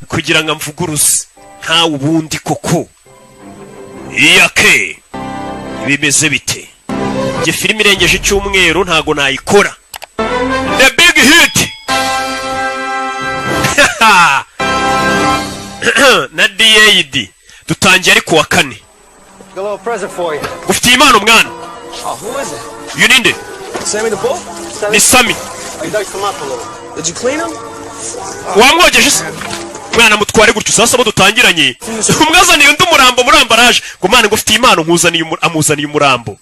Kugira ngo amvuguruze ntawe ubundi koko. Iyake bimeze bite? Njye filime irengeje icyumweru ntago nayikora. The Big Hit na DAD dutangiye ari kuwa kane. Got a little present for you. Ufitiye impano, mwana. Oh, who is it? Uyu ninde? Sammy the Bull? Sammy? Ni Sammy. Oh, you diced him up a little. Did you clean him? Wamwogeje se, mwana? Mutware gutyo. Sasa abo dutangiranye, umwazaniye undi umurambo muri ambaraje, ngo mwana, ngo ufitiye impano nkuzaniye amuzaniye umurambo.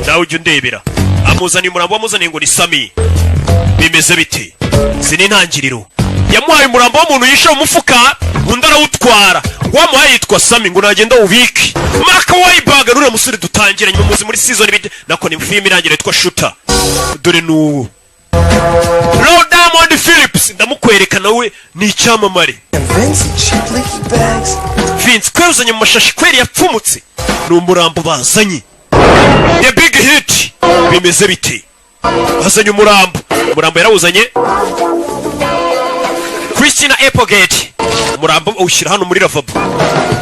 Nawe ujya undebera, amuzaniye umurambo. Wamuzaniye ngo ni Sammy. Bimeze bite? Izi ni intangiriro. Yamuhaye umurambo w'umuntu yishe mu mufuka, undi arawutwara, ngo wamuhaye yitwa Sammy, ngo nagenda wubike. Mark Wahlberg, nuriya musore dutangiranye, muzi muri season bite nako ni filime irangira yitwa Shooter. Dore n'ubu Lou Diamond Phillips ndamukwereka, nawe ni icyamamare. Vince, cheap leaky bags. Vince kwezanye mu mashashi kweri yapfumutse, ni umurambo bazanye. The Big Hit bimeze bite? Bazanye umurambo, umurambo yarawuzanye. Christina Applegate, umurambo awushyira hano muri lavabo,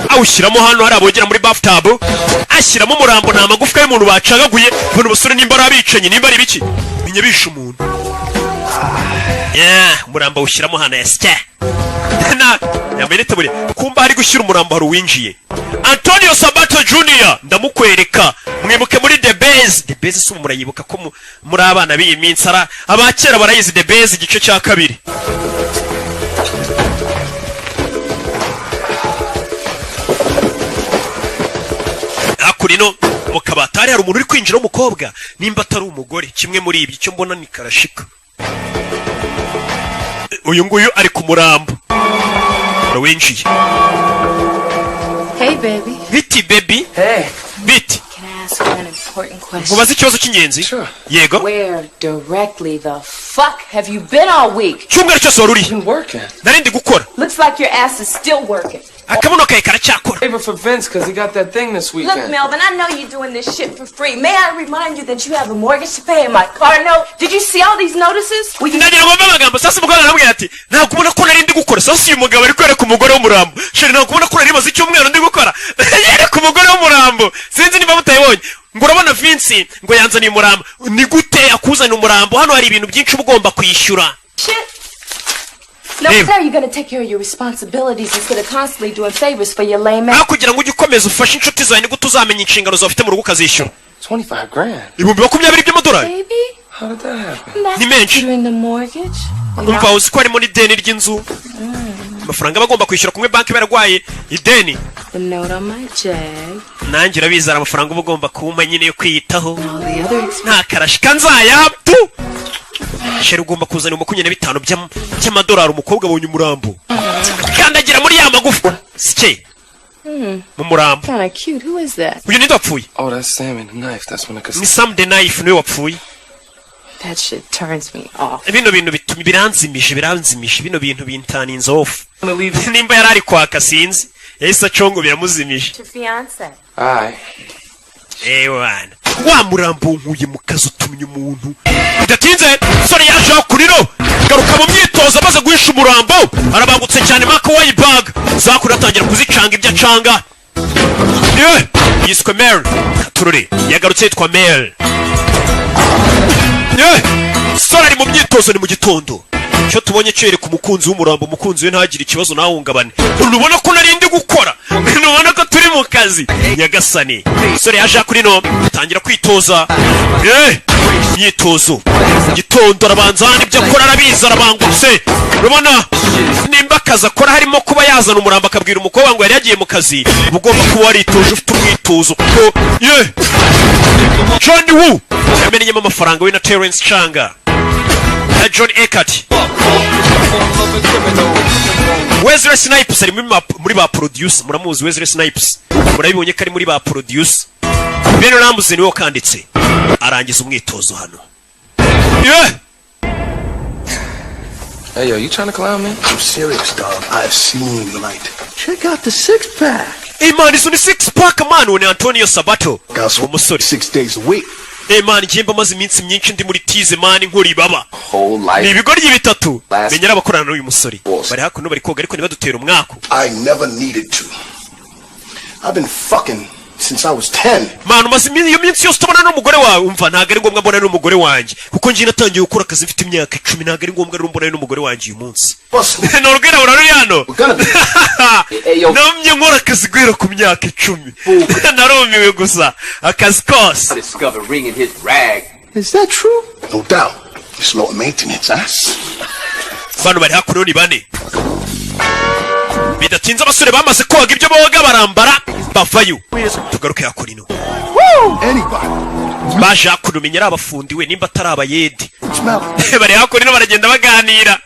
awushyiramo hano hari abogera muri bathtub, ashyiramo umurambo. Ni amagufwa y'umuntu bacagaguye. Bano basore nimba ari abicanyi, nimba ari ibiki, menya bishe umuntu. Yeah, umurambo awushyiramo hano yasya na yambaye n'itaburiya. Kumba hari gushyira umurambo, hari uwinjiye, Antonio Sabato Junior, ndamukwereka. Mwibuke muri The Base. The Base si ubu murayibuka ko muri abana b'iyi minsi, ara abakera barayizi. The Base igice cya kabiri. Hakurino mu kabati hari umuntu uri kwinjira w'umukobwa, nimba atari umugore, kimwe muri ibyo. Icyo mbona ni karashika. Uyu nguyu ari ku murambo winjiye. Hey, baby. Biti, baby. Hey. Biti. Can I ask you an important question? Nkubaze ikibazo cy'ingenzi? Yego. Where directly the fuck have you been all week? Cyumweru cyose wari uri? Been working. Nari ndi gukora. Looks like your ass is still working. Akabuno kawe karacyakora. Favor for Vince because he got that thing this Look, weekend. Melvin, I know you're doing this shit for free. May I remind you that you have a mortgage to pay and my car note? Did you see all these notices? Will you Ndagira ngo mve amagambo. Sasa umugore aramubwira ati: "Ntabwo ubona ko nari ndi gukora?" Sasa uyu mugabo ari kwereka umugore w'umurambo: "Chérie, ntabwo ubona ko nari maze icyumweru ndi gukora?" Yereka umugore w'umurambo, sinzi niba mutayibonye. Ngo urabona Vince ngo yanzaniye umurambo. Ni gute akuzanira umurambo? Hano hari ibintu byinshi uba ugomba kwishyura. Shit? Now, Hey. sir, you're gonna take care of your responsibilities instead of constantly doing favors for your lame ass. Aho kugira ngo ujye ukomeza ufashe inshuti zawe, ni gute uzamenya inshingano zawe ufite mu rugo ukazishyura? 25 grand. 20,000 by'amadolari. Baby, How did that happen? that's Ni menshi. considering the mortgage. Umva, uzi ko harimo n'ideni ry'inzu, amafaranga aba agomba kwishyura kumwe banki barwaye ideni. The note on my Jag. Nanjye urabizi, hari amafaranga uba ugomba kumpa nyine yo kwiyitaho. All the other expenses. Nta karashika nzayaptu. Chérie, ugomba kuzana 25 by'amadolari. Umukobwa abonye umurambo, kandagira muri ya magufwa sike mu murambo. Kinda cute. Who is that? Uyu ninde wapfuye? Oh, that's Sammy the knife. That's when the Ni Sam the Knife, niwe wapfuye. That shit turns me off. Bino bintu bituma biranzimije, biranzimije, bino bintu bintaninze off. Nimba yari ari kwaka, sinzi, yahise acongo, biramuzimije. Your fiance. Alright. Ewana, wa murambo nkuye mu kazi utumye umuntu. Bidatinze sore yaje kuriro garuka mu myitozo, amaze guhisha umurambo, arabangutse cyane. Mark Wahlberg zakuri atangira kuzicanga ibyo acanga. Yiswe Mel Katurore, yagarutse yitwa Mel. Sore ari mu myitozo, ni mu gitondo. Icyo tubonye cyereka umukunzi w'umurambo, umukunzi we ntagire ikibazo, ntahungabane. Ntubona ko nari ndi gukora? Ntubona ko turi mu kazi? Nyagasani, sore yaje kuri no atangira kwitoza. Imyitozo gitondo, arabanza hano ibyo akora arabizi, arabangutse. Urabona nimba akazi akora harimo kuba yazana umurambo akabwira umukobwa ngo yari yagiye mu kazi, uba ugomba kuba waritoje, ufite umwitozo, kuko ye John Woo yamenyemo amafaranga, we na Terence Chang na John Eckert. Wesley Snipes ari muri ba producer, muramuzi Wesley Snipes, murabibonye ko ari muri ba producer. Ben Ramsey niwe wakanditse. Arangiza umwitozo hano, yeah! Hey, yo, you trying to clown me? I'm serious, dog. I've seen the light. Check out the six pack. Hey man, izo ni six pack man. Uwo ni Antonio Sabato, Got umusore. 6 days a week. Eh man, njye mba maze iminsi myinshi ndi muri tize man, nkora ibaba. Whole life. Ni ibigoryi bitatu menya ari abakorana n'uyu musore. Bari hakuno bari koga, ariko ntibadutera umwaku. I never needed to. I've been fucking since I was 10. Man, umaze iyo minsi yose utabona n'umugore wawe. Umva, ntabwo ari ngombwa mbona n'umugore wanjye, kuko njye natangiye gukora akazi mfite imyaka 10. Ntabwo ari ngombwa rero mbona n'umugore wanjye uyu munsi. Ni urwirabura ruri hano. Namye nkora akazi guhera ku myaka 10, narumiwe gusa akazi kose. Discover ring in his rag. Is that true? No doubt. It's low maintenance, huh? Bano bari hakuno ni bane. Bidatinze abasore bamaze koga ibyo boga, barambara, bavayo. Tugaruke hakuno. Anybody. Baje hakuno, menya ari abafundi we, nimba atari abayedi. Bari hakuno baragenda baganira.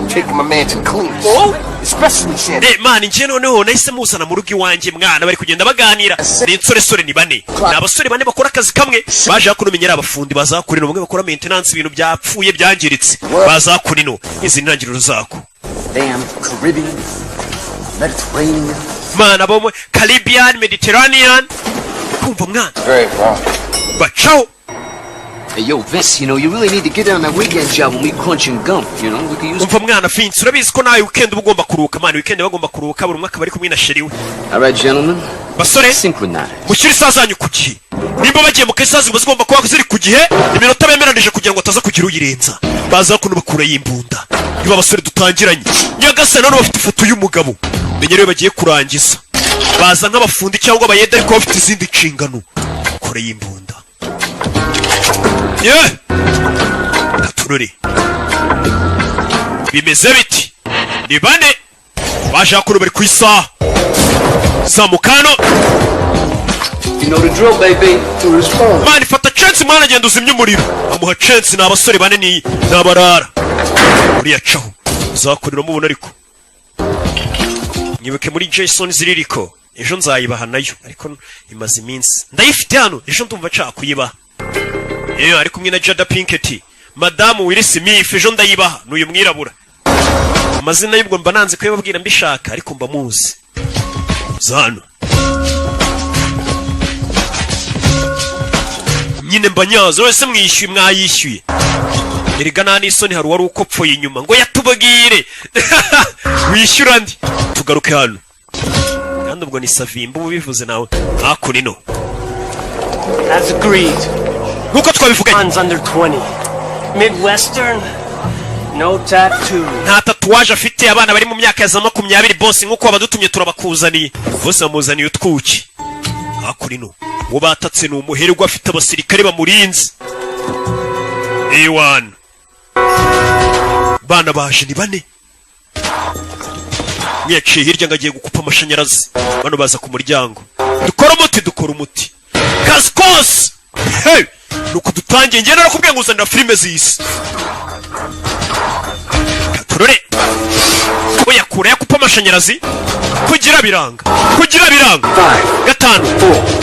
Taking my man to clean. Especially Shannon. Eh man, njye noneho nahise muzana mu rugo iwanjye mwana. Bari kugenda baganira, ni insoresore, ni bane, ni abasore bane bakora akazi kamwe. Baje hakuno, menya ari abafundi baza hakuno, bamwe bakora maintenance, ibintu byapfuye byangiritse baza hakuno. Izi ni intangiriro zako. Damn Caribbean, Mediterranean. Mana, bo mu Caribbean, Mediterranean, kumva mwana. Very wrong. Bacaho. Hey, yo, Vince, you really need to get down that weekend job when we crunching gum, you know? We could use. Umva mwana Vince, urabizi ko nawe weekend uba ugomba kuruhuka man. Weekend bagomba kuruhuka, buri umwe akaba ari kumwe na chérie we. All right, gentlemen. Basore, Synchronize. mushyire isaha zanyu ku gihe. Nimba bagiye mu kazi, ziba zigomba kuba ziri ku gihe, iminota bemeranije, kugira ngo ataza kugira uyirenza. Baza kuno bakurayo imbunda. Niba abasore dutangiranye, nyagasani, none bafite ifoto y'umugabo, menya rero bagiye kurangiza. Baza nk'abafundi cyangwa abayede, ariko bafite izindi nshingano. Kure y'imbunda ye katurore, bimeze biti? Ni bane baje hakuno, bari ku isaha zamukano. You know the drill, baby. To respond. Man, fata chance mwana, agenda uzimye umuriro. Amuha chance. Ni abasore bane, ni abarara. Uriya caho uzakorera mubona, ariko mwibuke muri Jason ziririko, ejo nzayibaha nayo, ariko imaze iminsi ndayifite hano, ejo ndumva nshaka kuyibaha. Iyo ari kumwe na Jada Pinkett, madamu Will Smith, ejo ndayibaha. N'uyu mwirabura, amazina y'ubwo mba nanze kuyababwira mbishaka, ariko mba muzi zano nyine, mba nyazo wese mwishyuye, mwayishyuye. Erega nta n'isoni, hari uwari ukopfoye inyuma ngo yatubwire wishyura ndi. Tugaruke hano kandi ubwo ni Savimba uba ubivuze nawe hakuno ino. As agreed. Nk'uko twabivuganye. Guns under 20. Midwestern, no tattoo. Nta tatouage afite, abana bari mu myaka ya za 20. Bose nk'uko wabadutumye turabakuzaniye. Bose bamuzaniye utwuki. Hakuno ino uwo batatse ni umuherwe, afite abasirikare bamurinze. Ewana, bana baje ni bane. Umwe yaciye hirya ngo agiye gukupa amashanyarazi. Bano baza ku muryango. Dukora umuti, dukora umuti, kazi kose. Hey! Nuko dutangiye. Njye narakubwiye ngo uzanira filime z'isi. Katurore, uyakura yakupa amashanyarazi kugira biranga, kugira biranga. Gatanu,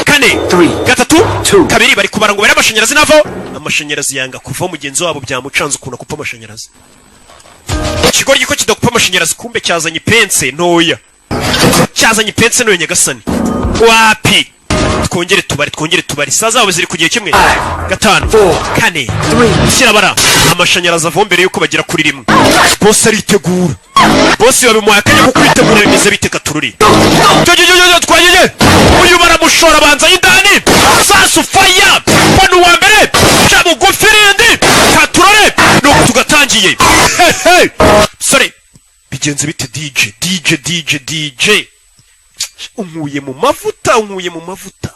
kane, gatatu, kabiri. Bari kubara ngo bare amashanyarazi navo. Amashanyarazi yanga kuva. Mugenzi wabo byamucanze ukuntu akupa amashanyarazi. Ikigoryi ko kidakupa amashanyarazi, kumbe cyazanye ipense ntoya, cyazanye ipense ntoya. Nyagasani, wapi! Twongere tubare, twongere tubare. Saa zabo ziri ku gihe kimwe. Gatanu, kane, shyirabara amashanyarazi ava mbere yuko bagera kuri rimwe. Bose aritegura, bose babimuhaye akanya ko kwitegura. Bimeze bite? Katururi twagiye. Uyu baramushora, banza y'indani. Sasu, faya bano, uwa mbere ca bugufi rindi. Katurore, nuko tugatangiye. Hey, sore, bigenze bite? DJ, DJ, DJ, DJ, unkuye mu mavuta, unkuye mu mavuta.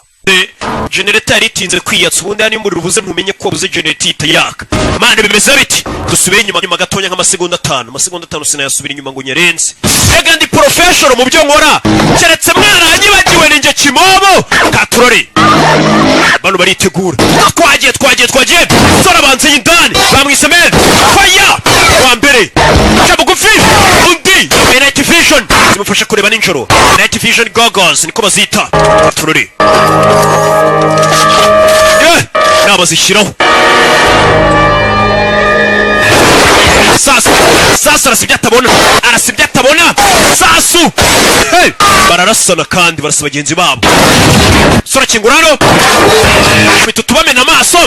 Generator yari itinze kwiyatsa. Ubundi hano iyo umuriro ubuze ntumenye ko wabuze, generator ihita yaka. Mane, bimeze biti? Dusubire inyuma, inyuma gatonya, nk'amasegonda 5. Amasegonda 5 sinayasubira inyuma ngo nyarenze. Ega ndi professional mu byo nkora, keretse mwaranyibagiwe, ni njye kimobo. Katurori, bano baritegura. Twagiye, twagiye, twagiye. Sora abanza y'indani, bamwise men fire wa mbere, ca bugufi undi. Night vision zimufasha kureba nijoro, night vision goggles niko bazita. Katurori nabazishyiraho. Sasu, sasu, arasa ibyo atabona, arasa ibyo atabona. Sasu, hey! Bararasana kandi barasa bagenzi babo. Sora, kingura hano, bita tubamena amaso.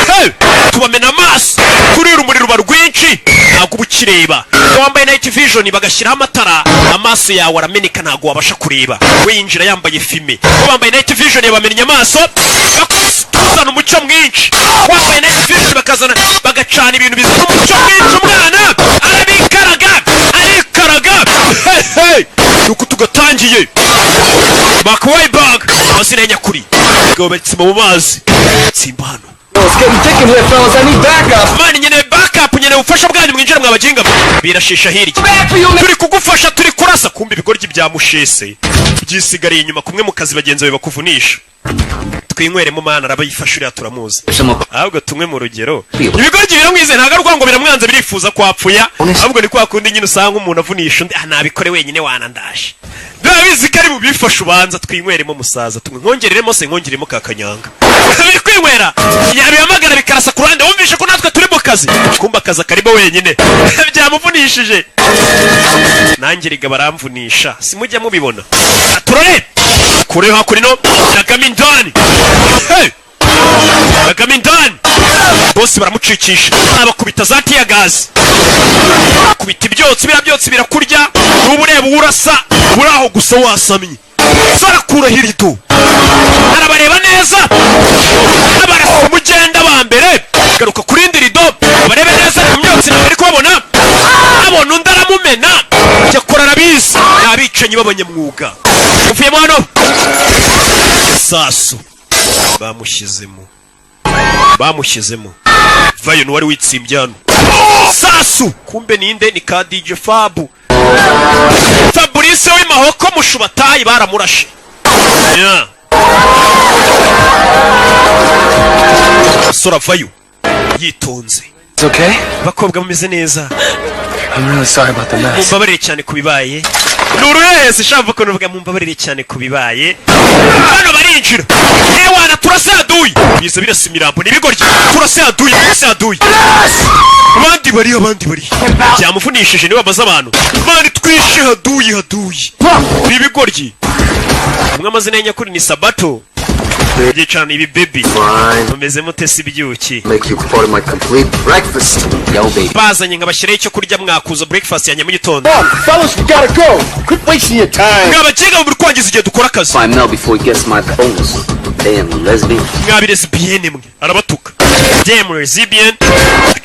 Hey! Tubamena amaso, kurira umuriro uba rwinshi, ntabwo uba ukireba. Iyo wambaye night vision bagashyiraho amatara, amaso yawe arameneka, ntabwo wabasha kureba. We yinjira yambaye fumé, bo bambaye night vision yabamennye amaso, bakuzana umucyo mwinshi. Wambaye night vision bakazana, bagacana ibintu bizana umucyo mwinshi. Umwana arabikaraga, arikaraga. Hey, hey! Nuko tugatangiye. Mark Wahlberg, amazina ya nyakuri. Abagabo batsima mu mazi, tsimba hano. It's getting thick in here, fellas. I need backup. Man, nkeneye backup, nkeneye ubufasha bwanyu, mwinjire mwabaginga mwe. Birashisha hirya. Turi kugufasha, turi kurasa. Kumva ibigoryi bya mushese byisigariye inyuma kumwe mu kazi, bagenzi bawe bakuvunisha. Twinyweremo mana, arabayifasha uriya turamuzi. Ahubwo tunywe mu rugero. Ibigoryi biramwize, ntabwo ari ukuvuga ngo biramwanze, birifuza kwapfuya, ahubwo ni kwa kundi nyine usanga umuntu avunisha undi, ah nabikore wenyine wanandaje, biba bizi ko ari bubifashe. Ubanza twinyweremo musaza, tumwe nkongereremo se, nkongeremo ka kanyanga. Biri kwinywera, yabihamagara bikarasa ku ruhande. Wumvishe ko natwe turi mu kazi, kumba akazi akarimo wenyine byamuvunishije. Nanjye riga baramvunisha, simujya mubibona. Turore kure hakurino nagamo indani. Hey! Nagamo indani, bose baramucikisha, abakubita za tear gas, kubita ibyotsi, biriya byotsi birakurya, nuba ureba uwo urasa uri aho gusa wasamye. Sarakuraho irido, arabareba neza, abarasa umugenda ba mbere. Garuka ku rindi rido barebe neza mu myotsi, ntabwo ari kubabona. Abona undi aramumena. Cyakora arabizi, ni abicanyi b'abanyamwuga. Uvuyemo hano, sasu bamushyizemo, bamushyizemo vayo. Wari witsimbye hano sasu, kumbe ninde? Ni ka DJ Fabu, Fabrice w'Imahoko Mushubatayi, baramurashe. Yeah. Sora avayo yitonze. It's okay? Abakobwa bameze neza? I'm really sorry about the mess. Mumbabarire cyane ku bibaye. Ni uruhehesi shaka ukuntu uvuga mumbabarire cyane ku bibaye. Hano barinjira. Ewana, turasaduye, biza birasa imirambo n'ibigoryi. Turasaduye, turasaduye. Abandi bari, abandi bari, byamuvunishije niwe bamaze abantu. Man, twishe haduyi, haduyi ni ibigoryi. Umwe amazina ye nyakuri ni Sabato. Byicana ibi baby. Fine. Mumeze mute si ibyuki? Make you part of my complete breakfast. Yo, baby. Bazanye ngo abashyireho icyo kurya, mwakuza breakfast yanjye mu gitondo. Come on, fellas, we gotta go. Quit wasting your time. Mwabagenga muri kwangiza igihe dukora akazi. Find Mel before he gets my bonus. Damn lesbian. Mwabi lesbienne mwe, arabatuka, damn lesbian.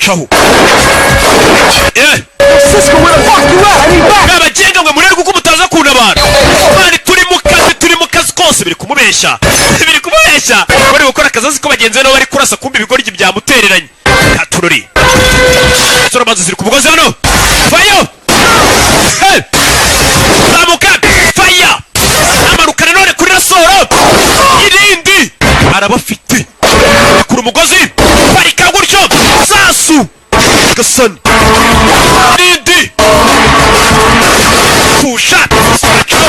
Caho eh. Cisco, where the fuck you at? I need back. Mwabagenga mwe, murebe kuko mutaza kuntabara. Man, turi mu kazi, turi mu kazi kose. Biri kumubeshya, biri kumubeshya, bari gukora akazi azi ko bagenzi be nabo bari kurasa. Kumva ibigoryi byamutereranye. Katurori sora, mazi ziri ku mugozi hano. Fayo! Hey! Zamuka, faya, amanuka nanone kuri rasoro irindi, arabafite kuri umugozi, parika gutyo, sasu gasani n'indi kusha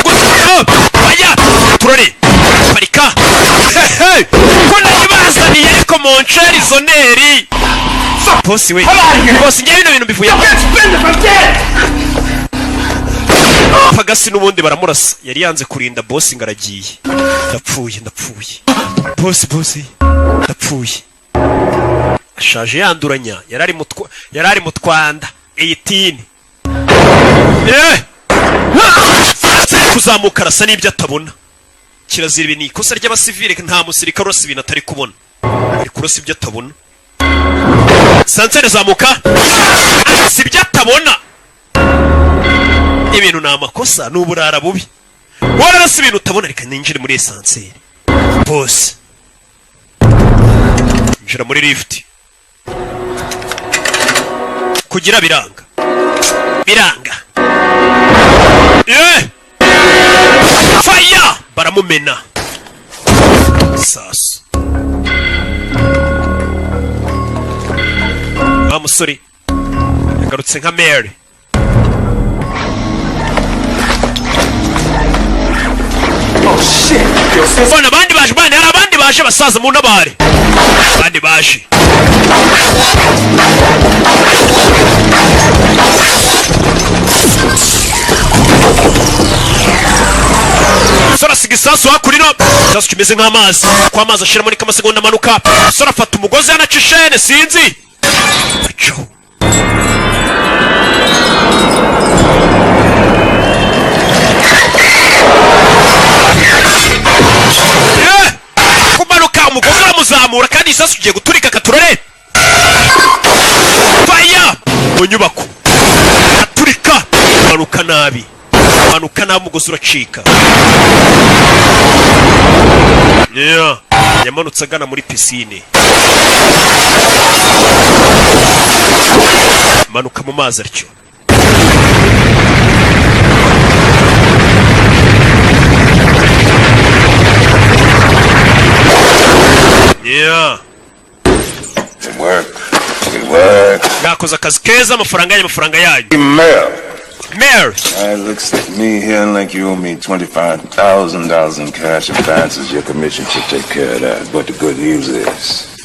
gutyo, faya, turore, parika. Hey! Ko nayibazaniye ariko monsheri zoneri. Bosi we, bosi, ngewe bino bintu mbivuyemo. Pagasi n'ubundi baramurasa. Yari yanze kurinda bosi ngo aragiye. Ndapfuye, ndapfuye bosi, bosi ndapfuye. Ashaje yanduranya, yari ari mu twanda 18. Eh! Kuzamuka arasa n'ibyo atabona. Kirazira, ibi ni ikosa ry'abasivile, nta musirikare urasa ibintu atari kubona. Ari kurasa ibyo atabona. Sansere zamuka, arasa ibyo atabona. Ibintu ni amakosa, ni uburara bubi, wararasa ibintu utabona. Reka ninjire muri ascenseur bose, injira muri lift kugira biranga, biranga. Eh! Faya, baramumena sasu. Wa musore yagarutse nka Mary. Oh shit. Yo, sis. Mbona abandi baje bane, hari abandi baje basaza, mu ntabare, abandi baje. Sasu hakurino, sasu kimeze nk'amazi, ko amazi ashiramo niko amasegonda amanuka. Umusore afata umugozi, yanaca ishene, sinzi acaho. Kumanuka umugozi uramuzamura, kandi isasu ugiye guturika. Katurore faya mu nyubako aturika, manuka nabi, manuka nabi, umugozi uracika. Yeah. Yamanutse agana muri pisine, manuka mu mazi atyo. Yeah. It worked. It worked. Mwakoze akazi keza, amafaranga yanyu, amafaranga yanyu. Mel. Mel. It looks to me here like you owe me $25,000 in cash advances. Your commission should take care of that. But the good news is,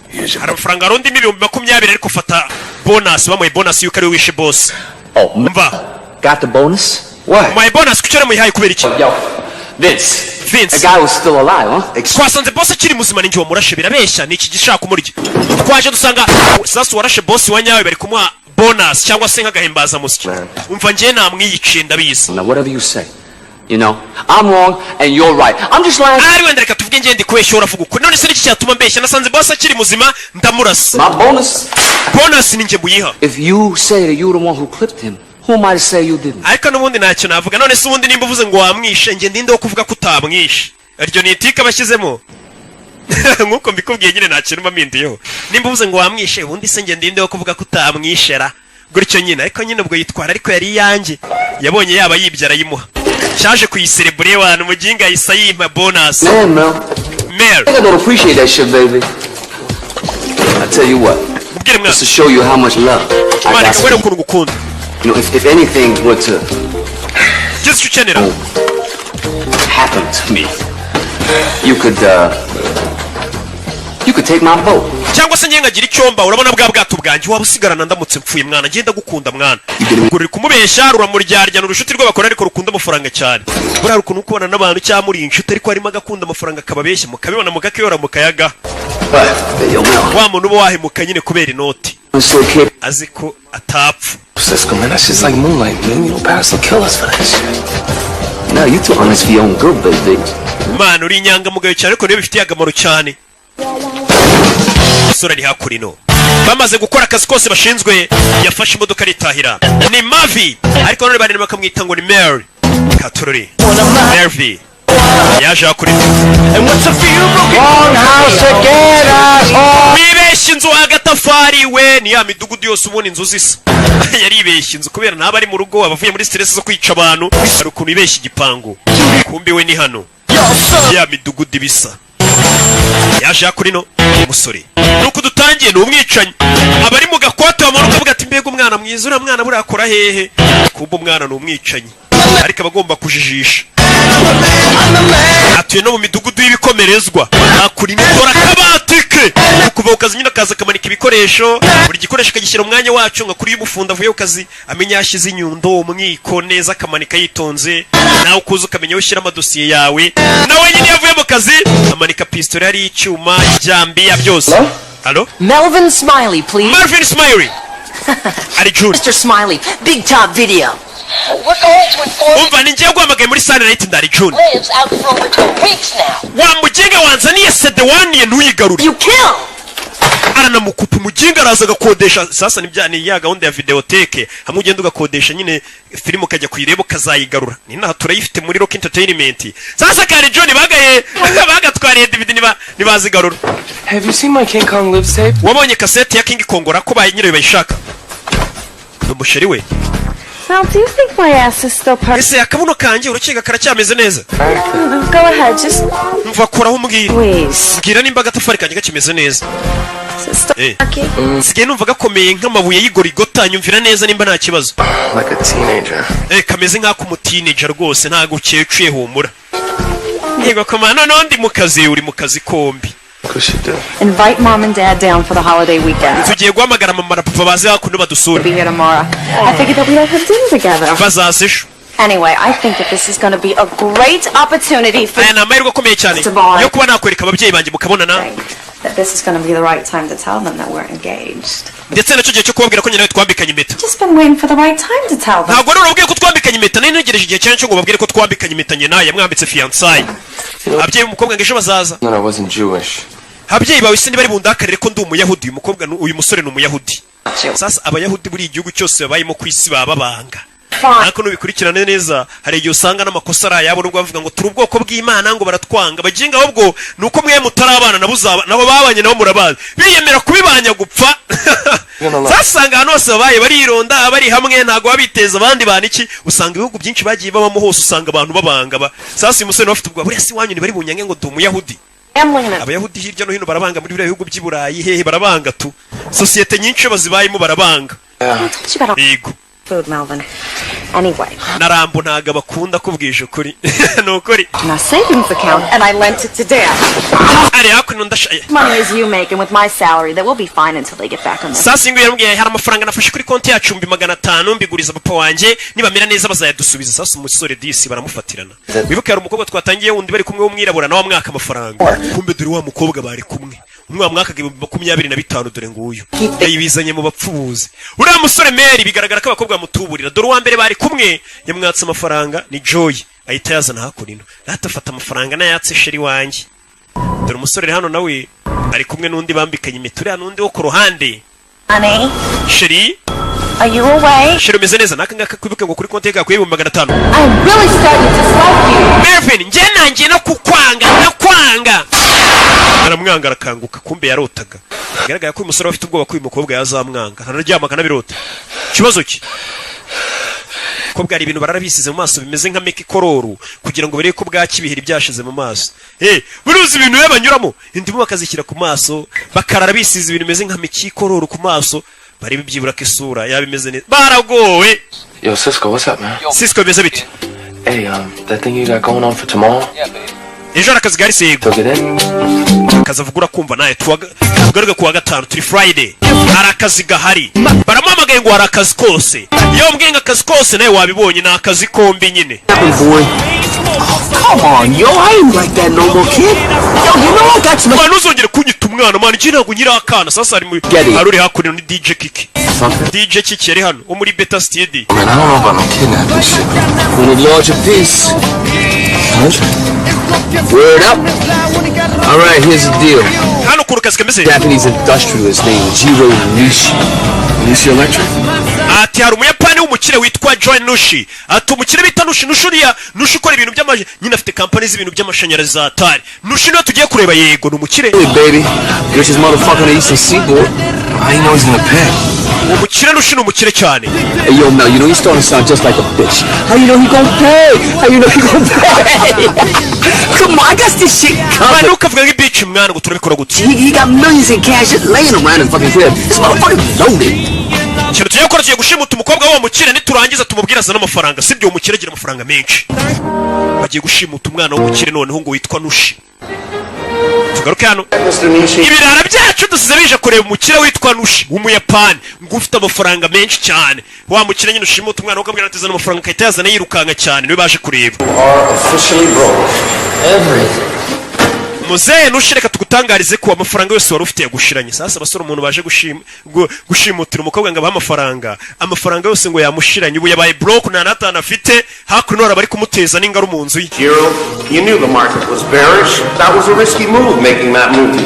here's your Hari amafaranga arundimo 20,000, ariko fata bonus. Bamuhaye bonus yuko ariwe wishe boss. Oh, Mva. got the bonus? What? Muhaye bonus, kuki yaramuyihaye? Kubera iki? Yo, Vince. Vince. The guy was still alive, huh? Twasanze boss akiri muzima, ninjye wamurashe. Birabeshya, ni iki gishaka kumurya. Twaje dusanga sasu warashe boss wa nyawe bari kumuha bonus cyangwa se nk'agahimbazamusyi. Umva, njye namwiyiciye, ndabizi. Now, whatever you say. I'm wrong and you're right. I'm just lying. Ari wenda reka tuvuge ngende kubeshya, uravuga ukuri. None se niki cyatuma mbeshya? Nasanze boss akiri muzima, ndamurasa. My bonus. Bonus ninjye muyiha. If you say that you're the one who clipped him, who am I to say you didn't? Ariko n'ubundi ntacyo navuga. None se ubundi nimba uvuze ngo wamwishe, njye ndinde wo kuvuga ko utamwishe? Iryo ni itike abashyizemo nk'uko mbikubwiye nyine, nta kintu mba mpinduyeho. Nimba uvuze ngo wamwishe, ubundi se njye ndinde wo kuvuga ko utamwishera gutyo nyine? Ariko nyine ubwo yitwara, ariko yari iyanjye, yabonye yaba yibye arayimuha. Cyaje kuyiserebure wantu umuginga yahise ayimpa bonus. Man, Mel. Mel. I think I don't appreciate that shit, baby. I tell you what. Mubwire mwana. Just to show you how much love I Mwana got. kubera ukuntu ngukunda. If anything were to Ugeze icyo ukenera happen to me, you could take my boat. Cyangwa se njye nkagira icyomba, urabona bwa bwato bwanjye waba usigarana ndamutse mpfuye. Mwana, ngenda gukunda mwana. Ubwo uri kumubeshya, ruramuryarya, ni urushuti rw'abakora ariko rukunda amafaranga cyane. Buriya ukuntu kubona n'abantu cyangwa muri inshuti ariko harimo agakunda amafaranga akababeshya, mukabibona mukakiyora mukayaga. But, yo, Mel, Wa muntu uba wahemuka nyine kubera inoti, I'm still capable. azi ko atapfa. Cisco, man, that's just like moonlight, man. Paris will kill us for that shit. Now, you too honest for your own good, baby. Mwana, uri inyangamugayo cyane, ariko niyo bifitiye akamaro cyane. Umusore ari hakurino, bamaze gukora akazi kose bashinzwe, yafashe imodoka aritahira. Ni Mavi, ariko none barimo bakamwita ngo ni Mary Katorori. Mervi yaje hakurino. Wrong house again, asshole! Wibeshye inzu agatafari we, ni ya midugudu yose ubona inzu zisa. Yaribeshye inzu kubera ntaba ari mu rugo, aba avuye muri stress zo kwica abantu. Hari ukuntu yibeshye igipangu, kumbi we ni hano ya midugudu ibisa. Yaje hakurino umusore, nuko dutangiye ni umwicanyi, abari mu gakote bamanuka avuga ati: "Mbega umwana mwiza, uriya mwana buriya akora hehe?" Kumbe umwana ni umwicanyi, ariko aba agomba kujijisha. Atuye no mu midugudu y'ibikomerezwa. Hakurino dore akabati ke. Kuva ku kazi nyine akaza akamanika ibikoresho, buri gikoresho akagishyira mu mwanya wacu, nka kuri y'umufundi avuye ku kazi amenya yashyize inyundo, umwiko neza, akamanika yitonze. Nawe ukuza ukamenya aho ushyira amadosiye yawe. Nawe nyine iyo avuye mu kazi amanika pisitoli, hariho icyuma, ijambiya, byose. Halo? Melvin Smiley, please. Marvin Smiley ari June. Mr. Smiley, Big Top Video. We're going to inform Umva, ni ngiye guhamagaye muri Sunlight, ndari June. lives out for over 2 weeks now. Wa muginga wanzaniye CD waniye, ntuyigarure. You kill! Aranamukupa umuginga, araza agakodesha. Sasa ni bya ni ya gahunda ya videoteke, hamwe ugenda ugakodesha nyine filime ukajya kuyireba ukazayigarura. Ni naha turayifite muri Rock Entertainment. Sasa kare John bagaye bagatwariye DVD nibazigarura. Have you seen my King Kong Lives tape? Wabonye kasete ya King Kong? Ko ba nyirayo bayishaka, ni umusheri we. Now, do you think my ass is still part? Ese akabuno kanjye urukeka karacyameze neza? Go ahead, just Mva, koraho umbwira. please. Mbwira nimba agatafari kanjye gakimeze neza. Is it still working? Nsigaye numva gakomeye nk'amabuye y'igorigota. Nyumvira neza nimba nta kibazo. Like a teenager. Kameze nk'ak'umuteenager rwose, ntabwo ukecuye, humura. Yego koma, noneho ndi mu kazi, uri mu kazi kombi. What she do? Invite Mom and Dad down for the holiday weekend. Tugiye guhamagara mama na papa baze hakuno badusure. Be here tomorrow. I figured that we'd all have dinner together. Bazaza ejo. Anyway, I think that this is going to be a great opportunity for Aya ni amahirwe akomeye cyane yo kuba nakwereka ababyeyi banjye mukabonana. that this is going to be the right time to tell them that we're engaged. Ndetse nacyo gihe cyo kubabwira ko nyine nawe twambikanye impeta. Just been waiting for the right time to tell them. Ntabwo rero urabwiye ko twambikanye impeta, nari ntegereje igihe cyane cyo ngo babwire ko twambikanye impeta. Nyina yamwambitse fiançailles. Ababyeyi b'umukobwa ngo ejo bazaza. That I wasn't Jewish. Ababyeyi bawe se ntibari bundakarire ko ndi umuyahudi? Uyu mukobwa uyu musore ni umuyahudi. Sasa abayahudi buri igihugu cyose babayemo ku isi baba babanga, ariko nubikurikirane neza hari igihe usanga n'amakosa ari ayabo, nubwo bavuga ngo turi ubwoko bw'Imana, ngo baratwanga baginga. Ahubwo ni uko mwe mutari abana nabo, uzaba nabo babanye nabo murabazi, biyemera kubibanya gupfa. Sasanga ahantu hose babaye barironda, bari hamwe, ntabwo baba biteza abandi bantu iki. Usanga ibihugu byinshi bagiye babamo hose usanga abantu babanga sasa uyu musore nawe afite ubwoba, buriya si iwanyu ntibari bunyange ngo ndi umuyahudi? Abayahudi hirya no hino barabanga, muri biriya bihugu by'i Burayi hehe barabanga tu. Sosiyete nyinshi iyo bazibayemo barabanga. Yego. Food, Melvin. Anyway, Na Rambo ntabwo abakunda, kubwije ukuri, ni ukuri. my savings account, and I lent it to Dad. Ari hakuno ndasha. Money as you make, and with my salary, that we'll be fine until they get back on their Sasa ingo yaramubwiye, hari amafaranga nafashe kuri konti yacu 500,000, mbiguriza papa wanjye, nibamera neza bazayadusubiza. Sasa umusore disi baramufatirana. Wibuke hari umukobwa twatangiye wundi bari kumwe w'umwirabura, nawe amwaka amafaranga. Kumbe dore wa mukobwa bari kumwe, umwe wamwakaga 25,000, dore nguyu yayibizanye mu bapfubuzi. Uriya musore Mary bigaragara ko abakobwa bamutuburira. Dore uwa mbere bari kumwe yamwatse amafaranga ni Joy, ahita yazana hakuno rata, afata amafaranga n'ayatse chéri wanjye. Dore umusore hano nawe ari kumwe n'undi bambikanye impeta, uriya n'undi wo ku ruhande. Honey, Chéri. are you awake? Chéri, umeze neza? N'aka ngaka kwibuke ngo kuri konti ye gakuye 500,000. I'm really starting to dislike you. Melvin, njye nangiye no kukwanga, ndakwanga. Aramwanga, arakanguka, kumbe yarotaga. Bigaragara ko uyu musore afite ubwoba ko uyu mukobwa yazamwanga, araryama akanabirota. Ikibazo cye ko bwari ibintu barara bisize mu maso bimeze nka meki kororu, kugira ngo barebe ko bwaki ibiheri byashize mu maso. Eh, buruzi ibintu iyo banyuramo indimu bakazishyira ku maso, bakarara bisize ibintu bimeze nka meki kororu ku maso, barebe byibura ko isura yaba imeze neza. Baragowe. Yo, Cisco, what's up, man? Cisco, bimeze bite? Hey, that thing you got going on for tomorrow? Ejo hari akazi gahari se? Yego. Took it in? Akazi avuga urakumva nawe, tugaruke kuwa gatanu, turi Friday, hari akazi gahari. Baramuhamagaye ngo hari akazi kose. Iyo wambwiye ngo akazi kose, nawe wabibonye, ni akazi kombi nyine. Boy. Come on, yo, I ain't like that no more, kid. Yo, you know I got some. Mwana, ntuzongere kunyita umwana, mwana, iki ntabwo nkiri akana. Sasa hari Get it. hari uri hakuno ni DJ Kiki. DJ Kiki yari hano wo muri Beta Studio. Man, I don't know about no kidnapping shit. Want a larger piece? Huh? Word up. All right, here's the deal. Hano ukuntu kazi kameze. Japanese industrialist named Jiro Nishi. Nishi Electric? Ati hari umuyapani w'umukire witwa John Nushi. Ati umukire bita Nushi, Nushi uriya Nushi ukora ibintu by'amaje nyine, afite kampani z'ibintu by'amashanyarazi za Atari. Nushi niwe tugiye kureba. Yego, ni umukire. Hey, baby. Richest motherfucker on the Eastern Seaboard. How you know he's gonna pay? Uwo mukire Nushi ni umukire cyane. Hey, yo, Mel, you know you're starting to sound just like a bitch. How you know he gonna pay? How you know he gonna pay? Come on, I got this shit Mwana, covered. ntukavuga nk'ibici mwana, ngo turabikora gute? He got millions in cash just laying around his fucking crib. This motherfucker's loaded. Ikintu tugiye gukora, tugiye gushimuta umukobwa w'uwo mukire, niturangiza tumubwire azane amafaranga. Sibyo? Uwo mukire agira amafaranga menshi. Bagiye gushimuta umwana w'umukire noneho ngo witwa Nushi. Tugaruke hano, ibirara byacu dusize bije kureba umukire witwa Nushi w'umuyapani, ngo ufite amafaranga menshi cyane. Wa mukire nyine ushimuta umwana ukabwira ati zana amafaranga, agahita yazana yirukanka cyane, niwe baje kureba. Are officially broke. Everything. Muzehe Nushi, reka tugutangarize ko amafaranga yose wari ufite yagushiranye. Sasa abasore, umuntu baje gushimutira umukobwa ngo abahe amafaranga, amafaranga yose ngo yamushiranye, ubu yabaye broke, nta n'atanu afite. Hakuno hari abari kumuteza n'ingaru mu nzu ye. Jiro, you knew the market was bearish. That was a risky move, making that move.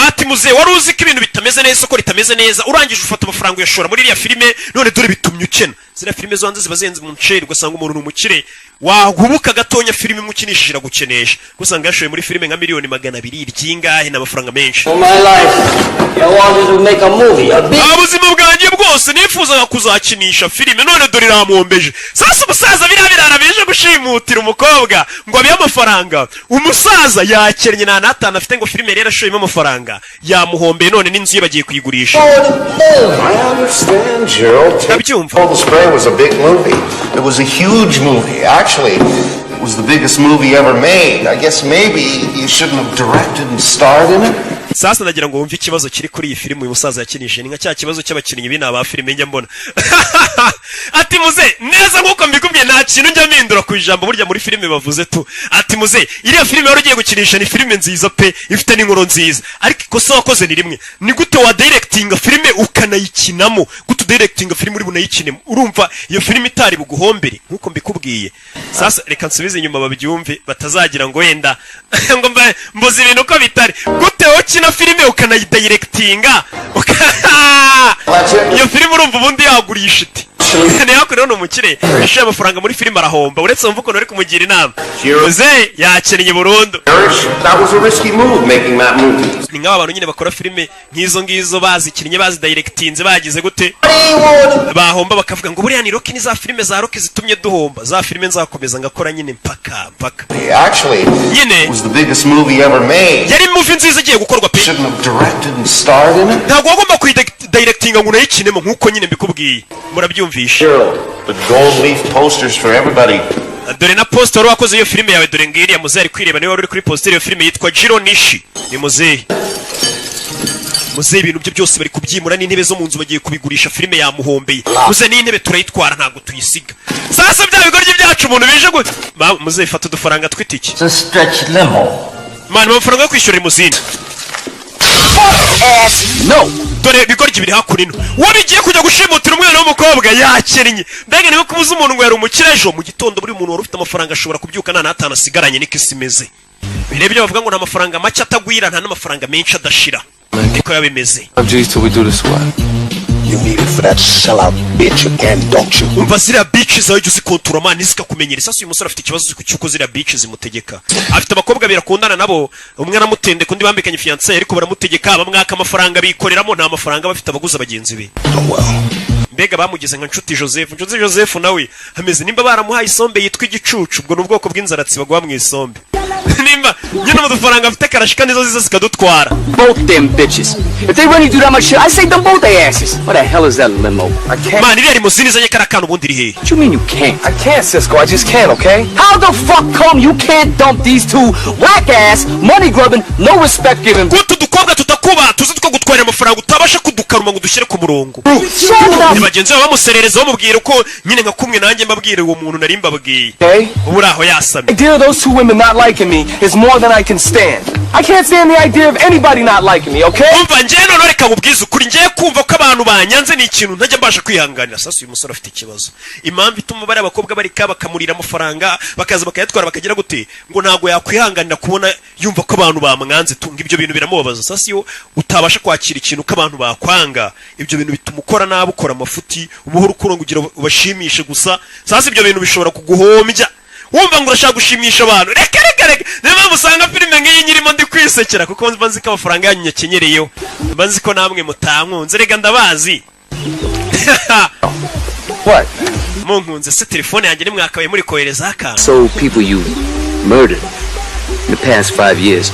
Ati muzehe, wari uzi ko ibintu bitameze neza, isoko ritameze neza, urangije ufata amafaranga uyashora muri iriya filime, none dore bitumye ukena. Ziriya filime zo hanze ziba zihenze mu nceri, ugasanga umuntu ni umukire, wahubuka gatonya filime imukinishije iragukenesha, usanga yashoye muri filime nka 200,000,000 ry'ingahe, ni amafaranga menshi. All my life, I wanted to make a movie, a big Nta buzima bwanjye bwose nifuzaga kuzakinisha filime, none dore iramwombeje. Sasa umusaza, biriya birara bije gushimutira umukobwa ngo abihe amafaranga, umusaza yakennye, nta n'atanu afite, ngo filime rero ashoyemo amafaranga yamuhombeye, none n'inzu ye bagiye kuyigurisha. I understand, Gerald. Ndabyumva. Cold Spray was a big movie. It was a huge movie. Actually, it was the biggest movie ever made. I guess maybe you shouldn't have directed and starred in it. Sasa ndagira ngo wumve ikibazo kiri kuri iyi filime uyu musaza yakinishije. Ni nka cya kibazo cy'abakinnyi b'ina ba filime njya mbona. Ati: "Muze neza nk'uko mbikubwiye, nta kintu njya mpindura ku ijambo burya muri filime bavuze tu." Ati: "Muze, iriya filime wari ugiye gukinisha ni filime nziza pe, ifite n'inkuru nziza, ariko ikosa wakoze ni rimwe. Ni gute wa directinga filime ukanayikinamo? Gute udirectinga filime uri bunayikinemo? Urumva iyo filime itari buguhombere nk'uko mbikubwiye?" Sasa reka nsubize inyuma babyumve, batazagira ngo wenda ngo mbuze ibintu uko bitari. Gute wowe ukina filime ukanayidirectinga? Iyo filime urumva ubundi yagurisha iti? Niyo hakuno ni umukire yishyuye amafaranga muri filime arahomba. Uretse wumva ukuntu uri kumugira inama, muze yakennye burundu. That was a risky move, making that movie. Ni nk'aba bantu nyine bakora filime nk'izo ngizo, bazikinnye, bazidirectinze, bagize gute, bahomba bakavuga ngo buriya ni Rocky, ni za filime za Rocky zitumye duhomba. Za filime nzakomeza ngakora nyine mpaka mpaka. Actually, nyine it was the biggest movie ever made. Yari movie nziza igiye gukorwa pe. Shouldn't have directed and starred in it. Ntabwo wagomba kuyidirectinga ngo unayikinemo nk'uko nyine mbikubwiye. Murabyumvisha? The gold leaf posters for everybody. Dore na poster wari wakoze iyo filime yawe, dore ngiriya. Muzehe ari kwireba, niwe wari uri kuri poster iyo filime yitwa Jiro Nishi. Ni muzehe. Muzehe ibintu bye byose bari kubyimura, n'intebe zo mu nzu bagiye kubigurisha. Filime yamuhombeye. Muzehe, n'intebe turayitwara, ntabwo tuyisiga. Sasa bya bigoryi byacu umuntu bije gute? Muzehe, fata udufaranga tw'itike. It's a stretch limo. Man, amafaranga yo kwishyura limousine. No. Dore bigoryi biri hakuno. Uwo bigiye kujya gushimutira umwana w'umukobwa yakennye. Mbega niba kubuza umuntu ngo yari umukire ejo mu gitondo, buri muntu wari ufite amafaranga ashobora kubyuka nta n'atanu asigaranye. Niko isi imeze. Bireba ibyo bavuga ngo nta mafaranga make atagwira, nta n'amafaranga menshi adashira. Niko biba bimeze. G's till we do this what? You need it for that sellout bitch again, don't you? Umva, ziriya bitch zawe jya uzikontora man, zikakumenyera. Sasa uyu musore afite ikibazo cy'uko ziriya bitch zimutegeka. Afite abakobwa babiri akundana nabo, umwe aramutendeka, undi bambikanye fiancé, ariko baramutegeka, bamwaka amafaranga bikoreramo. Nta mafaranga bafite, abaguza bagenzi be. Mbega bamugize nka Nshuti Joseph. Nshuti Joseph nawe ameze nimba baramuhaye isombe yitwa igicucu. Ubwo ni ubwoko bw'inzaratsi baguha mu isombe. Nimba nyine mu dufaranga afite karashika, nizo ziza zikadutwara. Both them bitches. If they really do that much shit, I say them both their asses. What the hell is that limo? I can't. Man, iriya limousine izanye kariya kana ubundi iri hehe? What you mean you can't? I can't, Cisco. I just can't, okay? How the fuck come you can't dump these two whack ass, money grubbing, no respect giving? Guta udukobwa tutakuba tuzi two gutwarira amafaranga, utabasha kudukaruma ngo udushyire ku murongo? Shut Ni up. bagenzi babo bamuserereza, bamubwira uko nyine nka kumwe nanjye mbabwira uwo muntu nari mbabwiye. Okay? Ubu uri aho yasamye. The idea of those two women not liking me is more than I can stand. I can't stand the idea of anybody not liking me, okay? Umva, njyewe noneho reka nkubwize ukuri, ngiye kumva ko abantu banyanze ni ikintu ntajya mbasha kwihanganira. Sasa uyu musore afite ikibazo. Impamvu ituma bariya abakobwa barika bakamurira amafaranga, bakaza bakayatwara, bakagira gute, ngo ntabwo yakwihanganira kubona yumva ko abantu bamwanze. Tunga ibyo bintu biramubabaza. Sasa iyo utabasha kwakira ikintu ko abantu bakwanga, ibyo bintu bituma ukora nabi, ukora amafuti, ubuhoro ukura ngo ugira ubashimishe gusa. Sasa ibyo bintu bishobora kuguhombya, wumva ngo urashaka gushimisha abantu. Reka reka reka, niyo mpamvu usanga filime nk'iyi nyirimo ndi kwisekera, kuko mba nzi ko amafaranga yanyu nyakenyereyeho, mba nzi ko namwe mutankunze. Reka ndabazi. What? Munkunze se telefone yanjye nimwakabaye muri koherezaho akantu? So people you murdered in the past 5 years,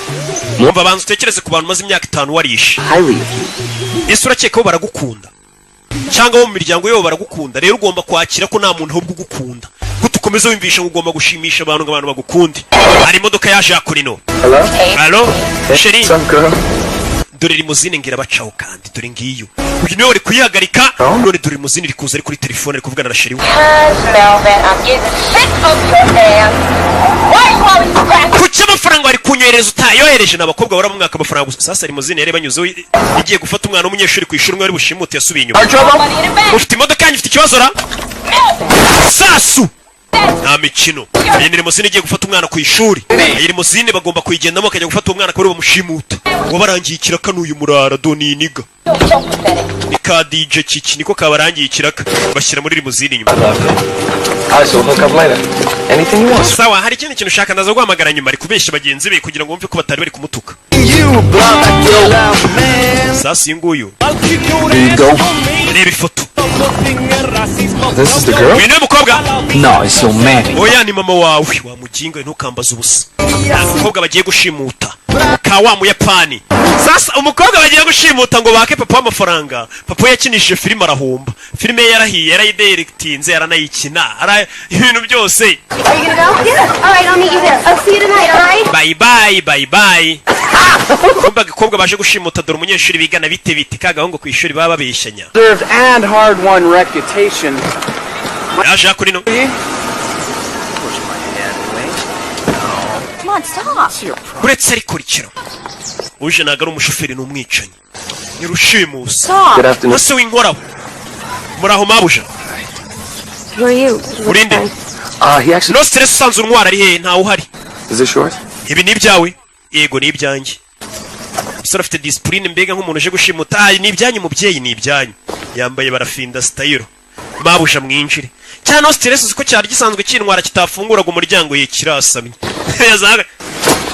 Mwumva, banza utekereze ku bantu umaze imyaka 5 warishe. highly of you. Ese urakeka bo baragukunda, cyangwa bo mu miryango yabo baragukunda? Rero ugomba kwakira ko nta muntu ahubwo ugukunda. Ko ukomeza wumvisha ngo ugomba gushimisha abantu ngo abantu bagukunde. Hari imodoka yaje hakurino. Hello? Allo, chérie. What's up, girl? Dore limousine ngira bacaho, kandi dore ngiyo. Uyu niwe wari kuyihagarika. None dore limousine iri kuza, ari kuri telefone, ari kuvugana na chérie we. Melvin, I'm getting sick of your ass. Why you always cracking? Kuki amafaranga wari kunyohereza utayohereje? Ni abakobwa bahora bamwaka amafaranga gusa. Sasa limousine yari banyuzeho igiye gufata umwana w'umunyeshuri ku ishuri, umwe wari bushimute yasubiye inyuma. Money in the bank. Ufite imodoka yanyu, ifite ikibazo ra sasu, nta mikino. Iyi ni limousine igiye gufata umwana ku ishuri. Iyi limousine bagomba kuyigendamo bakajya gufata uwo mwana, akaba ariwe bamushimuta. Wabarangiye ikiraka n'uyu murara doniniga. You're so pathetic. Ni ka DJ Kiki, niko kabarangiye ikiraka, bashyira muri limousine inyuma. All right, so we'll hook up later. Anything you want. Sawa, hari ikindi kintu ushaka? Ndaza guhamagara nyuma. Ari kubeshya bagenzi be kugira ngo bumve ko batari bari kumutuka. Sasa uyu nguyu. Here you go. Reba ifoto. This is the girl? Uyu niwe mukobwa? No, it's your mammy. Oya, ni mama wawe wa muginga we, ntukambaze ubusa. Nta mukobwa bagiye gushimuta ka wa muyapani. Sasa umukobwa bagiye gushimuta ngo bake papa w'amafaranga. Papa we yakinishije filime arahomba. Filime ye yarahiye, yarayidirectinze, yaranayikina, ibintu byose. Are you gonna go? Yeah. All right, I'll meet you there. I'll see you tonight, all right? Bye bye, bye bye. Kumbe agakobwa baje gushimuta, dore umunyeshuri bigana. Bite bite ka gahungu ku ishuri baba babeshyanya. Deserved and hard-won reputation. Yaje hakuno. Push my hand away. Come on, stop. Uretse ariko rikiro uje ntabwo ari umushoferi, ni umwicanyi, ni rushimusi. Stop. Good afternoon. Ese w'inkoraho, muraho mabuja. Who are you? Urinde? He actually. No stress. Usanzwe untwara ari hehe? Ntawe uhari. Is this yours? Ibi ni ibyawe? Yego, ni ibyanjye. Umusore afite disipurine, mbega nk'umuntu uje gushimuta. Ah, ni ibyanyu mubyeyi, ni ibyanyu. Yambaye barafinda sitayiro. Mabuja, mwinjire cyane. No stress, uzi ko cyari gisanzwe kintwara kitafunguraga umuryango ye, kirasamye. Yazaga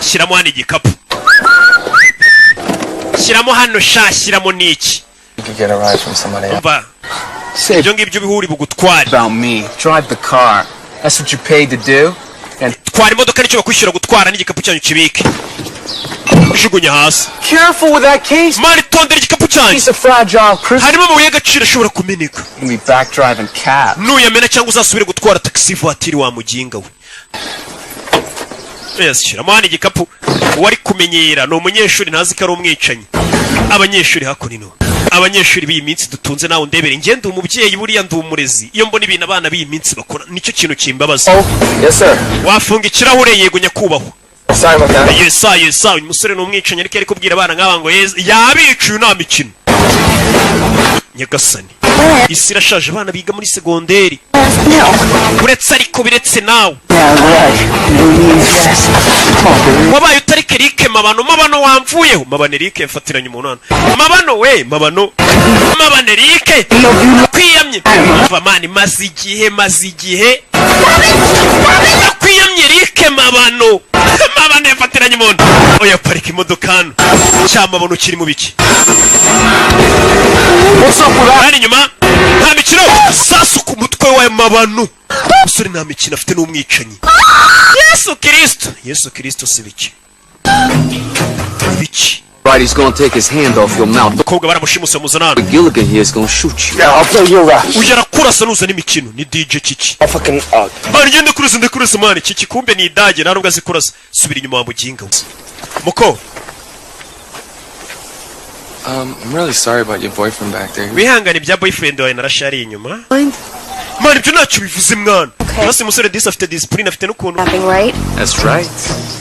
shyiramo hano igikapu, shyiramo hano sha, shyiramo n'iki. You could get a ride from somebody else. Umva. Say ibyo ngibyo bihuri bugutware. about me. Drive the car. That's what you're paid to do. And Twara imodoka, nicyo bakwishyura gutwara, n'igikapu cyanyu kibike. Jugunya hasi. Careful with that case. Mani, tondera igikapu cyanjye. Piece of fragile crystal. Harimo amabuye y'agaciro ashobora kumeneka. Gonna be back driving cab. Nuyamena cyangwa uzasubire gutwara taxi voiture wa muginga we. Yes, shyiramo hano igikapu. Uwari kumenyera ni umunyeshuri, ntazi ko ari umwicanyi. Abanyeshuri hakuno, abanyeshuri b'iyi minsi dutunze, nawe ndebere. Njye ndi umubyeyi, buriya ndi umurezi. Iyo mbona ibintu abana b'iyi minsi bakora, nicyo kintu kimbabaza. Oh, yes, sir. Wafunga ikirahure? Yego nyakubahwa. Sorry about that. Yesa yesa, uyu musore ni umwicanyi, ariko yari kubwira abana nk'aba ngo yes, yabicuye nta mikino. Nyagasani, isi irashaje. Abana biga muri segonderi. Uretse ariko biretse nawe. Yeah, right. Yes. Oh, Wabaye utari Kerike Mabano. Mabano wamvuyeho. Mabano Erike yafatiranye umuntu hano. Mabano we, Mabano, Mabano Erike kwiyamye. Umva man, maze igihe, maze igihe nakwiyamye. Erike Mabano, Mabano yafatiranye umuntu. Oya, parika imodoka hano. Cyamabano kiri mu biki? Hano inyuma nta mikino. Sasu ku mutwe wa Mabano. Umusore nta mikino afite, n'umwicanyi. Yesu Kirisito, Yesu Kirisito, si biki biki. Right, he's gonna take his hand off your mouth. Umukobwa baramushimuse, muzana hano. Gilligan here is gonna shoot you. Yeah, I'll play your rap. Uyu arakurasa nuzana imikino. Ni DJ Kiki. I'll fucking Man, ngende kurasa, ndakurasa man. Kiki kumbe ni idage, nta nubwo azi kurasa. Subira inyuma wa muginga we. Muko. I'm really sorry about your boyfriend back there. Wihangane ibya boyfriend wawe, narashariye inyuma man. Ibyo ntacyo bivuze mwana. Basi umusore disi afite discipline, afite n'ukuntu. Nothing, right? That's right.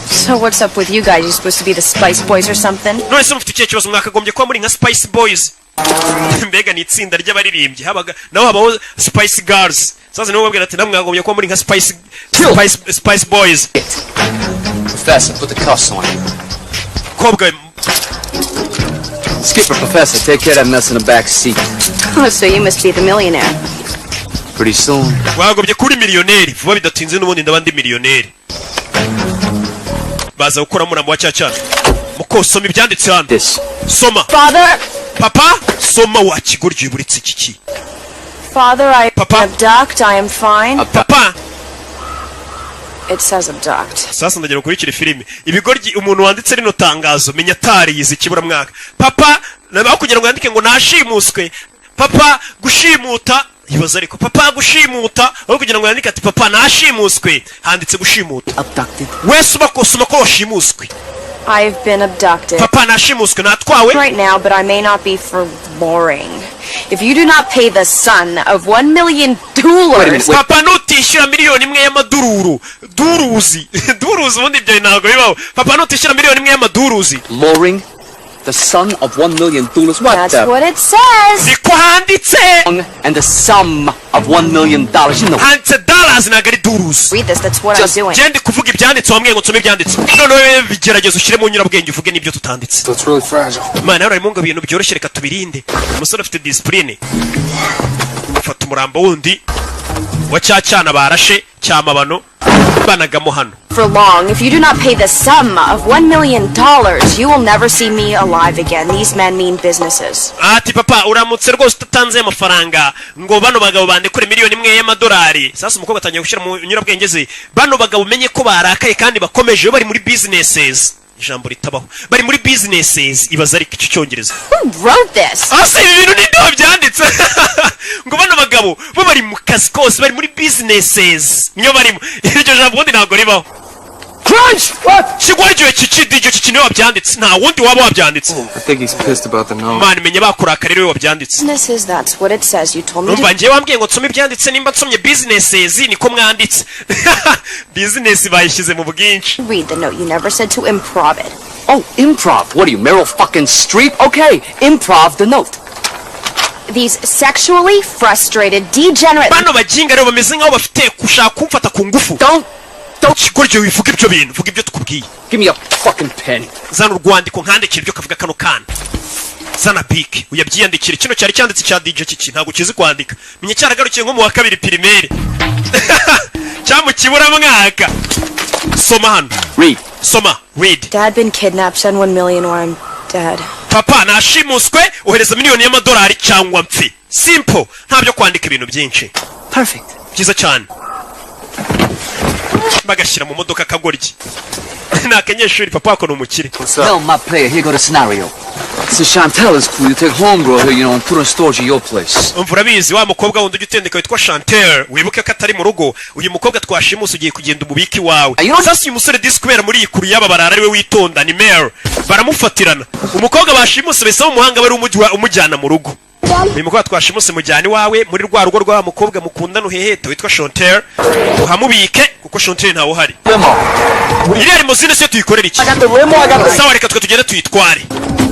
So what's up with you guys? You supposed to be the Spice Boys or something? None se mufite ikihe kibazo? Mwakagombye kuba muri nka Spice Boys. Mbega ni itsinda ry'abaririmbyi, habaga naho habaho Spice Girls. Sasa nibo babwira ati namwe mwakagombye kuba muri nka Spice Boys. Professor, put the cuffs on him. Kobwa. Skipper, Professor, take care of that mess in the back seat. Oh, so you must be the millionaire. Pretty soon. Wagobye kuri miliyoneri vuba bidatinze, n'ubundi ndaba ndi miliyoneri. Baza gukora murambo wa cyacyana. Muko, soma ibyanditse hano. This. Soma. Father! Papa, soma wa kigoryi buritse iki. Father, I Papa? Abduct. I am fine. Papa. It says abduct. Sasa ndagira ukurikire filime. Ibigoryi, umuntu wanditse rino tangazo menya atariyize ikiburamwaka. Papa, aho kugira ngo yandike ngo nashimuswe, papa gushimuta, ibaza ariko, papa gushimuta, aho kugira ngo yandike ati papa nashimuswe, handitse gushimuta. Abducted. Wese uba soma ko washimuswe. I've been abducted. Papa, nashimuswe, natwawe. Right now, but I may not be for boring. If you do not pay the son of $1 million. Papa, nutishyura 1 miliyoni y'amadururu, duruzi, duruzi, ubundi ibyo ntabwo bibaho. Papa, nutishyura 1 miliyoni y'amaduruzi. Loring, the son of $1 million. What That's the? What it says. Niko handitse. And the sum of $1 million. You know. Handitse dollars, ntabwo ari duruzi. Read this. That's what I'm doing. Genda kuvuga ibyanditse, wambwiye ngo nsome ibyanditse. Noneho bigerageza ushyire mu nyurabwenge, uvuge n'ibyo tutanditse. So it's really fragile. Imana yararimo ngo ibintu byoroshye, reka tubirinde. Umusore afite disipurine, afata umurambo wundi wa cya cyana barashe cyamabano, banagamo hano. For long, if you do not pay the sum of $1 million, you will never see me alive again. These men mean businesses. Ati papa, uramutse rwose utatanze amafaranga ngo bano bagabo bandekure 1 miliyoni y'amadolari. Sasa umukobwa atangiye gushyira mu nyurabwenge ze, bano bagabo umenye ko barakaye kandi bakomeje, bari muri businesses, ijambo ritabaho, bari muri businesses. Ibaza ariko icyo cyongereza. Who wrote this? Ase ibi bintu ninde wabyanditse? Ngo bano bagabo bo bari mu kazi kose, bari muri businesses, niyo barimo. Iryo jambo ubundi ntabwo ribaho. Crunch! What? Kigoryi kiki DJ kiki niwe wabyanditse, nta wundi waba wabyanditse. I think he's pissed about the note. Man, menya bakurakara rero wabyanditse. Businesses, that's what it says. You told me Numva to. njyewe wambwiye ngo nsome ibyanditse. Nimba nsomye businesses, niko mwanditse, business bayishyize mu bwinshi. Read the note. You never said to improv it. Oh, improv. What are you, Meryl fucking Streep? Okay, improv the note. These sexually frustrated, degenerate. Bano baginga rero bameze nk'aho bafite gushaka kumfata ku ngufu. Don't, don't. Kigoryi, wivuga ibyo bintu, vuga ibyo tukubwiye. Give me a fucking pen. Zana urwandiko nkandikira ibyo kavuga kano kana. Zana bike uyabyiyandikire. Kino cyari cyanditse cya DJ kiki ntabwo kizi kwandika, menya cyaragarukiye nko mu wa kabiri primaire cyangwa mu kiburamwaka. Soma hano. Read. Soma, read. Dad been kidnapped. Send 1 million or I'm dead. Papa nashimuswe, ohereza miliyoni y'amadolari cyangwa mpfi. Simple, nta byo kwandika ibintu byinshi. Perfect. Byiza cyane. Bagashyira mu modoka akagoryi ni akanyeshuri, papa wako ni umukire. Tell my player, here go the scenario. So Chantel is cool. You take homegirl here, and put her in storage at your place. Umva, urabizi wa mukobwa wundi ujya utendeka witwa Chantel, wibuke ko atari mu rugo. Uyu mukobwa twashimuse ugiye kugenda umubiki wawe. Sasa uyu musore disi kubera muri iyi kuru y'aba barara ariwe witonda ni Mel, baramufatirana. Umukobwa bashimuse bahise umuhanga bari umujyana mu rugo. Uyu mukobwa twashimuse mujyana iwawe muri rwa rugo rwa mukobwa mukundana uheheta witwa Chantel, uhamubike kuko Chantel ntawe uhari. Iriya limousine siyo tuyikorera iki? Sawa, reka twe tugende tuyitware.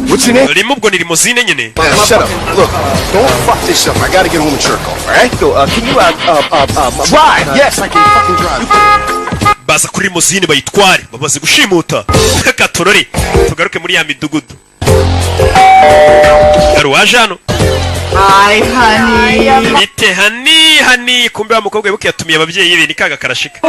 What's your name? Limo ubwo ni limousine nyine. Man, shut up. Look, don't fuck this up. I gotta get home and jerk off, all right? So, can you, Drive. Yes, I can fucking drive. Baza kuri limousine bayitware bamaze gushimuta. Katorore tugaruke muri ya midugudu, hari uwaje hano. Hi, honey. Bite honey, honey. Kumbe wa mukobwa wibuke yatumiye ababyeyi be, ni kaga karashika.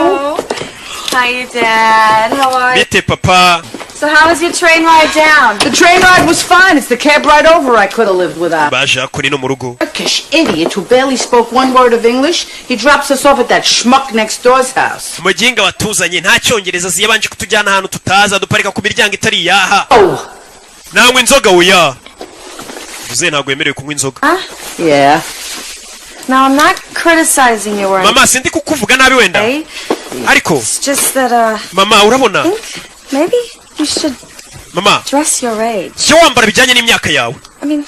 Hi, Dad. How are you? Bite papa? So, how was your train ride down? The train ride was fine. It's the cab ride over I could have lived without. Baje hakuri no mu rugo. Turkish idiot who barely spoke one word of English. He drops us off at that schmuck next door's house. Umuginga watuzanye nta cyongereza azi, yabanje kutujyana ahantu tutaza, duparika ku miryango itari iyaha. Oh. Nanywa inzoga? Oya, uze ntabwo wemerewe kunywa inzoga. Huh? Yeah. Now, I'm not criticizing you or anything. Mama, sindi kukuvuga nabi wenda, ariko It's just that, mama, urabona maybe you should mama dress your age. Jya wambara bijyanye n'imyaka yawe. I mean,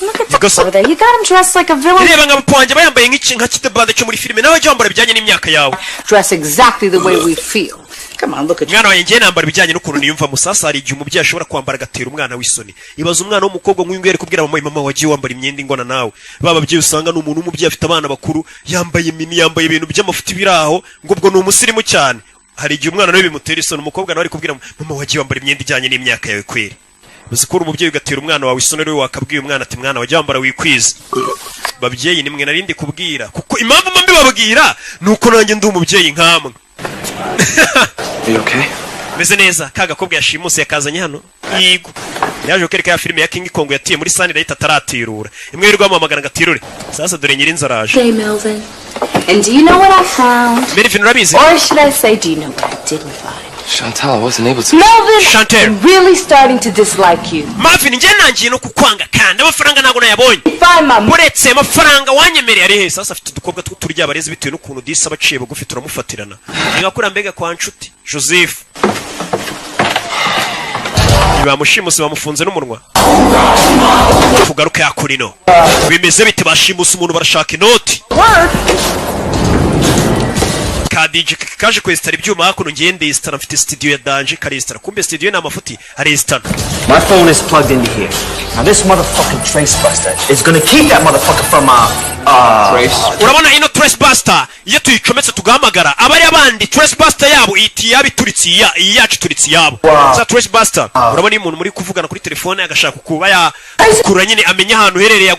look at that over there. You got him dressed like a villain. Reba nka papa wanjye aba yambaye nk'iki nka kitebande cyo muri filime, nawe jya wambara bijyanye n'imyaka yawe. Dress exactly the way we feel. Come on, look at you. Mwana wanjye, ngiye nambara ibijyanye n'ukuntu niyumva. Musasa hari igihe umubyeyi ashobora kwambara agatera umwana w'isoni. Ibaza umwana w'umukobwa nk'uyu nguyu ari kubwira mama: "Mama, wagiye wambara imyenda ingana nawe." Ba babyeyi usanga ni umuntu w'umubyeyi afite abana bakuru, yambaye mini, yambaye ibintu by'amafuti biri aho, ngo ubwo ni umusirimu cyane. Hari igihe umwana nawe bimutera isoni. Umukobwa nawe ari kubwira mama: "Wagiye wambara imyenda ijyanye n'imyaka yawe kweri." Uzi ko uri umubyeyi ugatera umwana wawe isoni? Rero wakabwiye umwana ati: "Mwana, wajya wambara wikwiza." Babyeyi, nimwe narindi kubwira, kuko impamvu mba mbibabwira ni uko nanjye ndi umubyeyi nkamwe. You okay? Meze neza. Ka gakobwa yashimuse yakazanye hano, yego yaje kwereka ya filime ya King Kong yatiye muri Sunlight ataratirura, imwe yirirwa bamuhamagara ngo atirure. Sasa dore nyirinzu araje. Hey, Melvin. And do you know what I found? Melvin, urabizi? Or should I say, do you know what I didn't find? Chantal, I wasn't able to. Melvin, Chantel. I'm really starting to dislike you. Marvin, njye nangiye no kukwanga, kandi amafaranga ntabwo nayabonye. Find my Uretse amafaranga wanyemereye ari he? Sasa afite udukobwa tw'uturya abarezi bitewe n'ukuntu disi aba aciye bugufi, turamufatirana. Ni nka kuriya mbega kwa nshuti Joseph bamushimuse bamufunze n'umunwa. Tugaruke hakurino, bimeze bite? Bashimuse umuntu, barashaka inoti. Ka DJ kaje kwesitara ibyuma hakuno. Ngiye ndesitara, mfite studio ya danger. Karesitara, kumbe studio ni amafuti, aresitara. My phone is plugged into here. Now this motherfucking trace buster is gonna keep that motherfucker from Trace. Urabona ino trace buster, iyo tuyicometse tugahamagara abari abandi, trace buster yabo ihita iyaba ituritse iya iyi yacu ituritse iyabo. Za trace buster, urabona iyo umuntu muri kuvugana kuri telefone agashaka kuba yakura nyine amenya ahantu uherereye,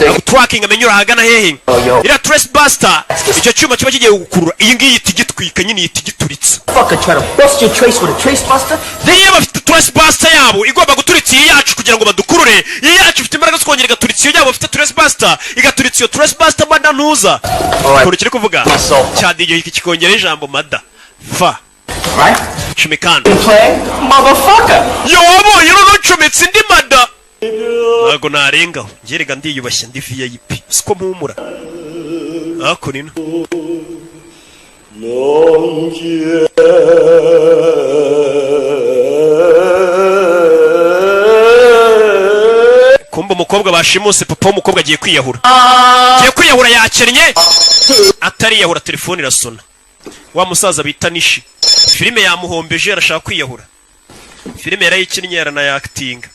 agutracking, amenye urahagana hehe, iriya trace buster, icyo cyuma kiba kigiye gukurura iyi ngiyi ihita igitwika nyine, ihita igituritse. Fucker try to bust your trace with a trace buster. Niyo bafite trace buster yabo igomba guturitsa iyi yacu kugira ngo badukurure, iyi yacu ifite imbaraga zo kongera igaturitsa iyo yabo bafite trace buster, igaturitsa iyo trace buster. Mada ntuza ukuntu kiri kuvuga cya DJ iki kikongera ijambo mada fa. Right? Cumikana. Play, motherfucker. Yo, wabonye noneho ncometse indi mada, ntabwo narengaho ngerega, ndiyubashye, ndi VIP, siko mpumura hakuno ino. Non Umukobwa bashimuse, papa w'umukobwa agiye kwiyahura, agiye kwiyahura, yakennye. Atariyahura telefone irasona. Wa musaza bita Nishi, filime yamuhombeje, arashaka kwiyahura. Filime yarayikinnye, yaranayakitinga.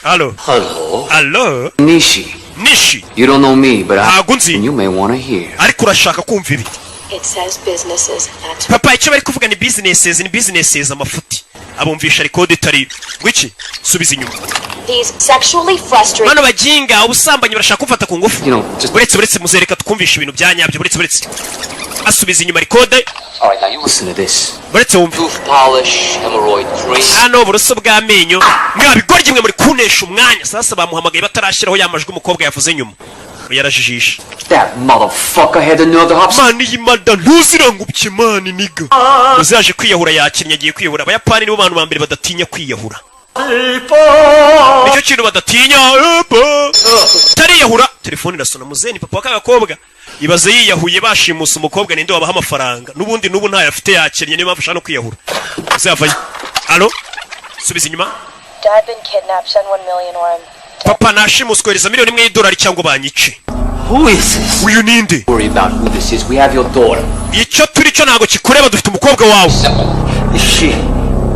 Halo? Hello. Halo? Nishi. Nishi. You don't know me, but I. Ntago unzi. You may want to hear. Ariko urashaka kumva ibi. It says businesses. That's Papa, icyo bari kuvuga ni businesses, ni businesses. Amafuti abumvisha record itari ngwiki. Subiza inyuma. These sexually frustrated. Bano baginga ubusambanyi barashaka kumfata ku ngufu. Buretse, buretse, muzereka twumvisha ibintu bya nyabyo. Buretse, buretse, asubiza inyuma record. All right, now you listen to this. Buretse wumve. Tooth polish, hemorrhoid cream. Hano uburoso bw'amenyo. Mwabigoryi mwe, muri kunesha umwanya. Sasa bamuhamagaye batarashyiraho ya majwi umukobwa yavuze nyuma. Yarajijisha. That motherfucker had the nerve to hop. Man, iyi mada ntuzirangubye, man, nigga. Uzaje kwiyahura, yakinnye, agiye kwiyahura. Abayapani nibo bantu ba mbere badatinya kwiyahura, nicyo kintu badatinya. Epa. Tariyahura telefone irasona. Muzeni papa wa kagakobwa, ibaze yiyahuye bashimusa umukobwa, ninde wabaha amafaranga? N'ubundi n'ubu ntayo afite, yakennye, niyo mpamvu ashaka no kwiyahura. Uzavayo. Alo, subiza inyuma. Dad been kidnapped. Send 1 million or I'm. Papa nashimuswe, kohereza miliyoni 1 y'idolari cyangwa banyice. Who is this? Uyu ninde? Worry about who this is. We have your daughter. Icyo turi cyo ntabwo kikureba, dufite umukobwa wawe. Is she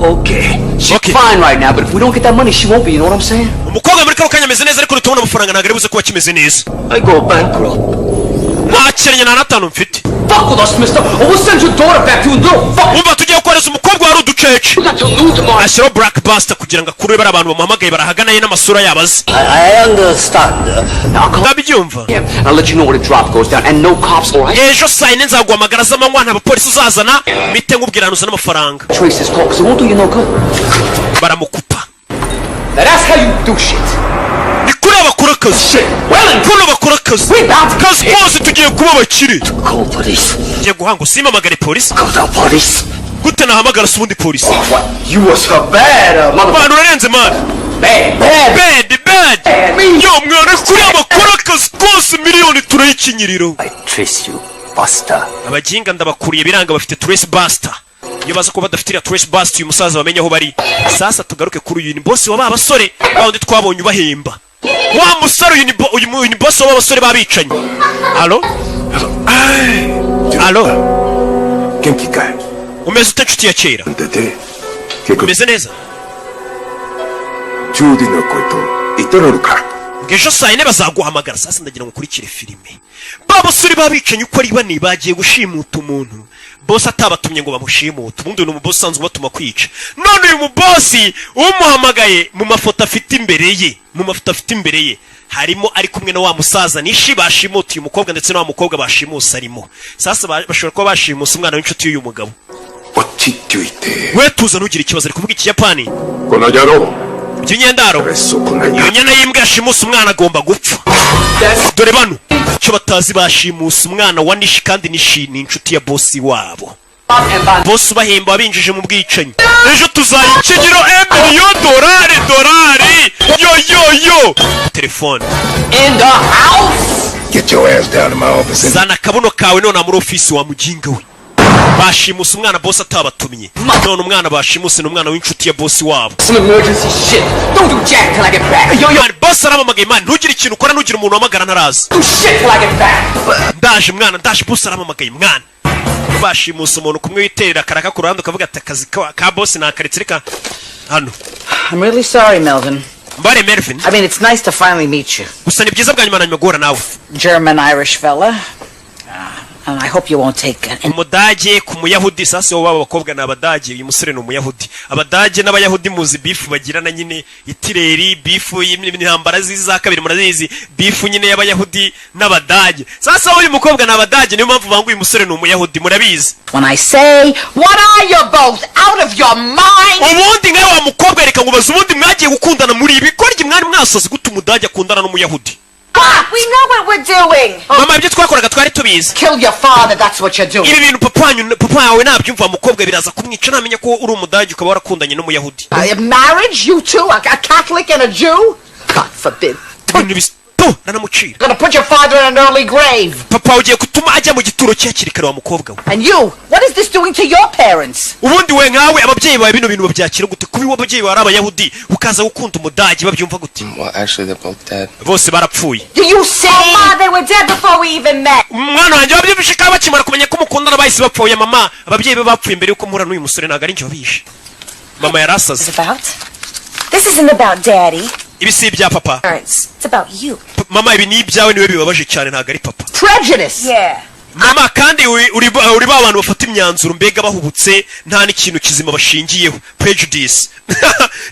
okay? She's fine right now, but if we don't get that money, she won't be. You know what I'm saying? Umukobwa muri kano kanya ameze neza, ariko nitubona amafaranga ntabwo ari buze kuba kimeze neza. I go bankrupt. Ntakennye, nta n'atanu mfite. Fuck with us, mister, or we'll send your daughter back to you, little fuck. Umva, tugiye kohereza umukobwa wari uducece. Ashyiraho black buster kugira ngo akurure bari abantu bamuhamagaye barahaganaye n'amasura yabo azi. I understand. Ndabyumva. I'll let you know when the drop goes down, and no cops, all right? Ejo saa 4 nzaguhamagara z'amanywa, nta bapolisi uzazana, mite nkubwira ahantu uzana amafaranga. Trace this call, because it won't do you no good. Baramukupa. Now that's how you do shit. Ni kuri bakora akazi, kuno bakora akazi kazi kose. Tugiye kuba abakire. Call police. Ngiye guhanga usimamagare polisi. Call police. Gute nahamagara se ubundi polisi? You were so bad, mother. Man, urarenze, man. Bad, bad. Bad, bad. Yo mwana, kuri bakora akazi kose, miliyoni turayikinyiriro. I trace you, Buster. Abaginga ndabakuriye biranga, bafite trace buster. Iyo baza kuba badafite iriya trace buster, uyu musaza bamenye aho bari. Sasa tugaruke kuri uyu ni boss wa ba basore ba wundi twabonye ubahemba, wa musore. Uyu ni uyu ni boss wa ba basore babicanyi. Alo, alo? 元気かい？ Umeze ute, nshuti ya kera? 出て結構 Umeze neza? ジュディのこと言っとるか？ Ngo ejo saa 4 bazaguhamagara. Sasa ndagira ngo ukurikire filime. Ba basore babicanyi uko ari bane bagiye gushimuta umuntu, bosi atabatumye ngo bamushimute. Ubundi uyu ni umubosi usanzwe ubatuma kwica. None uyu mubosi umuhamagaye, mu mafoto afite imbere ye, mu mafoto afite imbere ye harimo ari kumwe na wa musaza Nishi bashimutiye umukobwa, ndetse na wa mukobwa bashimuse arimo. Sasa bashobora kuba bashimuse umwana w'inshuti y'uyu mugabo. 落ち着いて。 We tuza, ntugire ikibazo. Ari kuvuga Ikiyapani. この野郎。 By'imyendaro, iyo nyana y'imbwa yashimuse umwana agomba gupfa. Dore bano icyo batazi, bashimuse umwana wa Nishi, kandi Nishi ni inshuti ya bosi wabo, bosi ubahemba wabinjije mu bwicanyi. Ejo tuzayikinyiro emiliyo dorari dorari. Yo yo yo, telefone. In the house. Get your ass down to my office and Zana akabuno kawe none muri ofisi, wa muginga we. Bashimuse umwana bosi atabatumye. None umwana bashimuse ni umwana w'inshuti ya bosi wabo. Some emergency shit. Don't do jack till I get back. Yo, yo. Man, bosi aramamagaye. Man, ntugire ikintu ukora, ntugire umuntu uhamagara ntaraza. Do shit till I get back. Ndaje mwana, ndaje, bosi aramamagaye. Mwana, bashimuse umuntu kumwe witerera akaraka ku ruhande, ukavuga ati akazi ka bosi nakaretse, reka hano. I'm really sorry, Melvin. Mbare, Melvin. I mean, it's nice to finally meet you. Gusa ni byiza bwa nyuma na nyuma guhura nawe. German Irish fella. And I hope you won't take an Umudage ku Muyahudi. Sasa wowe, baba bakobwa ni Abadage, uyu musore ni Umuyahudi. Abadage n'Abayahudi muzi beef bagirana nyine, itireri beef y'intambara z'iza kabiri murazizi, beef nyine y'Abayahudi n'Abadage. Sasa uyu mukobwa ni Abadage, niyo mpamvu banga uyu musore ni Umuyahudi, murabizi. When I say, what are you both out of your mind? Ubundi nkawe wa mukobwa, reka nkubaze, ubundi mwagiye gukundana muri ibi korye mwari mwasoze gute? Umudage akundana n'Umuyahudi? We know what we're doing. Mama, ibyo twakoraga twari tubizi. Kill your father, that's what you're doing. Ibi bintu papa wanyu, papa wawe nabyumva, mukobwa, biraza kumwica namenya ko uri Umudage ukaba warakundanye n'Umuyahudi. Marriage, you two, a Catholic and a Jew? God forbid. Ibintu Tu nanamucira. Gonna put your father in an early grave. Papa ugiye gutuma ajya mu gituro cye hakiri kare, wa mukobwa we. And you, what is this doing to your parents? Ubundi we nkawe, ababyeyi bawe bino bintu babyakira gute? Kuba iwe ababyeyi bawe ari Abayahudi, ukaza gukunda Umudage, babyumva gute? Well, actually, they're both dead. Bose barapfuye. Do you see? Oh, Ma, they were dead before we even met. Umwana wanjye, wabyumvishe? Kaba bakimara kumenya ko mukundana bahise bapfuye. Mama, ababyeyi be bapfuye mbere yuko mpura n'uyu musore, ntabwo ari njye wabishe. Mama yari asaze. About? This isn't about Daddy. Ibi si ibya papa. Parents. It's about you. Mama, ibi ni ibyawe, niwe bibabaje cyane, ntabwo ari papa. Prejudice. Yeah. Mama, kandi uri ba bantu bafata imyanzuro mbega bahubutse, nta n'ikintu kizima bashingiyeho. Prejudice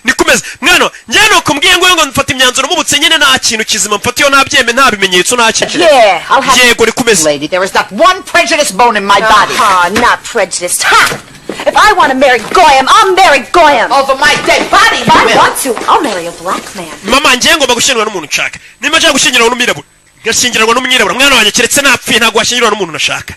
nikomeza. Mwana, njyewe nuko mbwiye ngo mfata imyanzuro mpubutse nyine, nta kintu kizima mfatiyeho, nta byeme, nta bimenyetso, nta kintu. Yeah, I'll have Yego, nikomeze. Lady, there is not one prejudice bone in my body. Uh-huh, not prejudiced. Ha! If I want to marry Goyam, I'll marry Goyam. Over my dead body, If you I will. want to, I'll marry a black man. Mama, njyewe ngomba gushyingirwa n'umuntu nshaka. Nimba nshaka gushyingirwa n'umwirabura, ngashyingirwa n'umwirabura. Mwana wanjye, keretse napfuye, ntabwo washyingirwa n'umuntu nashaka.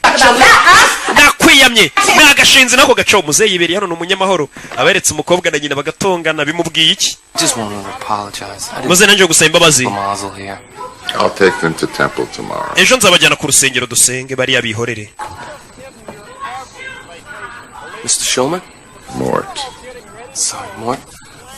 Nakwiyamye nagashinze nako gaco. Muzehe yibereye hano, ni umunyamahoro, aberetse umukobwa na nyina bagatongana, bimubwiye iki? Just wanted to apologize. I didn't Muzehe, nanjye gusaba imbabazi. mazel here. I'll take them to temple tomorrow. Ejo nzabajyana ku rusengero dusenge, bariya bihorere. Mr. Shulman? Mort. Sorry, Mort.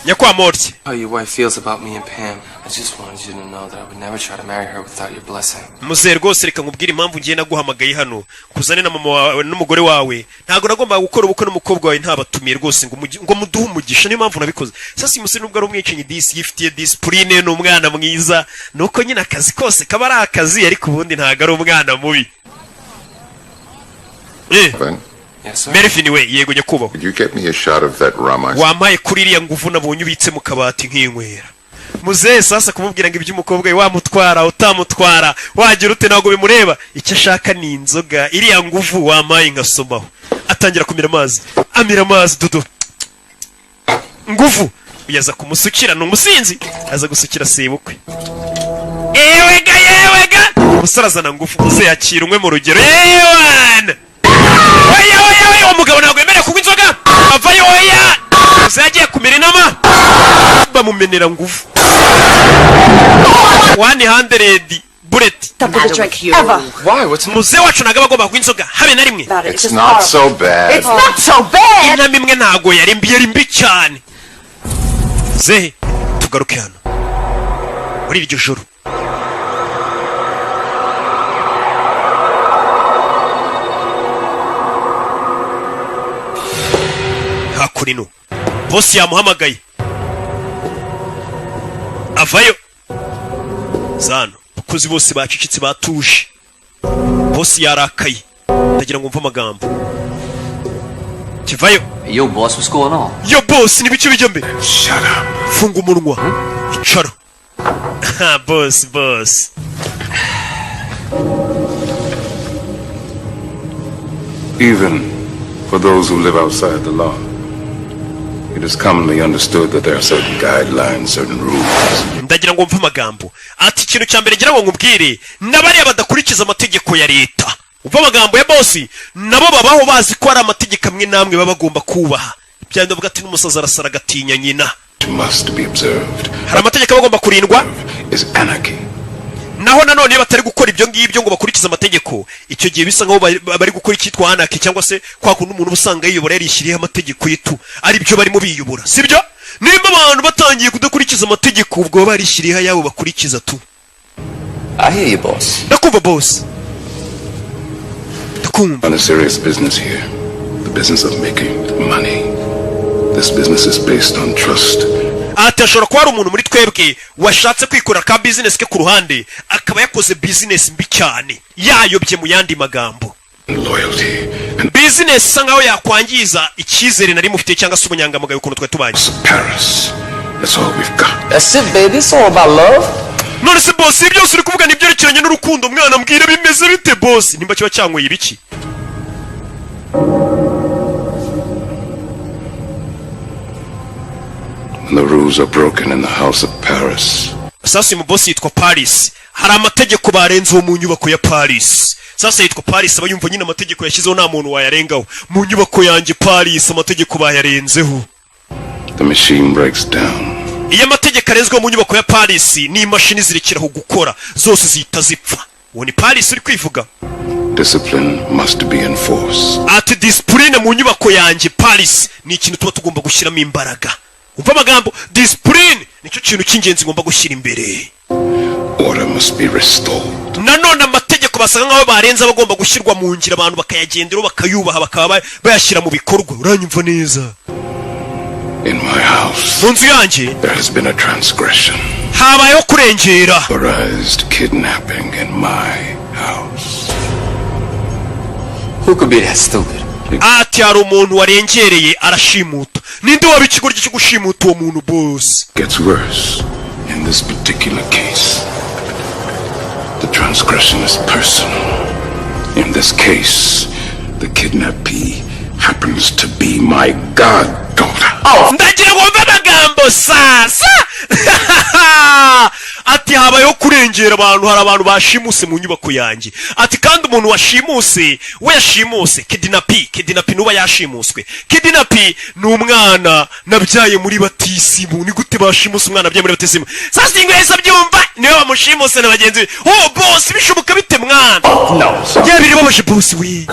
Nyakwa Mort. How your wife feels about me and Pam. I just wanted you to know that I would never try to marry her without your blessing. Muzehe, rwose reka nkubwire impamvu ngiye naguhamagaye hano kuzane na mama wawe n'umugore wawe. Ntabwo nagombaga gukora ubukwe n'umukobwa wawe ntabatumiye rwose, ngo muduhe umugisha, niyo mpamvu nabikoze. Sasa uyu musore, nubwo ari umwicanyi, disi yifitiye discipline, ni umwana mwiza. Nuko nyine akazi kose kaba ari akazi, ariko ubundi ntabwo ari umwana mubi. Then, Yes, sir. Melvin we. Yego nyakubahwa. could you get me a shot of that rum I Wampaye kuri iriya nguvu nabonye ubitse mu kabati nk'inywera? Muzehe sasa kumubwira ngo iby'umukobwa we, wamutwara utamutwara, wagira ute, ntabwo bimureba. Icyo ashaka ni inzoga, iriya nguvu wampaye nkasomaho. Atangira kumira amazi, amira amazi dudu nguvu. Uyaza kumusukira, ni umusinzi, aza gusukira sebukwe. Ewega yewega, umusore azana ngufu, muzehe yakira umwe mu rugero. Ewana, oya oya oya, uwo mugabo ntabwo yemerewe kunywa inzoga, avayo. Oya, muzehe agiye kumira inama, bamumenera ngufu 100 bullet. Stop with the drink. Ever. Why? What's Muzehe wacu ntabwo aba agomba kunywa inzoga habe na rimwe. About it. It's It's just not horrible. so bad. It's not so bad. Inama imwe ntabwo yari mbi, yari mbi cyane. Muzehe, tugaruke hano muri iryo joro. Hakurino bosi yamuhamagaye, avayo zano. Abakozi bose bacecetse, batuje, bosi yarakaye. Ndagira ngo mve amagambo kivayo. Yo, boss, what's going on? Yo boss, ni biki bijya mbere? Shut up. Funga umunwa, icara. Ha, boss, boss. Even for those who live outside the law, it is commonly understood that there are certain guidelines, certain rules. Ndagira ngo mve amagambo. Ati ikintu cya mbere ngira ngo nkubwire, n'abariya badakurikiza amategeko ya leta, umva amagambo ya bosi, nabo babaho bazi ko hari amategeko amwe n'amwe baba bagomba kubaha. Byandi bavuga ati n'umusazi arasara agatinya nyina. Must be observed. Hari amategeko aba agomba kurindwa. Is anarchy. Naho nanone iyo batari gukora ibyo ngibyo ngo bakurikize amategeko, icyo gihe bisa nkaho bari gukora icyitwa anarchy, cyangwa se kwa kundi umuntu uba usanga yiyobora, yarishyiriyeho amategeko yitu, ari byo barimo biyobora, sibyo? Nimba abantu batangiye kudakurikiza amategeko, ubwo baba barishyiriyeho ayabo bakurikiza tu. I hear you, boss. Ndakumva boss, ndakumva. On a serious business here, the business of making money. This business is based on trust. Ati hashobora kuba hari umuntu muri twebwe washatse kwikorera ka bizinesi ke ku ruhande, akaba yakoze bizinesi mbi cyane, yayobye. Mu yandi magambo, And loyalty and bizinesi isa nkaho yakwangiza icyizere nari mufitiye, cyangwa se ubunyangamugayo, ukuntu twari tubanye. Paris. That's all we've got. That's it, baby. It's all about love. None se boss, ibi byose uri kuvuga ni ibyerekeranye n'urukundo? Mwana, mbwira bimeze bite boss? Nimba kiba cyanyweye ibiki? When the rules are broken in the house of Paris, Sasa uyu mubosi yitwa Paris, hari amategeko barenzeho mu nyubako ya Paris. Sasa yitwa Paris, aba yumva nyine amategeko yashyizeho nta muntu wayarengaho. Mu nyubako yanjye Paris, amategeko bayarenzeho. The machine breaks down. Iyo amategeko arenzwe mu nyubako ya Paris, n'imashini zirekeraho gukora, zose zihita zipfa. Uwo ni Paris uri kwivuga. Discipline must be enforced. Ati disipurine mu nyubako yanjye Paris ni ikintu tuba tugomba gushyiramo imbaraga. Umva amagambo, disipurine nicyo kintu cy'ingenzi ngomba gushyira imbere. Order must be restored. Nanone amategeko basaga nk'aho barenze aba agomba gushyirwa mu ngiro, abantu bakayagenderaho, bakayubaha, bakaba bayashyira mu bikorwa. Uranyumva neza? In my house, Mu nzu yanjye there has been a transgression. habayeho kurengera. Authorized kidnapping in my house. Who could be that stupid? Ati hari umuntu warengereye arashimuta. Ninde waba ikigoryi cyo gushimuta uwo muntu, boss? Gets worse. In this particular case, the transgression is personal. In this case, the kidnappee happens to be my goddaughter. Ndagira ngo wumve amagambo sasa. Ati habayeho kurengera abantu, hari abantu bashimuse mu nyubako yanjye. Ati kandi umuntu washimuse we yashimuse kidnappee. Kidnappee nuba yashimuswe. Kidnappee ni umwana nabyaye muri batisimu. Ni gute bashimuse umwana nabyaye muri batisimu? Sasa ingo yahise abyumva, niwe bamushimuse na bagenzi be. Oh boss, bishoboka bite mwana? No. Yewe, biribabaje boss we.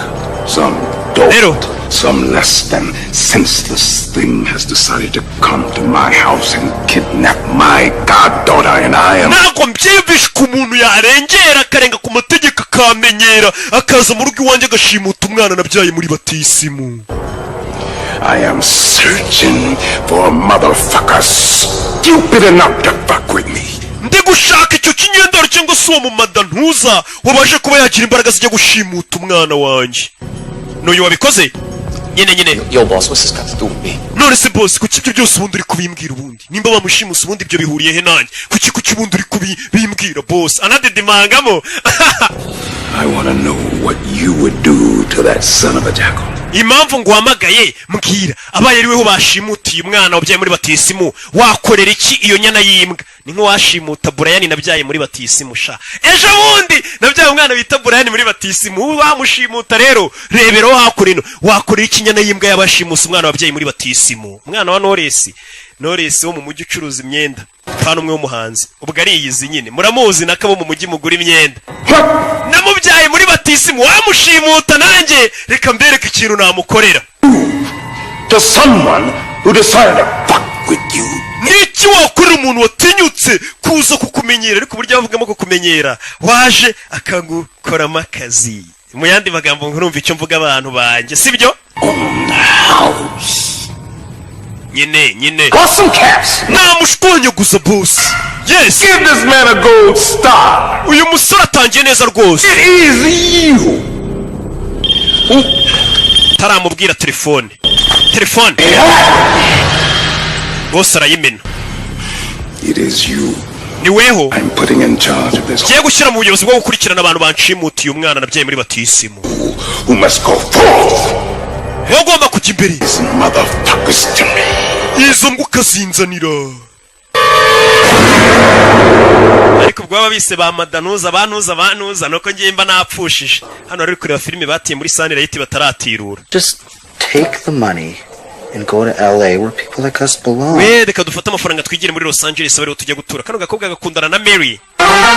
Some dope, some less than senseless thing has decided to come to my house and kidnap my goddaughter, and I am. Ntabwo mbyiyumvisha ko umuntu yarengera akarenga ku mategeko, akamenyera, akaza mu rugo iwanjye agashimuta umwana nabyaye muri batisimu. I am searching for a motherfucker stupid enough to fuck with me. Ndi gushaka icyo kinyendaro cyangwa se uwo mumada ntuza wabashe kuba yagira imbaraga zijya gushimuta umwana wanjye. N'uyu wabikoze nyine nyine. Yo, boss, what's this got to do with me? None se boss, kuki ibyo byose ubundi uri kubimbwira? Ubundi nimba bamushimuse, ubundi ibyo bihuriye he nanjye? Kuki ubundi uri kubimbwira, boss? Anadedimangamo. I want to know what you would do to that son of a jackal. Impamvu nguhamagaye, mbwira, abaye ari weho bashimutiye umwana wabyaye muri batisimu, wakorera iki iyo nyana y'imbwa? Ni nk'uwashimuta Burayani nabyaye muri batisimu sha. Ejo bundi nabyaye umwana bita Burayani muri batisimu. Wamushimuta rero, reberaho hakurino, wakorera iki inyana y'imbwa y'abashimuse umwana wabyaye muri batisimu? Umwana wa Noresi, Noresi wo mu mujyi ucuruza imyenda, pana umwe w'umuhanzi. Ubwo ariyizi nyine, muramuzi nakabo mu mujyi mugura imyenda. Namubyaye muri batisimu, wamushimuta nanjye reka mbereke ikintu namukorera. To someone who decided to fuck with you. Niki wakorera umuntu watinyutse kuza kukumenyera? Ariko uburyo bavugamo kukumenyera, waje akagukoramo akazi, mu yandi magambo nkurumva icyo mvuga, abantu banjye, sibyo nyine nyine? Bust some caps. Namushwanyaguza boss, yes. Give this man a gold star. Uyu musore atangiye neza rwose. It is you. Taramubwira telefone, telefone bose arayimena. It is you Ni weho I'm putting in charge of this ngiye gushyira mu buyobozi bwo gukurikirana abantu banshimutiye umwana nabyaye muri batisimu. Who must go forth. Wowe ugomba kujya imbere. These motherfuckers to me. Izo mbwa ukazinzanira. Ariko ubwo baba bise ba madanuza bantuza bantuza, nuko ngiye mba napfushije. Hano bari kureba filime batiye muri Sunlight bataratirura. Just take the money and go to LA where people like us belong. We reka dufate amafaranga twigire muri Los Angeles, abe ariho tujya gutura. Kano gakobwa gakundana na Mary.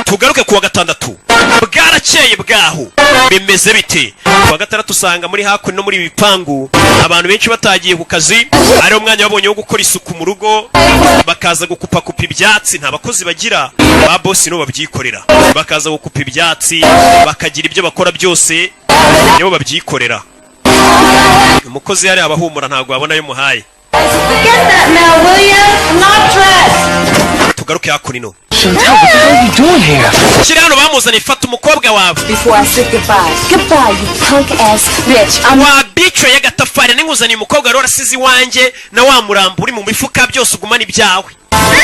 Tugaruke kuwa gatandatu, bwarakeye bwaho bimeze bite? Kuwa gatandatu usanga muri hakuno no muri ibi bipangu abantu benshi batagiye ku kazi, ariwo mwanya babonye wo gukora isuku mu rugo, bakaza gukupakupa ibyatsi. Nta bakozi bagira, ba boss nibo babyikorera, bakaza gukupa ibyatsi, bakagira ibyo bakora byose nibo babyikorera. Umukozi yari abahumura, ntabwo wabona ayo muhaye. Get that now, will ya? I'm not dressed. Tugaruke hakuno. Chantel, what the hell are you doing here? Kiri hano bamuzaniye, fata umukobwa wawe. Before I say goodbye. Goodbye, you punk ass bitch. I'm Wa bico y'agatafari, ninguzaniye umukobwa wari warasize iwanjye na wa murambo uri mu mifuka, byose ugumana ibyawe.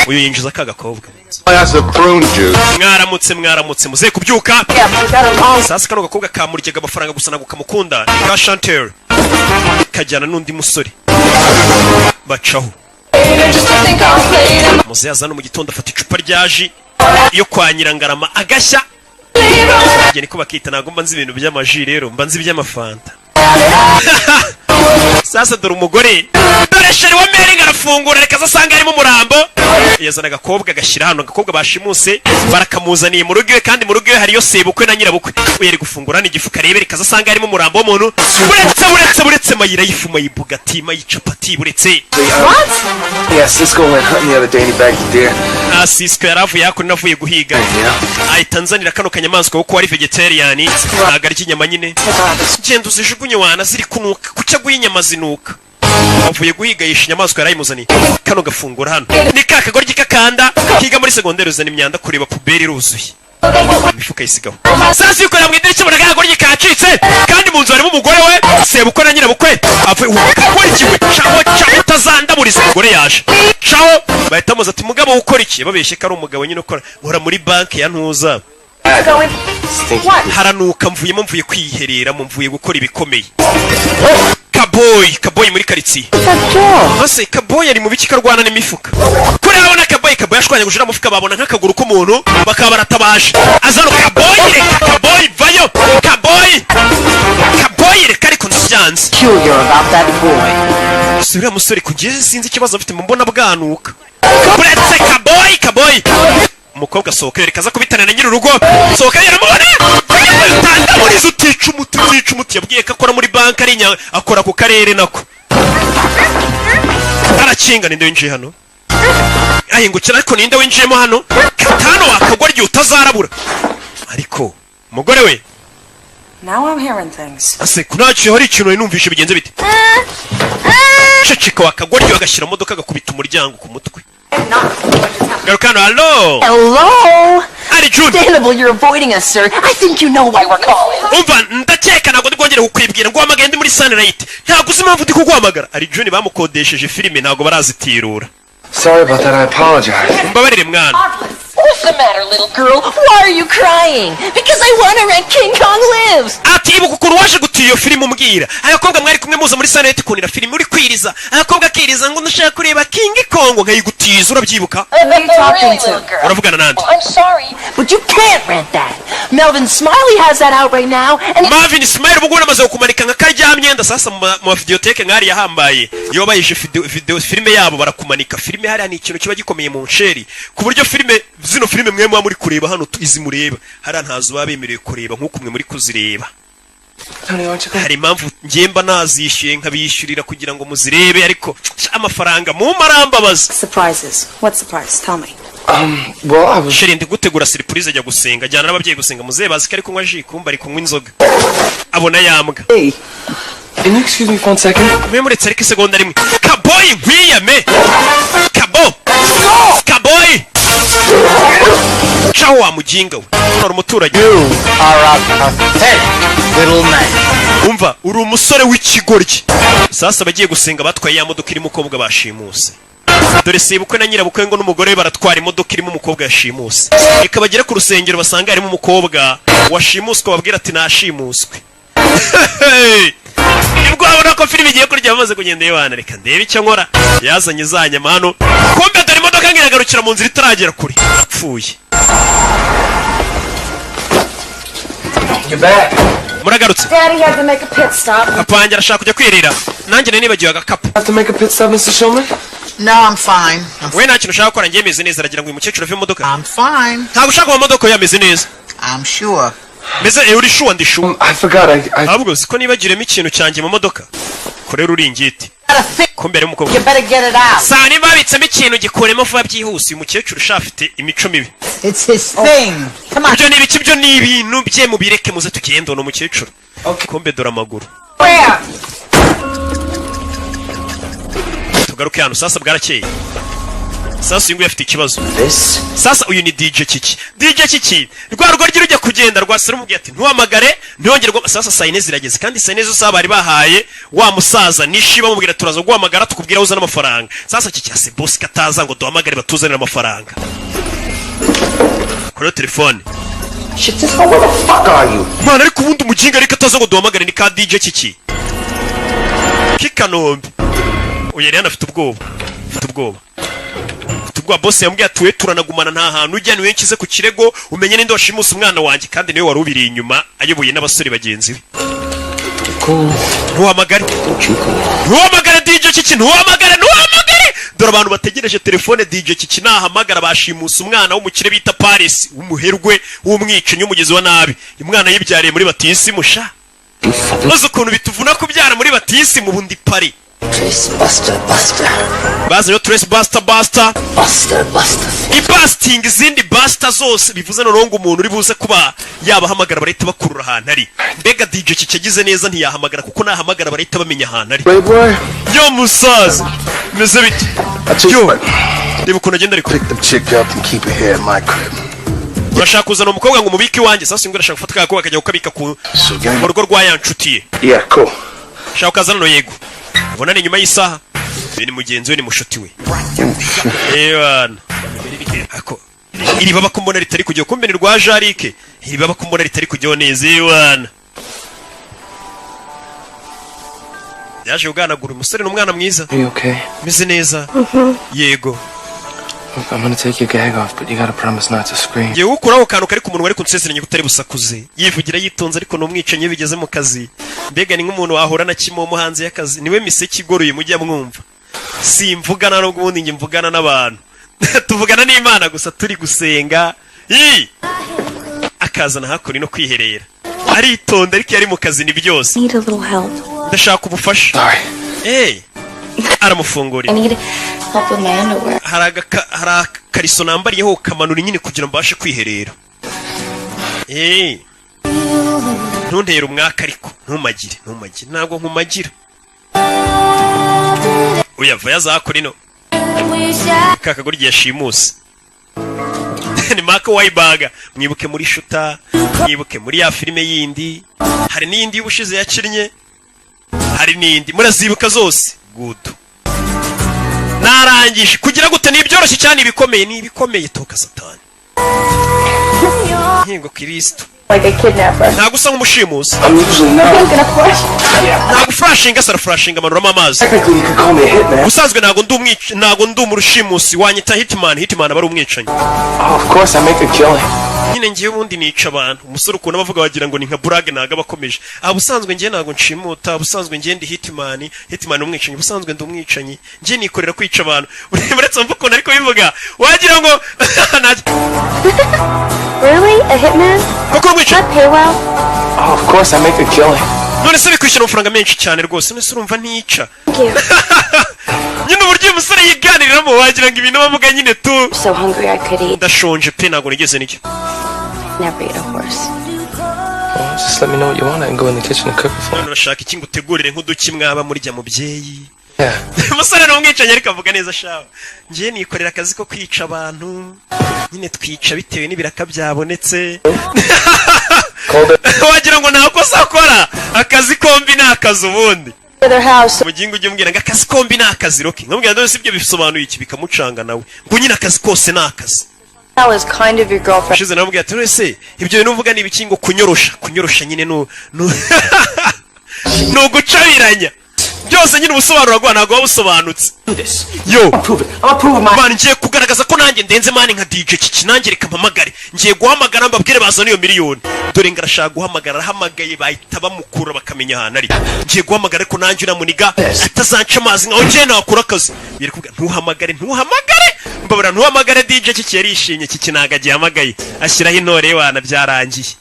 Uyu yinjiza ka gakobwa. Glass of prune juice. Mwaramutse, mwaramutse, muze kubyuka. Sasa kano gakobwa kamuryaga amafaranga gusa, ntabwo kamukunda. Ni ka Chantel, kajyana n'undi musore bacaho. Muze yazana mu gitondo, afata icupa rya jus yo kwa Nyirangarama agashya. Njye niko bakita, ntabwo mba nzi ibintu by'amaji, rero mba nzi iby'amafanta. Sasa dore umugore, dore chéri wa Meringi arafungura, reka aza asanga harimo umurambo. Yazana agakobwa agashyira hano, agakobwa bashimuse barakamuzaniye mu rugo iwe, kandi mu rugo iwe hariyo sebukwe na nyirabukwe. We yari gufungura hano igifuka arebe, reka aza asanga harimo umurambo w'umuntu. Buretse, buretse, buretse, mayira y'ifu, mayibugati, mayicapati, buretse. What? Yeah, Cisco went hunting the other day and he bagged a deer. Ah, Cisco yari avuye hakuno, avuye guhiga, ahita anzanira kano kanyamaswa kuko ari vegetarian, ntabwo arya inyama nyine. Genda uzijugunye wana, ziri kunuka. Kuki aguye inyama zinuka? Avuye guhiga yishe inyamaswa yarayimuzaniye. Kano gafungura hano ni ka kagoryi kakanda kiga muri segonderi, uzana imyanda kureba poubelle iruzuye, imifuka yisigaho. Sasa yikorera mu idirishya, ubona kagoryi kacitse, kandi mu nzu harimo umugore we, sebukwe na nyirabukwe. Avuye ukora iki we? Caho, caho, utazandaburiza. Umugore yaje, caho, bahita bamuza ati: "Mugabo, ukora iki?" Babeshye ko ari umugabo nyine ukora, nkora muri banki ya ntuza. Haranuka, mvuyemo, mvuye kwihereramo, mvuye gukora ibikomeye. Kaboyi, kaboyi muri karitsiye. Ese kaboyi ari mu biki karwana n'imifuka? Kuri abona kaboyi, kaboyi ashwanyaguje uriya mufuka, babona nk'akaguru k'umuntu, bakaba baratabaje. Azano kaboyi, reka kaboyi, vayo kaboyi, kaboyi reka, ariko ndabyanze. Peculiar about that boy. Gusa uriya musore kugeza sinzi ikibazo afite, mbona bwanuka. Uretse kaboyi, kaboyi, umukobwa asohoka, yereka aza kubitana na nyir'urugo. Sohoka, yaramubona. Utandaburiza, utica umuti, utica umuti. Yabwiye ko akora muri banki, ari akora ku karere nako. Arakinga. Ninde winjiye hano? Ahingukira, ariko ninde winjiyemo hano? Katano wakagwa igihe utazarabura. Ariko umugore we. Now I'm hearing things. Ase ntacyo, hari ikintu nari numvishe, bigenze bite? Ceceka wakagoryi. Agashyira modoka, agakubita umuryango ku mutwe. Garuka hano, hallo. Hello? Ari June. Understandable you're avoiding us, sir. I think you know why we're calling. Umva, ndakeka ntabwo ndi bwongere kukwibwira ngo uhamagaye ndi muri Sunlight. Ntabwo uzi impamvu ndi kuguhamagara. Ari June, bamukodesheje filime, ntabwo barazitirura. Sorry about that. I apologize. Mbabarire mwana. What's the matter, little girl? Why are you crying? Because I want to rent King Kong Lives. Ati ibuka ukuntu waje gutiya iyo filime, umbwira abakobwa mwari kumwe muza muri Sunlight kunira filime, uri kwiriza, abakobwa akiriza ngo ndashaka kureba King Kong, nkayigutiza, urabyibuka? Who are you talking Really, to? little girl. Uravugana nande? I'm sorry, but you can't rent that. Melvin Smiley has that out right now, and Marvin Smile ubu ngubu namaze kumanika nka karya myenda. Sasa mu mavidéothèque nk'ariya ahambaye, iyo bayishe video filime yabo barakumanika filime hariya. Ni ikintu kiba gikomeye mu nsheri, ku buryo filime zino filime mwe muba muri kureba hano, izi mureba hariya ntazo baba bemerewe kureba nk'uko mwe muri kuzireba. Tony, why don't you go? Hari impamvu ngemba nazishyuye, nkabishyurira kugira ngo muzirebe, ariko sha, amafaranga mu marambabaza. Surprises. What surprise? Tell me. Well, I was. Chéri, ndi gutegura surprise, ajya gusenga, ajyana n'ababyeyi gusenga. Muzehe bazi ko ari kunywa jus, kumba ari kunywa inzoga, abona yambwa. Hey, can you excuse me for one second? Mwe muretse ariko isegonda rimwe. Kaboyi, nkwiyame, kabo, kaboyi, caho wa muginga we. None umuturage. You are a pathetic little man. Umva, uri umusore w'ikigoryi. Sasa abagiye gusenga batwaye ya modoka irimo umukobwa bashimuse. Dore sebukwe na nyirabukwe ngo n'umugore we baratwara imodoka irimo umukobwa yashimuse. Reka bagere ku rusengero basanga harimo umukobwa washimuswe, babwira ati nashimuswe. Nibwo babona ko filime igiye kurya, bamaze kugenda. Yewana, reka ndebe icyo nkora. Yazanye za nyama hano, kumbe dore imodoka ngo iragarukira mu nzira itaragera kure, apfuye. You're back. Muragarutse. Daddy had to make a pit stop. Papa wanjye arashaka kujya kwirira, nanjye nari nibagiwe agakapu. Have to make a pit stop, Mr. Shulman? No, I'm fine. I'm, We nta kintu ushaka gukora, njye meze neza. Aragira ngo uyu mukecuru ave mu modoka. I'm fine. Ntabwo ushaka mu modoka, yameze neza. I'm sure. Meze uri sure? Ndi sure. I forgot. I Ahubwo siko nibagiremo ikintu cyanjye mu modoka, korera uringiti ko mbere y'umukobwa. You better get it out. Saa niba babitsemo ikintu, gikuremo vuba byihuse. Uyu mukecuru ushaka afite imico mibi. It's his thing. Come on. Ibyo ni ibiki? Ibyo ni ibintu bye, mubireke, muze tugende. Ni umukecuru, kumbe dore amaguru. Where? Tugaruke hano. Sasa bwarakeye. Sasa uyu nguyu afite ikibazo. This? Sasa uyu ni DJ Kiki, DJ Kiki rwa rugoryi rujya kugenda rwasira, rumubwiye ati ntuhamagare, ntiwongere. Sasa saa 4 zirageze, kandi saa 4 zose bari bahaye wa musaza nishi, bamubwira turaza guhamagara tukubwira aho uzana amafaranga. Sasa Kiki ase boss kataza ngo duhamagare batuzanire amafaranga kuri telefone. Shit, Cisco, where the fuck are you? Mwana, ariko ubundi umuginga ariko ataza ngo duhamagare ni ka DJ Kiki k'Ikanombe. Uyu yari yanafite ubwoba, afite ubwoba, afite ubwoba. Boss yambwiye ati we turanagumana, nta hantu ujya, niwe nshyize ku kirego, umenye ninde washimuse umwana wanjye, kandi niwe wari ubiri inyuma ayoboye n'abasore bagenzi be. call. Ntuhamagare. Don't you call. Ntuhamagare DJ Kiki, ntuhamagare, ntuhamagare. Dore abantu bategereje telefone. DJ Kiki nahamagara, bashimusa umwana w'umukire bita Paris, w'umuherwe, w'umwicanyi, w'umugizi wa nabi. Umwana yibyariye muri batisimu sha. Maze ukuntu bituvuna kubyara muri batisimu, ubundi pari. Trace Buster Buster. Bazanye Trace Buster Buster. Buster Buster. Ibasitinga izindi buster zose, bivuze noneho ngo umuntu uri buze kuba yabahamagara, barahita bakurura ahantu ari. Mbega DJ Kiki agize neza ntiyahamagara, kuko nahamagara barahita bamenya ahantu ari. Playboy. Yo musaza, bimeze bite? Yo, reba ukuntu agenda ariko. Pick the chick up and keep her here at my crib. Urashaka kuzana umukobwa ngo umubike iwanjye? Sasa ngo urashaka gufata ka gakobwa akajya kukabika ku mu rugo rwa ya nshuti ye. Yeah, cool. Shaka ukazana no yego, ubonane nyuma y'isaha. Uyu ni mugenzi we, ni mushuti we. Ebana ako iri baba ko mbona ritari kujyaho, kumbe ni rwa jarike. Iri baba ko mbona ritari kujyaho neza. Ebana yaje kuganagura umusore, ni umwana mwiza. Are you okay? Meze neza, yego. Look, I'm gonna take your gag off, but you gotta promise not to scream. Ngiye gukuraho akantu kari ku munwa, ariko nsezeranye ko utari busakuze. Yivugira yitonze, ariko ni umwicanyi iyo bigeze mu kazi. Mbega ni nk'umuntu wahura na kimomo hanze y'akazi, niwe miseke igoroye mujya mwumva. Simvugana n'ubwo ubundi njye mvugana n'abantu, tuvugana n'Imana gusa turi gusenga. Ii! Akazana hakuno no kwiherera, aritonda, ariko iyo ari mu kazi ni byose. Need a little help. Ndashaka ubufasha. Eh, aramufungurira. I need help with my underwear. Hari akariso nambariyeho, kamanura nyine kugira ngo mbashe kwiherera. Eh, ntuntere umwaka, ariko ntumagire, ntumagire, ntabwo nkumagira. Uyava yazakora ino ka kagoryi yashimuse ni Mark Wahlberg, mwibuke muri Shuta, mwibuke muri ya filime yindi, hari n'iyindi y'ubushize yakinnye, hari n'indi murazibuka zose. Good, narangije kugira gute? Ni ibyoroshye cyane, ibikomeye ni ibikomeye. Toka satani, nkingo Kristo. Like a kidnapper. Ntabwo usa nk'umushimusi. I'm usually not. I'm gonna flush. Ntabwo flushinga se, araflushinga, amanuramo amazi. Technically, you could call me a hitman. Ubusanzwe ntabwo ndi umwic, ntabwo ndi umurushimusi, wanyita hitman. Hitman aba ari umwicanyi. Oh, of course, I make a killing. Nyine ngewe ubundi nica abantu. Umusore ukuntu abavuga wagira ngo ni nka burage, ntabwo aba akomeje. Aha ubusanzwe ngewe ntabwo nshimuta, ubusanzwe ngewe ndi hitman. Hitman ni umwicanyi. Ubusanzwe ndi umwicanyi, ngewe nikorera kwica abantu. Uretse mvuga ukuntu ariko bivuga wagira ngo Really? A hitman? Koko umwicanyi? That pay well? Oh, of course, I make a killing. None se bikwishyura amafaranga menshi cyane rwose? None se urumva ntica? Thank you. Nyine uburyo uyu musore yiganiriramo wagira ngo ibintu bavuga nyine tu. I'm so hungry I could eat. Ndashonje pe, ntabwo nigeze nicyo. Never eat a horse. Well, just let me know what you want and go in the kitchen and cook it for None me. urashaka iki ngo utegurire nk'uduki mwaba murya, mubyeyi? Yeah. Umusore ni umwicanyi ariko avuga neza shawe. Ngiye nikorera akazi ko kwica abantu nyine, twica bitewe n'ibiraka byabonetse. Wagira ngo nta kosa akora, akazi kombi ni akazi ubundi. Other house. Mugingo ujya umbwira ngo akazi kombi ni akazi roki, nkamubwira none si ibyo bisobanuye iki, bikamucanga nawe ngo nyine akazi kose ni akazi. That was kind of your girlfriend. Ushize namubwira ati none se ibyo bintu uvuga ni ibiki? Ngo kunyorosha, kunyorosha nyine ni ugucabiranya byose nyine. Ubusobanuro bwa ntabwo buba busobanutse. Yo man, ngiye kugaragaza ko nanjye ndenze man nka DJ Kiki. Nanjye reka mpamagare, ngiye guhamagara mbabwire bazane iyo miliyoni. Dore ngo arashaka guhamagara, arahamagaye, bahita bamukura bakamenya ahantu ari. Ngiye guhamagara ariko nanjye uramuniga atazanca amazi nkaho ngiye nakora akazi. Biri kuvuga ntuhamagare, ntuhamagare, mbabura ntuhamagare. DJ Kiki yarishimye. Kiki ntabwo agihamagaye, ashyiraho intore wana, byarangiye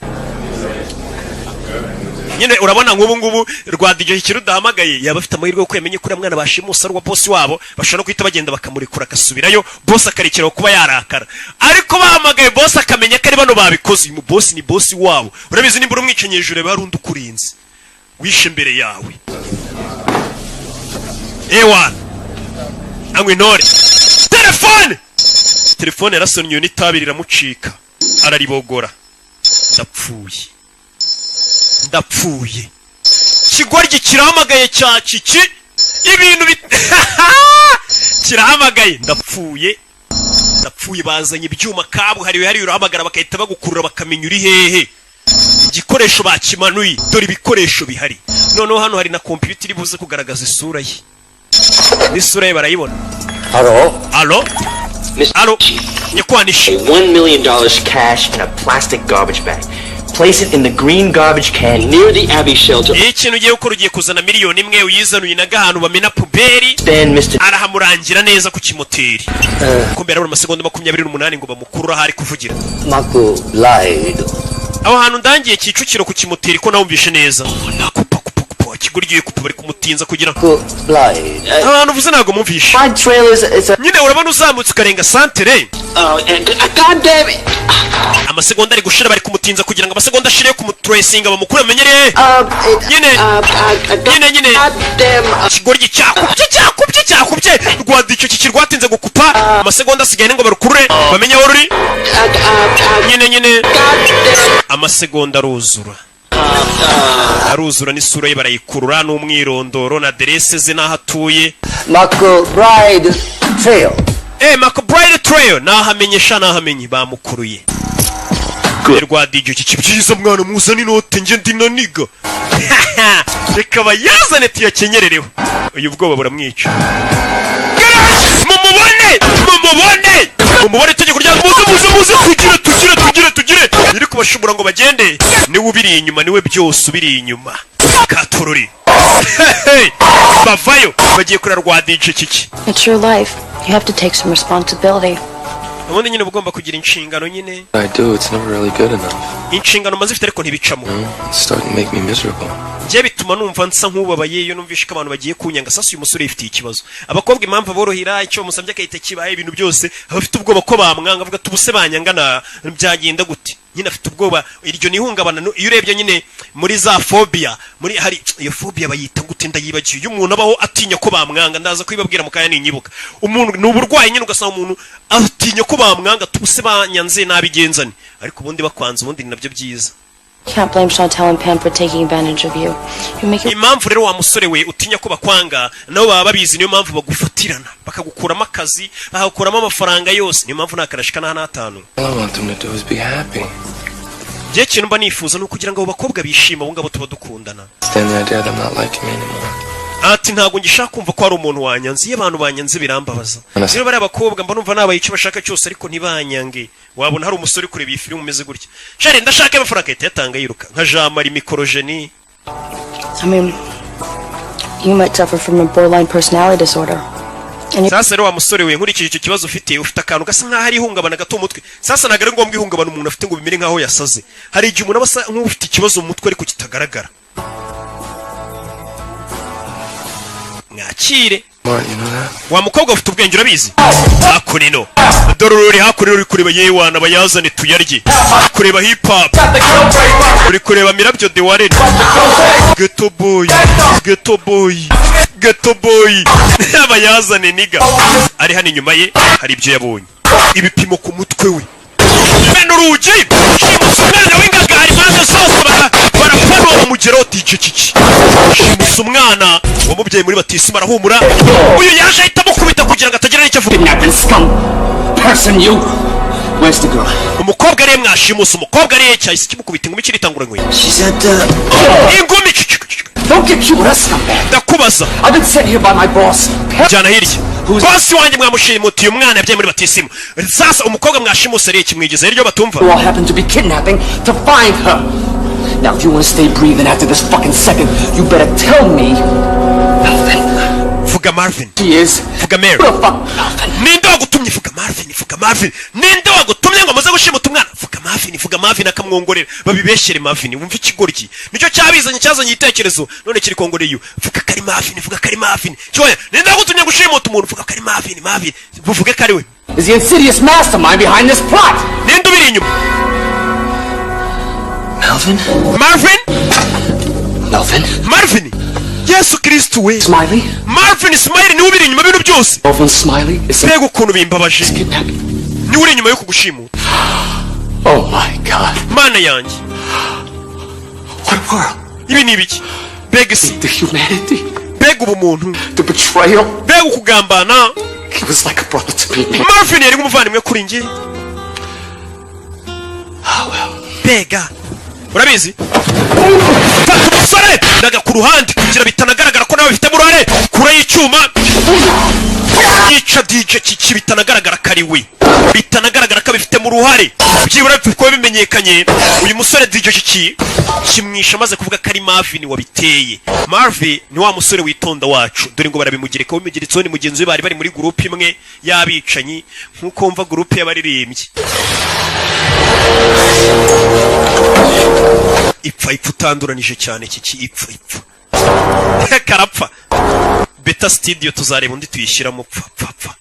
nyine. Urabona nk'ubu ngubu rwa DJ Kiki rudahamagaye, yaba afite amahirwe yo kwemenya ko uriya mwana bashimusa ari uwa bosi wabo, bashobora no guhita bagenda bakamurekura agasubirayo, bosi akarekeraho kuba yarakara. Ariko bahamagaye bosi akamenya ko ari bano babikoze, uyu bosi ni bosi wabo. Urabizi nimba uri umwicanyi, hejuru reba hari undi ukurinze wishe imbere yawe. Ewana anywa intore, telefone, telefone yarasonnye n'itabi riramucika, araribogora. Ndapfuye, ndapfuye, kigoryi kirahamagaye cya Kiki, ibintu bi kirahamagaye. Ndapfuye, ndapfuye. Bazanye ibyuma kabuhariwe hariya, urahamagara bagahita bagukurura bakamenya uri hehe. Igikoresho bakimanuye, dore ibikoresho bihari. Noneho hano hari na kompiyuta iri buze kugaragaza isura ye, n'isura ye barayibona. Hello? Alo, alo, nyakwanisha. $1 million cash in a plastic garbage bag. Place it in the green garbage can near the Abbey shelter. Ikintu ugiye gukora, ugiye kuzana 1 miliyoni uyizane uyinaga ahantu bamena poubelle. Stand, Mr. Arahamurangira neza ku kimoteri, kuko mbere harabura amasegonda 28 ngo bamukurure aho ari kuvugira. Marco Blide. Aho hantu ndangiye Kicukiro ku kimoteri, ko nawumvishe neza? Kupa kupa kupa, ikigoryi kupa, bari kumutinza kugira Blide. aho hantu uvuze ntabwo mumvishe. Side trail is a. Nyine urabona uzamutse ukarenga santere. God damn it! Amasegonda ari gushira, bari kumutinza kugira ngo amasegonda ashire yo kumutracinga bamukure bamenyere. Nyine nyine nyine, ikigoryi cyakubye cyakubye cyakubye rwanda, icyo kiki rwatinze gukupa. Amasegonda asigaye ngo barukurure bamenye aho ruri. Nyine nyine, amasegonda aruzura, aruzura, n'isura ye barayikurura n'umwirondoro na aderese ze n'aho atuye. Marco Bride Trail. McBride Trail, nahamenye sha, nahamenye, bamukuruye rwa DJ. Iki byiza mwana, muzane inote nge ndi naniga, reka bayazane tuyakenyerereho. Uyu bwoba buramwica. Mumubone, mumubone, mumubone! Itegeko rya muze, muze, muze, tugire, tugire, tugire, tugire! Iri kubashobora ngo bagende, niwe ubiri inyuma, niwe byose ubiri inyuma. Katururi bavayo bagiye kurera rwa DJ kiki. It's your life. You have to take some responsibility. Ubundi nyine uba ugomba kugira inshingano nyine. I do, it's never really good enough. Inshingano maze ifite ariko ntibicamo. It's starting to make me miserable. Njye bituma numva nsa nk'ubabaye iyo numvishe ko abantu bagiye kunyanga. Sasa uyu musore yifitiye ikibazo. Abakobwa impamvu aborohera, icyo bamusabye agahita kibaye ibintu byose, aba afite ubwoba ko bamwanga. Avuga ati: "Ubuse banyanga na byagenda gute?" Nyine afite ubwoba, iryo ni ihungabana. Iyo urebye nyine muri za phobia, muri hari iyo phobia bayita gute? Ndayibagiwe. Iyo umuntu abaho atinya ko bamwanga, ndaza kubibabwira mu kanya ninyibuka. Umuntu ni uburwayi nyine, ugasanga umuntu atinya ko bamwanga, tubuse banyanze nabigenzane. Ariko ubundi bakwanze, ubundi ni nabyo byiza. Can't blame Chantel and Pam for taking advantage of you. You make it Impamvu rero wa musore we utinya ko bakwanga, nabo baba babizi. Niyo mpamvu bagufatirana, bakagukuramo akazi, bakagukuramo amafaranga yose. Niyo mpamvu nta karashika n'atanu. All I want them to do is be happy. Njye ikintu mba nifuza ni ukugira ngo abo bakobwa bishime, abo ngabo tuba dukundana. Stand the idea of them not liking me anymore. Ati: "Ntabwo ngishaka kumva ko hari umuntu wanyanze. Iyo abantu banyanze birambabaza." Rero bariya bakobwa mba numva nabaye icyo bashaka cyose, ariko ntibanyange. Wabona hari umusore uri kureba iyi filime umeze gutya: "Shari, ndashaka amafaranga," ahita yatanga yiruka nka Jean Marie Mikorojeni. I mean, you might suffer from a borderline personality disorder. And you Sasa rero wa musore we, nkurikije icyo kibazo ufite, ufite akantu gasa nk'aho ari ihungabana gato mu mutwe. Sasa ntabwo ari ngombwa ihungabana umuntu afite ngo bimere nk'aho yasaze. Hari igihe umuntu aba asa nk'ufite ikibazo mu mutwe ariko kitagaragara. Mwakire. Smart, you know that? Wa mukobwa ufite ubwenge, urabizi. Hakuno dore uri hakuno, uri kureba yewana bayazane tuyarye, kureba hip hop, uri kureba mirabyo de warene, ghetto boy, ghetto boy, ghetto boy, abayazane niga ari hano. Inyuma ye hari ibyo yabonye, ibipimo ku mutwe we. Mena urugi, shimusa umwana w'ingagari, impande zose barapanura, bamugeraho. DJ kiki shimusa umwana wamubyaye muri batisimu, arahumura. Uyu yaje ahita amukubita kugira ngo atagira n'icyo avuga. Person, you. Where's the girl? Umukobwa ariye? Mwashimusa umukobwa ariye? Cyahise kimukubita ingumi kiritangura nkweto. She's at Ingumi. Don't get cute with us, scumbag. Ndakubaza. I've been sent here by my boss. Jyana hirya, boss wanjye mwamushimutiye umwana yabyaye muri batisimu. Sasa umukobwa mwashimuse ariye? Kimwigeze hirya batumva. Who all happen to be kidnapping to find her. Now, if you want to stay breathing after this fucking second, you better tell me. Melvin. Vuga Marvin. She is. Vuga Mary. Who the fuck? Melvin. Ninde wagutumye? Vuga Marvin, vuga Marvin. Ninde wagutumye ngo muze gushimuta umwana? Vuga Marvin, vuga Marvin. Akamwongorera babibeshyere Marvin. Wumva ikigoryi nicyo cyabizanye, cyazanye igitekerezo none kiri kongoreye iyo. Vuga kari Marvin, vuga kari Marvin. Cyoya, ninde wagutumye gushimuta umuntu? Vuga kari Marvin, Marvin, buvuge kari we. Is the insidious mastermind behind this plot. Ninde ubiri inyuma? Melvin? Marvin. Melvin? Marvin, Yesu Kristu we! Smiley? Marvin Smiley niwe ubiri inyuma ibintu byose. Melvin Smiley is Mbega ukuntu bimbabaje! Niwe uri inyuma yo kugushimuta. Oh my God. Mana yanjye! What a world. Ibi ni ibiki? Mbega isi! The humanity. Mbega ubumuntu! The betrayal. Mbega ukugambana! He was like a brother to me, man. Marvin yari nk'umuvandimwe kuri njye. Mbega urabizi, fata umusore ndaga ku ruhande kugira bitanagaragara ko nawe bifitemo uruhare. Kure y'icyuma Yica DJ Kiki bitanagaragara ko ari we, bitanagaragara ko abifitemo uruhare. Byibura kuba bimenyekanye uyu musore DJ Kiki kimwisha amaze kuvuga ko ari Marvin wabiteye. Marvin ni wa musore witonda wacu. Dore ngo barabimugereka, bimugeretseho ni mugenzi we, bari bari muri groupe imwe y'abicanyi, nk'uko wumva groupe y'abaririmbyi. Ipfa ipfa utanduranije cyane Kiki, ipfa ipfa karapfa. Beta Studio tuzareba undi tuyishyiramo. Pfa pfa pfa.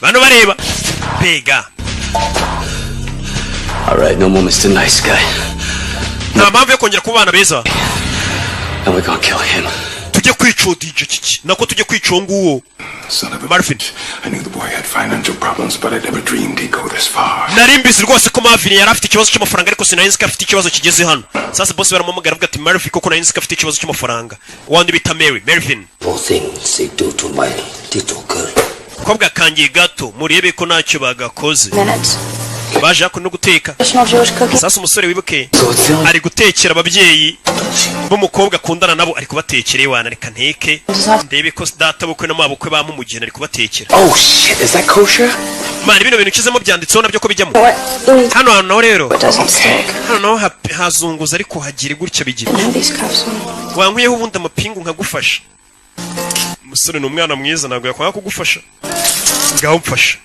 Bano bareba mbega. All right, no more Mr. Nice Guy. Nta mpamvu yo kongera kuba abana beza. And we're gonna kill him. Tujye kwica uwo DJ Kiki, nako tujye kwica uwo nguwo. Son of a Marvin. I knew the boy had financial problems, but I never dreamed he'd go this far. Nari mbizi rwose ko Marvin yari afite ikibazo cy'amafaranga, ariko sinari nzi ko afite ikibazo kigeze hano. Sasa boss baramuhamagara, avuga ati: "Marvin, koko nari nzi ko afite ikibazo cy'amafaranga." Wandi bita Mary Marvin. Poor things they do to my little girl. Kobwa kangiye gato, murebe ko ntacyo bagakoze. Minutes. Baje hakuno no guteka. Traditional Jewish cooking. Sasa umusore wibuke ari gutekera ababyeyi b'umukobwa akundana nabo, ari kubatekera. Iwana reka nteke ndebe ko data bukwe na mabukwe bamumugeni, ari kubatekera. Oh shit, is that kosher? Man, bino bintu ukizemo byanditseho nabyo ko bijyamo hano hantu naho. Rero hano naho hazunguza, ariko hagire gutya bigira. Now these cuffs on. Wankwiyeho ubundi amapingu nkagufasha. Umusore ni umwana mwiza, ntabwo yakwanga kugufasha. Ngaho mfasha.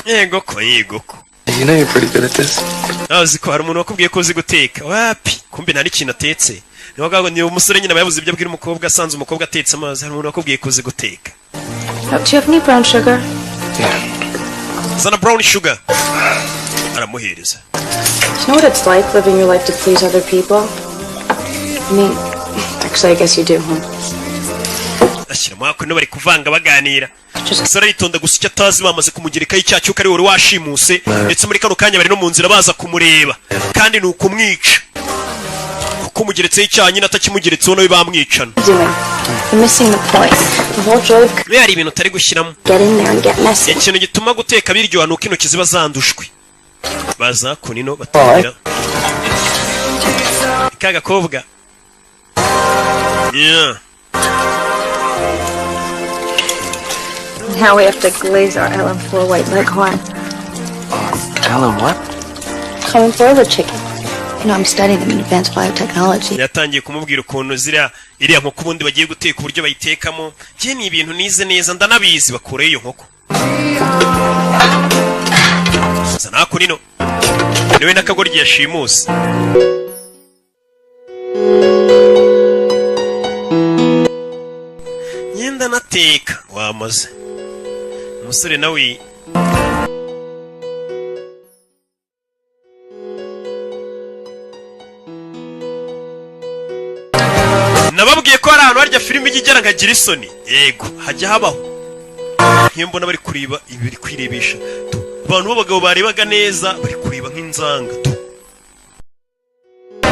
Yego ko, yego ko. You know you're pretty good at this. Nawe uzi ko hari umuntu wakubwiye ko uzi guteka? Wapi, kumbe nta n'ikintu atetse. Niyo ngaho ni umusore nyine aba yabuze ibyo abwira umukobwa, asanze umukobwa atetse amazi. Hari umuntu wakubwiye ko uzi guteka? Oh, do you have any brown sugar? Zana brown sugar, aramuhereza. Do you know what it's like living your life to please other people? I mean, actually, I guess you do, huh? Ashyiramo hakuno, bari kuvanga baganira. Umusore aritonda, gusa icyo atazi bamaze kumugerekaho icyaha cy'uko ari wari washimuse, ndetse muri kano kanya bari no mu nzira baza kumureba, kandi ni ukumwica, kuko umugeretseho icyaha nyine atakimugeretseho nawe bamwicana. Doing. You're missing the point. The whole joy of Niba hari ibintu utari gushyiramo. get in there and get messy. Ikintu gituma guteka biryoha ni uko intoki ziba zandushwe. Baza kunino batangira ka gakobwa. Yeah. Now we have to glaze our LM4 white leghorn. Alan, what? Common broiler chicken. You know, I'm studying them in advanced biotechnology. Yatangiye kumubwira ukuntu ziriya iriya nkoko ubundi bagiye guteka, uburyo bayitekamo. Njye ni ibintu nize neza, ndanabizi. Bakurayo iyo nkoko, zana hakuno, niwe n'akagoryi yashimuse. Ngenda nateka wamaze umusore nawe. Nababwiye ko hari ahantu harya filime ijya igera nkagira isoni. Yego, hajya habaho nk'iyo mbona bari kureba ibi, bari kwirebesha tu. Abantu b'abagabo barebaga neza bari kureba nk'inzanga tu.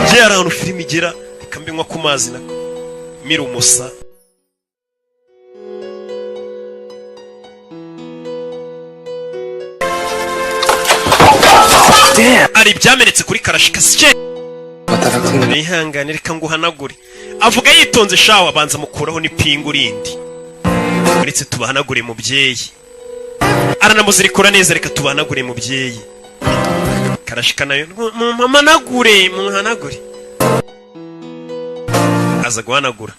Njye hari ahantu filime igera reka mbinywa ku mazi, nako mira umusa. Hari ibyamenetse kuri karashikasike, nihangane reka nguhanagure. Avuga yitonze shawa, abanza mukuraho n'ipingu rindi. Uretse tubahanagure mubyeyi, aranamuzirikura neza. Reka tubahanagure mubyeyi. Karashika nayo mumanagure, muhanagure. Aza guhanagura.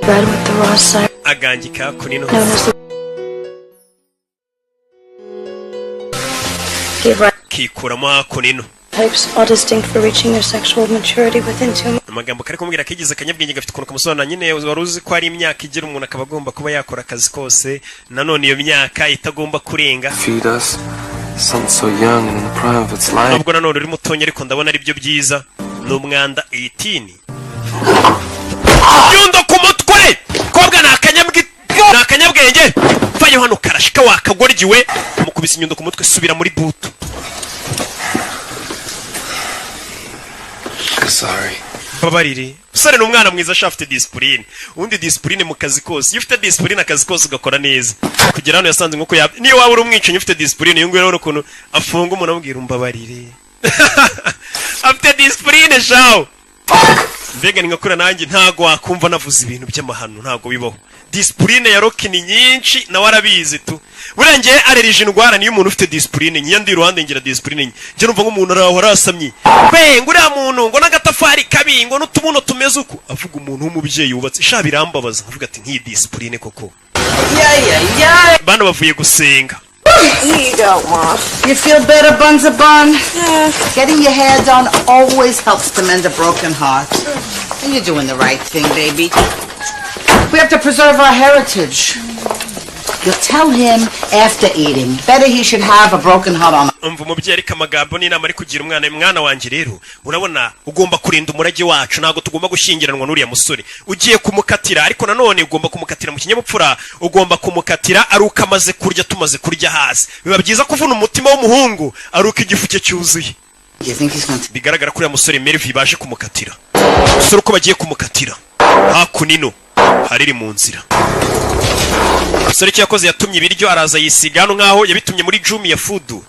Bread with the raw syrup Agangika kunino. Known as the gave rise Kikuramo hakunino. types, all distinct for reaching their sexual maturity within 2 months. Amagambo kari kumubwira kigize akanyabwenge gafite ukuntu kamusobanura nyine. Wari uzi ko hari imyaka igira umuntu akaba agomba kuba yakora akazi kose, nanone iyo myaka itagomba kurenga. Feed us. Something so young and in the prime of its life. Nubwo nanone uri mutonya, ariko ndabona ari byo byiza. Ni umwanda 18 nyundo ku mutwe. Kobwa ni akanyabwenge. Vayo hano karashika wakagoryiwe. Mukubise inyundo ku mutwe. Subira muri butu. Sorry. Babarire. Umusore ni umwana mwiza sha, afite disipurine. Ubundi disipurine mu kazi kose, iyo ufite disipurine akazi kose ugakora neza. Kugera hano yasanze nk'uko niyo waba uri umwicanyi ufite disipurine. Uyu nguyu urabona ukuntu afunga umuntu, amubwira umbabarire, afite disipurine shawo. Mbega ni nkakura nanjye, ntago wakumva navuze ibintu by'amahano, ntago bibaho. Disipurine ya Rocky ni nyinshi, nawe arabizi tu. Buriya ngewe arerije indwara niyo umuntu ufite disipurine nke. Iyo ndi iruhande ngira disipurine nke. Njye numva nk'umuntu araho arasamye we, ngo uriya muntu ngo n'agatafari kabi, ngo n'utubuno tumeze uku, avuga umuntu w'umubyeyi wubatse sha, birambabaza. Avuga ati nk'iyi disipurine koko. Yeah. Bano bavuye gusenga. You don't want. You feel better, Buns a Bun? Getting your hair done always helps to mend a broken heart. And you're doing the right thing, baby. We have to preserve our heritage. You'll tell him after eating. Better he should have a broken heart on Umva umubyeyi ariko, amagambo n'inama ari kugira umwana. Mwana wanjye rero, urabona ugomba kurinda umurage wacu, ntabwo tugomba gushyingiranwa n'uriya musore. Ugiye kumukatira, ariko nanone ugomba kumukatira mu kinyabupfura. Ugomba kumukatira ari uko amaze kurya, tumaze kurya hasi. Biba byiza kuvuna umutima w'umuhungu ari uko igifu cye cyuzuye. Bigaragara ko uriya musore Melvin baje kumukatira. Umusore uko bagiye kumukatira hakuno hariri mu nzira. Umusore icyo yakoze, yatumye ibiryo, araza yisiga hano nk'aho yabitumye muri Jumia Food.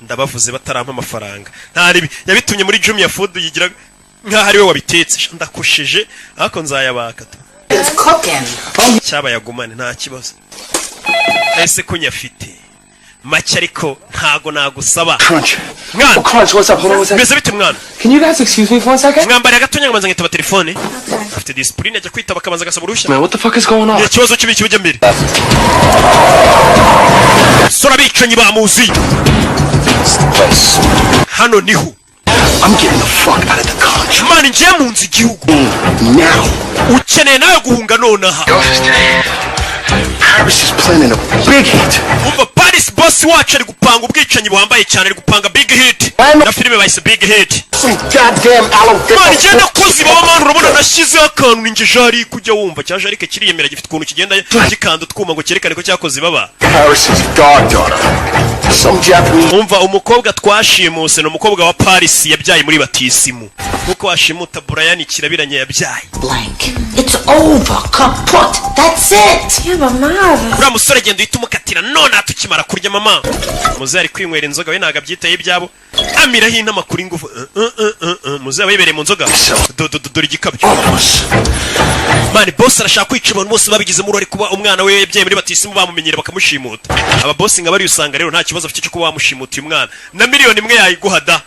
Ndabavuze batarampa amafaranga, ntaribi. Yabitumye muri Jumia Food, yigira nk'aho ari we wabitetse. Sha, ndakosheje ariko nzayabaka tu. It's cooking. Cyaba yagumane, nta kibazo. Ese ko nyafite make, ariko ntago nagusaba mwana. Crunch, what's up? Hold on one second. Bimeze bite mwana? Can you guys excuse me for one second? Mwambariye agatonya nkabanza nkitaba telefone. Afite disipurine, ajya kwitaba akabanza agasaba uruhushya. Man, what the fuck is going on? Ni ikibazo kibi kijya mbere. Sora, abicanyi bamuzi hano niho. I'm getting the fuck out of the country. Man, ngiye mu nzu igihugu. Now. Ukeneye nawe guhunga nonaha. Paris is planning a big hit. Umva, Paris boss wacu ari gupanga ubwicanyi buhambaye cyane, ari gupanga big hit, na filime bayise Big Hit. Some goddamn aloe. Man, njye nakoze ibaba man, urabona nashyizeho akantu ninjye Jarike. Ujya wumva cya Jarike kiriyemera, gifite ukuntu kigenda gikanda utwuma ngo cyerekane ko cyakoze ibaba. Paris's goddaughter. Some Japanese. Umva, umukobwa twashimuse ni umukobwa wa Paris yabyaye muri batisimu, nkuko washimuta Brian Kirabiranye yabyaye. Blank. It's over. Kaput. That's it. Yeah, but Marv. Uriya musore agenda uhita umukatira none tukimara kurya. Mama muze ari kwinywera inzoga, we ntabwo abyitaye ibyabo, amiraho inama kuri ngufu. Muze aba yibereye mu nzoga. Dore igikabyo man, boss arashaka kwica abantu bose babigizemo uruhare kuba umwana we yabyaye muri batisimu bamumenyera bakamushimuta. Aba boss nka bari usanga rero nta kibazo afite cyo kuba wamushimuta uyu mwana, na miliyoni 1 yayiguha da.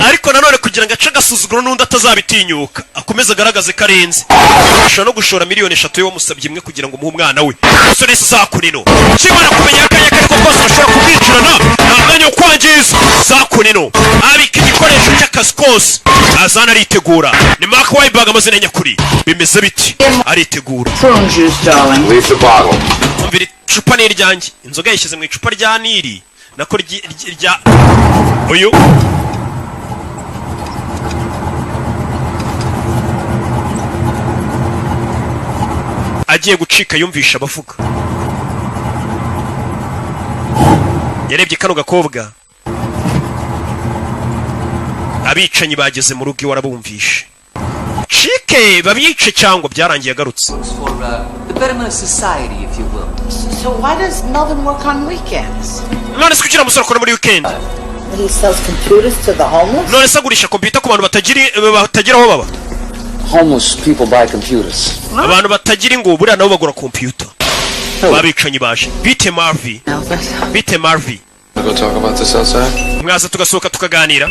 Ariko nanone kugira ngo ace agasuzuguro n'undi atazabitinyuka, akomeze agaragaze ko arenze, ashobora no gushora miliyoni 3 yo wamusabye imwe kugira ngo umuhe umwana we. Umusore wese zakunino kimara kumenya akanya ko ariko kose bashobora kumwicirana, nta mwanya wo kwangiza. Zakunino abika igikoresho cy'akazi kose, azana aritegura. Ni Mark Wahlberg, amazina ya nyakuri. Bimeze biti, aritegura. Prune juice, darling. Leave the bottle. Umvira, icupa ni iryanjye. Inzoga yayishyize mu icupa rya nili, nako rya uyu. Agiye gucika yumvisha abavuga. Yarebye kano gakobwa, abicanyi bageze mu rugo iwe, arabumvishe cike babice cyangwa byarangiye agarutse. For the betterment of society, if you will. So why does Melvin work on weekends? None se kuki uriya musore akora muri weekend? He sells computers to the homeless? None se agurisha kompiyuta ku bantu batagira aho baba? Homeless people buy computers. Abantu batagira ingo buriya nabo bagura kompiyuta. Babicanyi baje. Bite Marvi, bite Marvi. Wanna go talk about this outside? Mwaza tugasohoka tukaganira?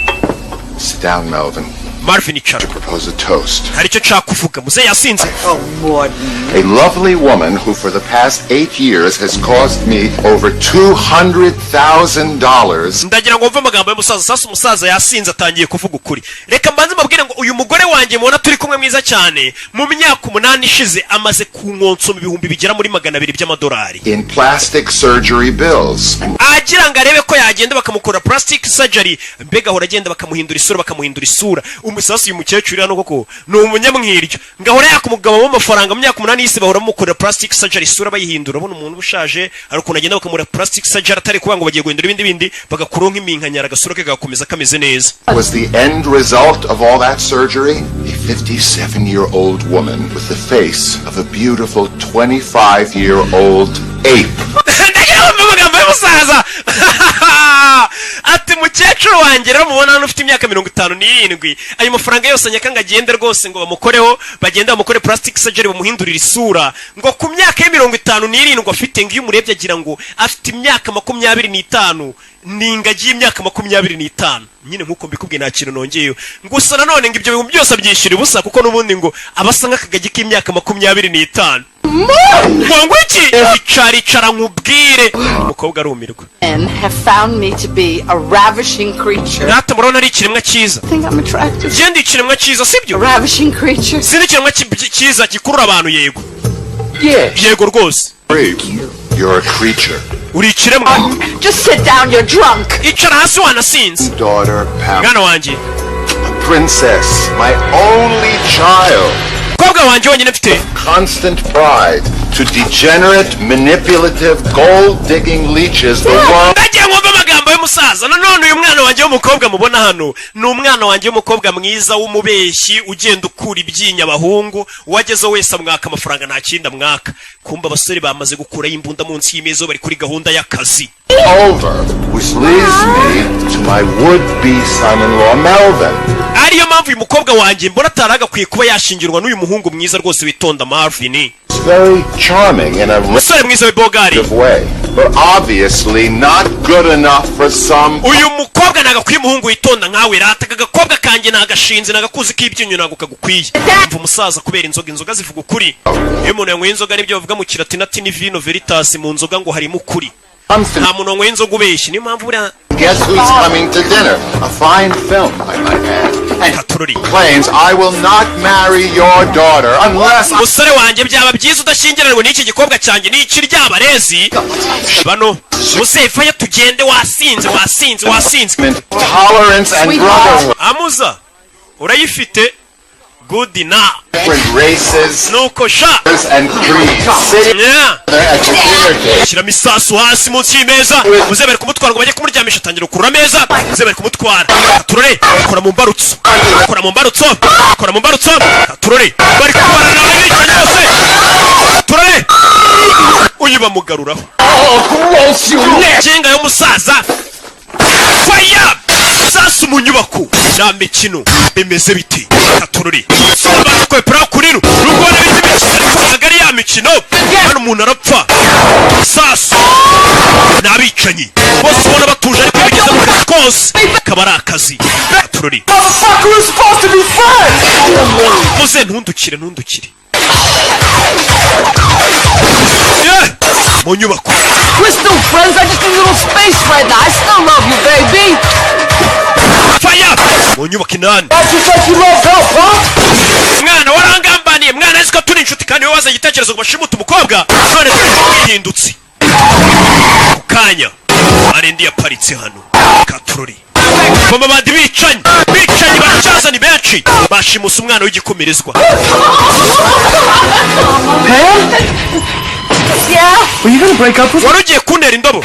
Sit down, Melvin. Marvin, icara. To propose a toast. Hari icyo nshaka kuvuga. Muze yasinze. Oh, Morden. A lovely woman who for the past 8 years has cost me over $200,000. Ndagira ngo mve amagambo y'umusaza. Sasa umusaza yasinze, atangiye kuvuga ukuri. Reka mbanze mbabwire ngo uyu mugore wanjye mubona turi kumwe mwiza cyane, mu myaka 8 ishize amaze kunkonsoma ibihumbi bigera muri 200 by'amadolari In plastic surgery bills. agira ngo arebe ko yagenda bakamukora plastic surgery. Mbega ahora agenda bakamuhindura isura, bakamuhindura isura. Umusasu uyu mukecuru hano koko ni umunyamwiryo, ngahora yaka umugabo w'amafaranga. Mu myaka 8 y'isi bahora bamukorera plastic surgery, isura bayihindura. Urabona umuntu uba ushaje, hari ukuntu agenda bakamura plastic surgery, atari kuvuga ngo bagiye guhindura ibindi bindi, bagakuraho nk'iminkanyara, agasura ke kagakomeza kameze neza. Was the end result of all that surgery? A 57-year-old woman with the face of a beautiful 25-year-old ape. Ndagira ngo amagambo y'umusaza ati: "Mukecuru wanjye rero mubona hano ufite imyaka 57, ayo mafaranga yose nyakanga agende rwose ngo bamukoreho, bagende bamukore plastic surgery, bamuhindurire isura, ngo ku myaka ye 57 afite, ngo iyo umurebye agira ngo afite imyaka 25, ni ingagi y'imyaka 25 nyine." Nk'uko mbikubwiye, nta kintu nongeyeho. Gusa nanone ngo ibyo bintu byose abyishyura ubusa, kuko n'ubundi ngo aba asa nk'akagagi k'imyaka 25. Ngo iki? Icara, icara nkubwire. Umukobwa arumirwa. Men have found me to be a ravishing creature. Rata murabona ari ikiremwa cyiza. I think I'm attractive. Njye ikiremwa cyiza, sibyo? Ravishing creature. Si n'ikiremwa cyiza gikurura abantu? Yego. Yego rwose. You're a creature. Uri ikiremwa. Just sit down, you're drunk. Icara hasi, wanasinze. Daughter Pam. Mwana wanjye. A princess, my only child. Mukobwa wanjye wenyine mfite. Constant pride to degenerate, manipulative, gold-digging leeches the world Ndagiye nkumva amagambo y'umusaza. Nanone uyu mwana wanjye w'umukobwa mubona hano ni umwana wanjye w'umukobwa mwiza w'umubeshyi, ugenda ukura ibyinyo abahungu. Uwagezeho wese amwaka amafaranga, nta kindi amwaka. Kumva abasore bamaze gukuraho imbunda munsi y'imeza, bari kuri gahunda y'akazi. over, which leads me to my would-be son-in-law, Melvin. Ariyo mpamvu uyu mukobwa wanjye mbona atari agakwiye kuba yashingirwa n'uyu muhungu mwiza rwose witonda, Marvin. It's very charming in a Umusore mwiza w'ibogari. way, but obviously not good enough for some Uyu mukobwa ntabwo akwiye umuhungu witonda nkawe. Rata aka gakobwa kanjye ni agashinzi, ni agakuzi k'ibyinyo, ntabwo kagukwiye. Umva umusaza, kubera inzoga, inzoga zivuga ukuri. Iyo umuntu yanyweye inzoga, nibyo bavuga mu kilatini ati ni vino veritas, mu nzoga ngo harimo ukuri. Nta muntu wanyweye inzoga ubeshya, niyo mpamvu buriya. Guess who's coming to dinner? A fine film, I might add. And claims I will not marry your daughter unless Musore wanjye, byaba byiza udashyingiranwe n'iki gikobwa cyanjye, ni iki ryabarezi bano musefaye. Tugende, wasinze, wasinze, wasinze. Tolerance and brotherhood. Amuza urayifite, good na Different races nuko sha and creeds sitting together at the dinner table. Shyiramo isasu hasi munsi y'imeza. Muze bari kumutwara ngo bajye kumuryamisha. Atangira gukurura ameza. Muze bari kumutwara, turore. Kora mu mbarutso, kora mu mbarutso, kora mu mbarutso, turore. Bari kubarana abicanyi bose, turore. Uyu bamugaruraho kinga y'umusaza. Faya sasu mu nyubako, nta mikino. Bimeze biti katururi bakwepera kuri ru nubwo bita imikino, ariko ntabwo ari ya mikino. Hano umuntu arapfa sasu. Ni abicanyi bose ubona batuje, ariko iyo bigeze mu kazi kose kaba ari akazi katururi. Motherfucker, we're supposed to be friends! Muze, ntundukire, ntundukire. Yeah! Mu nyubako. We're still friends. I just need a little space right now. I still love you, baby. Faya mu nyubako inani. That's just like you love help, huh? Mwana, warangambaniye mwana, azi ko turi inshuti, kandi wowe wazanye igitekerezo ngo bashimute umukobwa, none twihindutse ku kanya. Hari yaparitse hano katurori. Mama, bandi bicanyi, bicanyi baracyaza ni benshi, bashimuse umwana w'igikomerezwa. Pam? Yeah? Were you gonna break up with Wari ugiye kuntera indobo?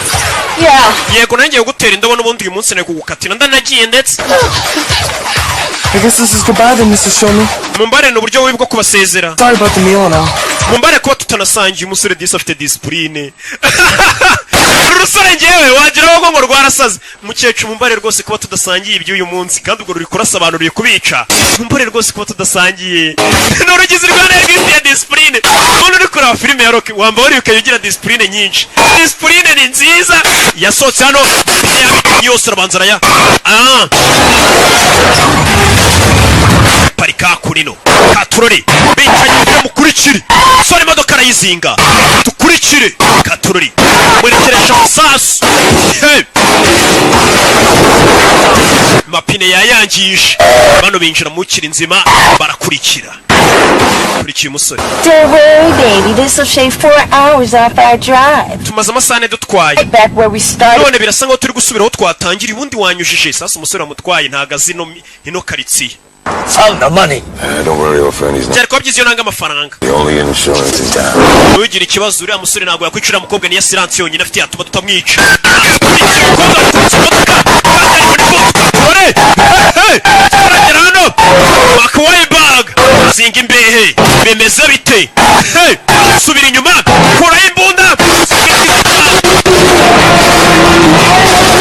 Yeah. Yego, nanjye ngiye gutera indobo n'ubundi. Uyu munsi nari kugukatira, ndanagiye ndetse. I guess this is goodbye then, Mr. Shulman. Mumbare, ni uburyo bubi bwo kubasezera. Sorry about the meal and all. Mumbare kuba tutanasangiye. Umusore disi afite disipurine. Uru rusore ngewe wagira ngo rwarasaze. Mukecuru, mumbare rwose kuba tudasangiye iby'uyu munsi, kandi ubwo ruri kurasobanuriye kubica. Mumbare rwose kuba tudasangiye. Ni urugizi rwa nabi rwifitiye disipurine. Umuntu uri kureba filime ya Rocky wamba wari ukajya ugira disipurine nyinshi. Disipurine ni nziza. Yasohotse hano yose arabanza araya ah parika kurino katurori. Bicaye imbere, mukurikire sore. Imodoka arayizinga, dukurikire katurori. Mwerekeresha amasasu. Hey! Mapine yayangije. Bano binjira mu kiri nzima, barakurikira, kurikiye umusore. Don't worry, baby. This will shave 4 hours off our drive. Tumaze amasaha 4 dutwaye. Right back where we started. None birasa nkaho turi gusubira aho twatangira ubundi. Wanyujije sasa. Umusore wamutwaye ntago azi ino karitsiye. Found the money. Don't worry, old friend. He's not Byari kuba byiza iyo nanga amafaranga. the only insurance in town. Ntugire ikibazo, uriya musore ntabwo yakwicira. Umukobwa niyo assurance yonyine afite yatuma tutamwica. Umukobwa aturutse imodoka kandi ari muri modoka. Dore turagera hano makawayi bag. Azinga imbehe, bimeze bite? Hey! Subira inyuma, kuraho imbunda.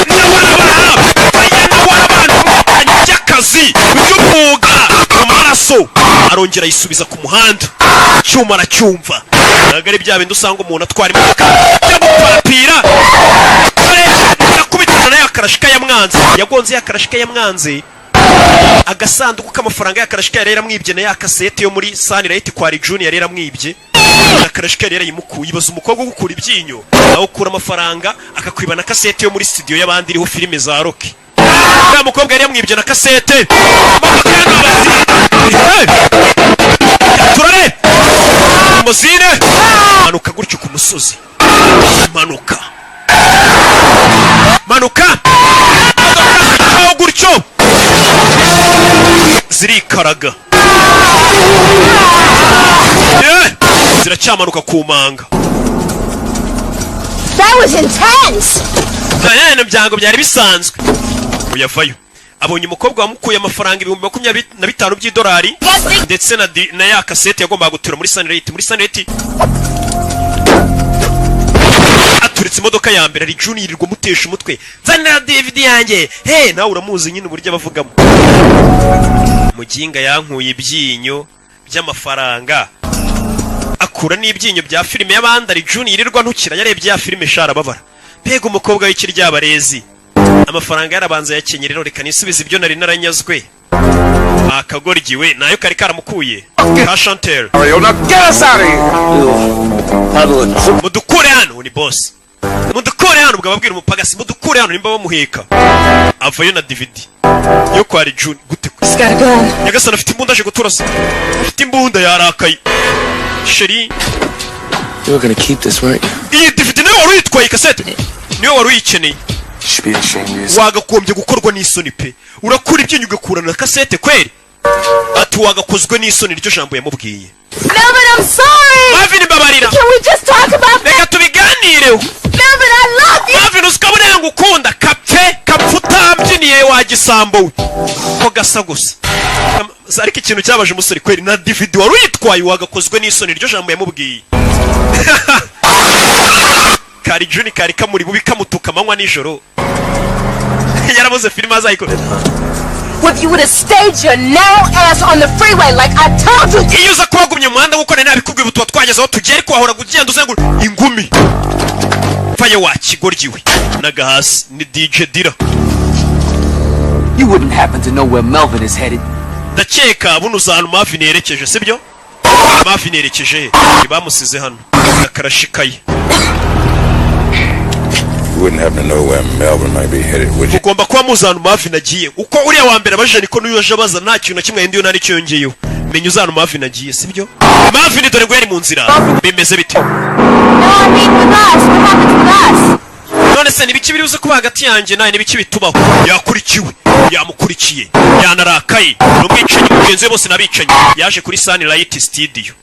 Nawarabaha aya, nawarabantu by'akazi by'umwuga mu maraso. Arongera ayisubiza ku muhanda, icyuma aracyumva. Ntabwo ari bya bindi usanga umuntu atwara imodoka yamupapira akubitana nayo. Akarashika yamwanze, yagonze yakarashika yamwanze agasanduku k'amafaranga. Yakarashika yari yaramwibye na ya kasete yo muri Sunlight kwa Junior yari yaramwibye. Akarashika yari yarayimukuye. Ibaza umukobwa ugukura ibyinyo, aho ukura amafaranga akakwiba na kasete yo muri studio y'abandi iriho filime za Rocky. Uriya mukobwa yari yamwibye na kasete. Imodoka y'amabazi. Hey! Turare limousine, manuka gutyo ku musozi, manuka, manuka. Imodoka aho gutyo zirikaraga. Yeah! Ziracyamanuka ku manga. That was intense! Nta byango, byari bisanzwe. Uyavayo abonye umukobwa wamukuye amafaranga 25,000 by'idolari ndetse na ya kasete yagombaga gutura muri Sunlight. Muri Sunlight aturitse imodoka ya mbere. Ari Junior yirirwa amutesha umutwe: "Nzanira DVD yanjye." He, nawe uramuzi nyine uburyo abavugamo. Muginga yankuye ibyinyo by'amafaranga, akura n'ibyinyo bya filime y'abandi. Ari Junior yirirwa ntukira. Yarebye ya filime shara ababara. Mbega umukobwa w'ikiryabarezi! Amafaranga yarabanza yakenyera rero, reka nisubize ibyo nari naranyazwe. Akagoryiwe nayo kari karamukuye ka Chantel. Now get us out of here! Mudukure hano, ni boss, mudukure hano. Ubwo ababwira umupagasi mudukure hano nimba bamuheka. Avayo na DVD yo kwa June gute? Nyagasani, afite imbunda, aje guturasa, afite imbunda, yarakaye chéri. You were gonna keep this, right? Iyi DVD niwe wari uyitwaye, kasete niwe wari uyikeneye. You should be ashamed of yourself. Wagakombye gukorwa n'isoni pe! Urakura ibyinyo ugakurana na kasete kweri? Ati wagakozwe n'isoni, iryo jambo yamubwiye. Melvin, I'm sorry! Marvin, mbabarira. Can we just talk about Reka tubiganireho. Melvin, I love you! Marvin, uzi ko buriya ngukunda. Kapfe kapfe utambyiniye wa gisambo we, ko gasa gusa. Ariko ikintu cyabaje umusore kweri, na DVD wari uyitwaye, wagakozwe n'isoni, iryo jambo yamubwiye. Kari Juni kari kamuri bubi, kamutuka amanywa nijoro. Yarabuze filime azayikora. If you would have stayed your narrow ass on the freeway like I told you. Iyo uza kuba wagumye mu muhanda nk'uko nari nabikubwiye, ubu tuba twageze aho tugiye, ariko wahoraga ugenda uzengura ingumi. Faye wa kigoryi we n'agahasi ni DJ Dira. You wouldn't happen to know where Melvin is headed. Ndakeka buno uza ahantu Marvin yerekeje, sibyo? Marvin yerekeje he? Ntibamusize hano akarashikaye. You wouldn't happen to know where Melvin might be headed, would you? Ugomba kuba muzi ahantu Marvin agiye. Uko uriya wa mbere abajije niko n'uyu aje abaza, nta kintu na kimwe yahinduye, nta n'icyo yongeyeho. Menya uzi ahantu Marvin agiye, sibyo? Marvin dore ngo yari mu nzira. Bimeze bite? No, I mean with us. What happens with us? None se nibiki biri buze kuba hagati yanjye nawe? Nibiki bitubaho? Yakurikiwe, yamukurikiye, yanarakaye. Ni umwicanyi mugenzi we, bose n'abicanyi. Yaje kuri Sunlight Studio,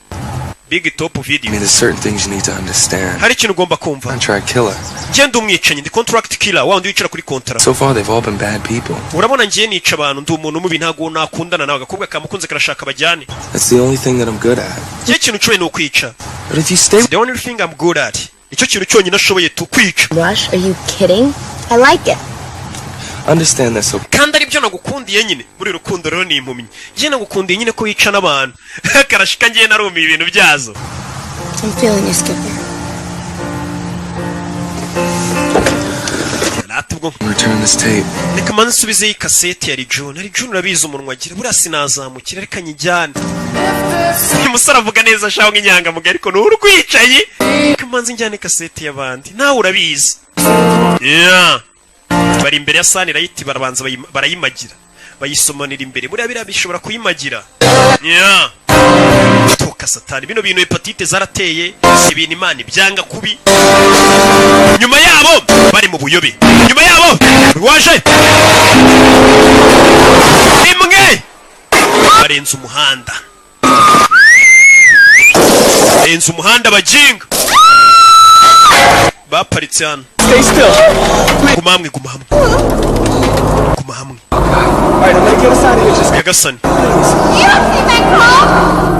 Big Top I Video. mean, there's certain things you need to understand. Hari ikintu ugomba kumva. Contract killer. Ngenda umwicanyi, ndi contract killer, wa wundi wicara kuri kontara. So far, they've all been bad people. Urabona ngiye nica abantu, ndi umuntu mubi, ntabwo nakundana nawe. Agakobwa kamukunze karashaka bajyane. That's the only thing that I'm good at. Ngiye ikintu nshoboye ni ukwica. But if you stay The only thing I'm good at, nicyo kintu cyonyine ashoboye tu, kwica. Rush? Are you kidding? I like it. Understand that so Kandi aribyo nagukundiye nyine muri rukundo. Rero ni impumyi, ngiye nagukundiye nyine ko wica n'abantu. Karashika ngiye narumiye ibintu byazo. I'm feeling you, Skipper. Rata ubwo. Return this tape. Reka manze nsubizeyo ikaseti ya Rijuni. Rijuni urabizi umunwa agira, buriya sinazamukira, reka nyijyane. Uyu musore avuga neza ashaka nk'inyangamugayo, ariko ni urwicaye. Reka manze njyane kaseti y'abandi, nawe urabizi. Yeah. Bari imbere ya Sunlight, barabanza barayimagira, bayisomanira imbere. Buriya biriya bishobora kuyimagira. Yeah. Toka satani, bino bintu hepatite zarateye, ibintu Imana ibyanga kubi. Nyuma yabo bari mu buyobe, nyuma yabo waje imwe, barenze umuhanda, barenze umuhanda. Baginga baparitse hano. Stay still. Guma hamwe, guma hamwe, guma hamwe. All right, I'm gonna get us out of here. Just Nyagasani. You don't see that car?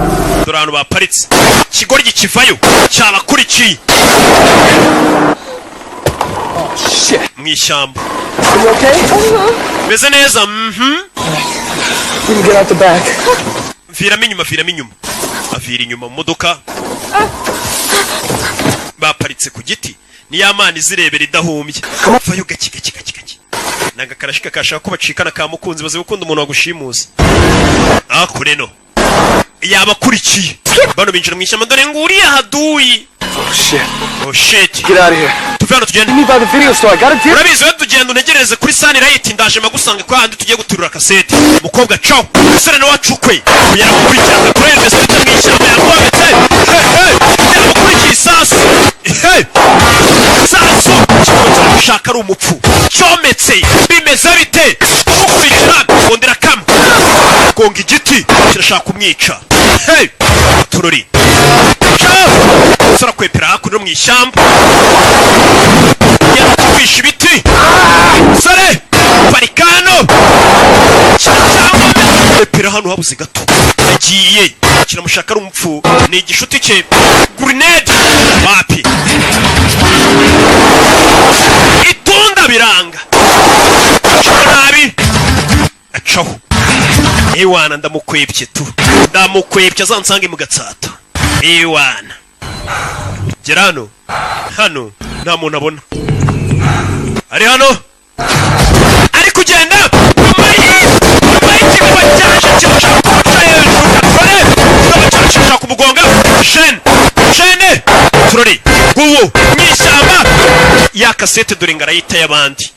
Dore ahantu baparitse, ikigoryi kivayo cyabakurikiye. Shit. Mu ishyamba. You okay? Meze neza. We can get out the back. Viramo inyuma, viramo inyuma. Avira inyuma mu modoka. Baparitse ku giti, ni ya mana izirebera idahumbye. Vayo gake gake gake gake. Ni agakarashika kashaka ko bacikana ka mukunzi. Bazi gukunda umuntu wagushimuza. Akure no yabakurikiye. Bano binjira mu ishyamba. Dore nguriya haduyi. Oh shit. Oh shit. Get out of here. Tuve hano tugende. Meet me by the video store. I got a deal. Urabizi we, tugenda untegereze kuri Sunlight, ndaje magusanga kwa handi tugiye guturura kasete. Umukobwa caw, umusore nawe acukwe yaramukurikirana kuri Elvis mu ishyamba. Yamwometse. Hey, hey, yaramukurikiye. Isasu, hey, isasu kikaba kiramushaka ari umupfu cyometse. Bimeze bite kumukurikira? Kongera kama gonga igiti, kirashaka kumwica. Hey, turori caw, umusore akwepera hakuno mu ishyamba, yarakwisha ibiti. Sore parikano cyangwa hano habuze gato yagiye kiramushaka ari umupfu. Ni igishuti cye. Grenade wapi, itunda biranga, acaho nabi, acaho. Ewana, ndamukwebye tu, ndamukwebye, azansange mu Gatsata. Ewana, gera hano. Hano nta muntu abona ari hano, ari kugenda nyuma y'ikigabo cyaje kirashaka kumuca hejuru. Dore kigabo cyaje kirashaka kumugonga. Shene shene turori nguwo mu ishyamba. Ya kasete dore ngo arayita y'abandi,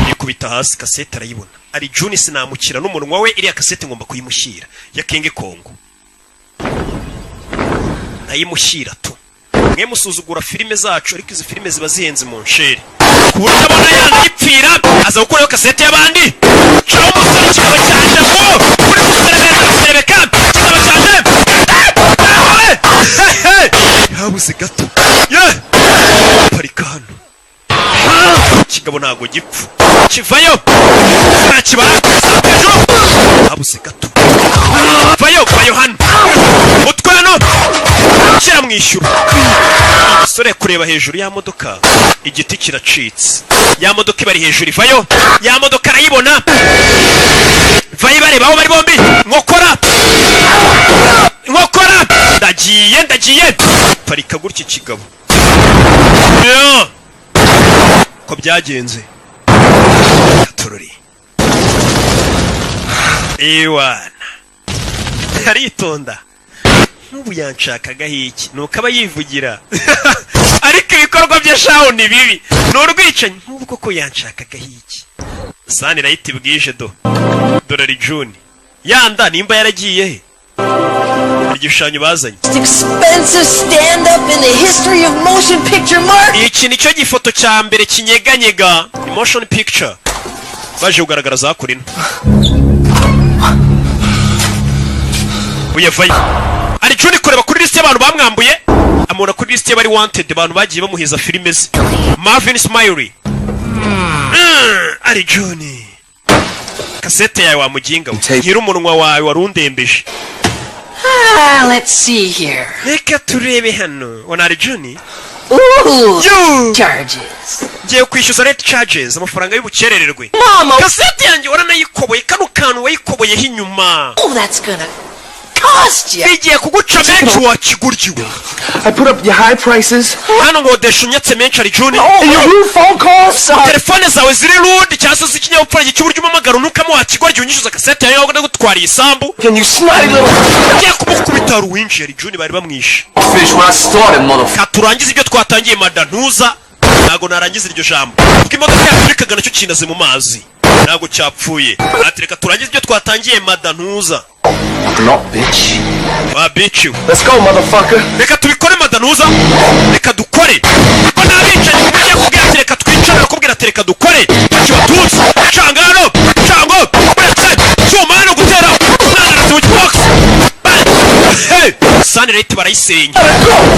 yikubita hasi, kasete arayibona. Ari Juni sinamukira n'umunwa we. Iriya kasete ngomba kuyimushyira ya King Kong, ndayimushyira tu. Mwe musuzugura filime zacu, ariko izi filime ziba zihenze mu nsheri, ku buryo abona yanayipfira aza gukuraho kasete y'abandi. Caho umusore, kikaba cyaje ngo uri guserebeka guserebeka, kikaba cyaje habuze gato ye parika hano. Ikigabo ntabwo gipfa, kivayo kirakibara hejuru, habuze gato. Vayo, vayo hano, mutwe hano kiramwishyura. Umusore kureba hejuru ya modoka, igiti kiracitse, ya modoka ibari hejuru. Ivayo, ya modoka arayibona. Vayo, bareba aho bari bombi. Nkokora nkokora, ndagiye ndagiye. Parika gutya ikigabo. Yeah. Ko byagenze tururi. Ewana, aritonda nk'ubu yanshakagaho iki? Nuko aba yivugira, ariko ibikorwa bye shahu ni bibi, ni urwicanyi. Nk'ubu koko yanshakagaho iki? Sunlight bwije do. Dore Juni yanda nimba yaragiye he? Igishushanyo bazanye. Expensive stand-up in the history of motion picture marketing. Iki nicyo gifoto cya mbere kinyeganyega motion picture baje kugaragara hakurino. Uyavayo ari Juni kureba kuri lisiti y'abantu bamwambuye, amubona kuri lisiti y'abari wanted, abantu bagiye bamuhiza filime ze. Marvin Smiley. Ari Juni, kasete yawe wamuginga we, nyiri umunwa wawe wari undembeje. Ah, let's see here. Reka turebe hano, wana ari Juni. Ooh, Yo! charges. Ngiye kwishyuza late charges, amafaranga y'ubukerererwe. Mama! Kasete yanjye waranayikoboye, kano kantu wayikoboyeho inyuma. Oh, that's gonna cost you. Bigiye kuguca menshi wakiguryiwe. I put up your high prices. Hano nkodesha unyatse menshi ari Juni. And your rude phone calls. Telefone zawe ziri rude cyangwa se z'ikinyabupfura cy'uburyo umpamagara unukamo wakigoryi, unyishyuza kasete yawe ndagutwariye isambu. Can you snotty little Ngiye kumukubita. Hari uwinjiye, ari Juni, bari bamwishe. fish when I started, motherfucker? Ka turangize ibyo twatangiye. Mada ntuza, ntabwo narangiza iryo jambo kuko imodoka yaturikaga nacyo kinaze mu mazi, ntabwo cyapfuye. Ati reka turangize ibyo twatangiye, mada ntuza. Not bitch. Wa bitch we. Let's go, motherfucker. Reka tubikore, mada ntuza, reka dukore ko n'abicanyi mujye kubwira ati reka twicare, bakubwira ati reka dukore. Kibatutsi canga hano, cango uretse cyuma hano gutera umwana aretse mu kibox. Hey! Sunlight barayisenya.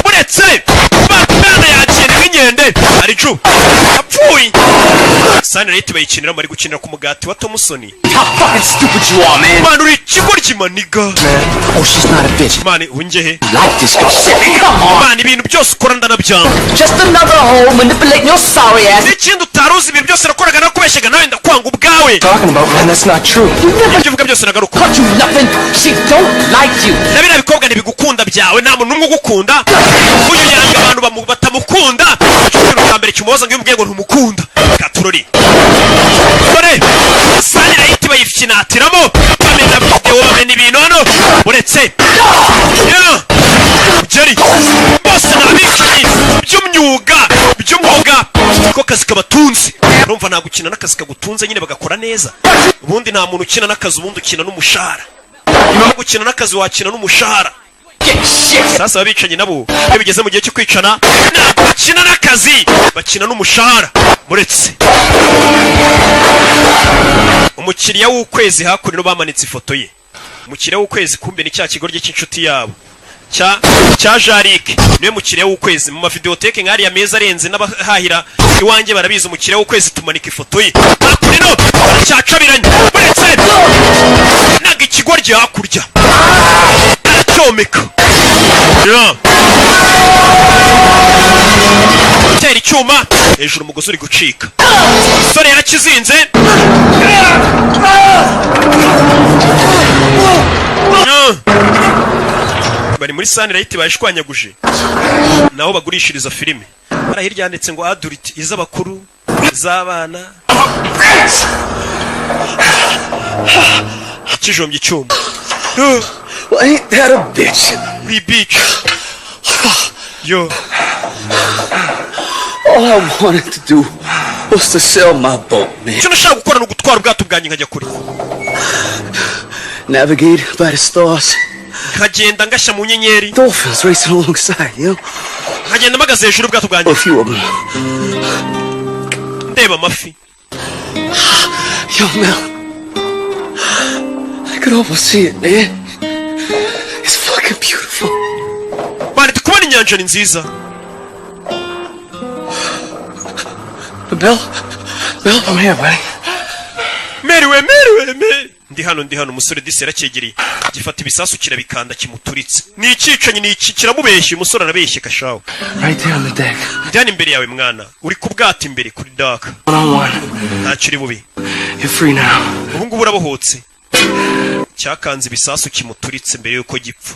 Uretse mwana yagiye nk'inkende, ari ju apfuye. Sunlight bayikinira, bari gukinira ku mugati wa Thompson. How fucking stupid you are, man. Man, uri ikigoryi, my nigga. Man. Oh, she's not a bitch. Man, ungehe. Like this girl. Shit, come on. Man, ibintu byose ukora ndanabyanga. Just another hoe manipulating your sorry ass. N'ikindi utari uzi, ibintu byose nakoraga nakubeshyaga, nawe ndakwanga ubwawe. Talking about, man, that's not true. Ibyo uvuga byose nagaruka. Cut you nothing. She don't like you. Na biriya bikobwa ntibigukunda byawe, nta muntu n'umwe ugukunda. Uyu yanga abantu batamukunda. Icyo kintu cya mbere kimubaza ngo iyo umubwiye ngo ntumukunda. Katurori dore Sunlight bayifyinatiramo, bamena videwo, bamena ibintu hano. Uretse Yeah. Jerry bose ni abicanyi by'umwuga, by'umwuga, niko kazi kabatunze. Urumva nta gukina n'akazi kagutunze nyine bagakora neza. Ubundi nta muntu ukina n'akazi, ubundi ukina n'umushahara. Nyuma yo gukina n'akazi wakina n'umushahara. Sasa abicanyi nabo iyo bigeze mu gihe cyo kwicana, ntabwo bakina n'akazi, bakina n'umushahara. Muretse umukiriya w'ukwezi hakuno bamanitse ifoto ye. Umukiriya w'ukwezi kumbe ni cya kigoryi cy'inshuti yabo cya Jarike, niwe mukiriya w'ukwezi mu mavideoteke nk'ariya meza arenze. N'abahahira iwanjye barabizi, umukiriya w'ukwezi tumanika ifoto ye hakuno. Baracyacabiranye, uretse naga ikigoryi hakurya aracyomeka. Yeah. Gutera icyuma hejuru, umugozi uri gucika, umusore yarakizinze. Yeah. Bari muri Sunlight bayishwanyaguje, naho bagurishiriza filime. Hariya hirya handitse ngo adult, iz'abakuru, iz'abana. Ikijombye icyuma. Well, ain't that a bitch? Uri bitch yo. All I wanted to do was to sell my boat, man. Icyo nashaka gukora ni ugutwara ubwato bwanjye nkajya kure. Navigate by the stars. Nkagenda ngashya mu nyenyeri. Dolphins racing alongside. Nkagenda mpagaze hejuru y'ubwato bwanjye. A few of them. Ndeba amafi. Yo, Mel. I could almost see it, man. It's fucking beautiful. Bari kubona inyanja ni nziza. But Mel, Mel, I'm here, buddy. Meriwe, meriwe, meri, ndi hano, ndi hano. Umusore disi yaracyegereye, gifata ibisasu kirabikanda kimuturitse. Ni icyicanyi, ni iki kiramubeshya. Umusore arabeshye kashawe. Right there on the deck. Ndi hano imbere yawe mwana, uri ku bwato imbere kuri deck. One on one. Ntacyo uri bubi. You're free now. Ubu ngubu urabohotse. Cyakanze ibisasu kimuturitse mbere y'uko gipfa.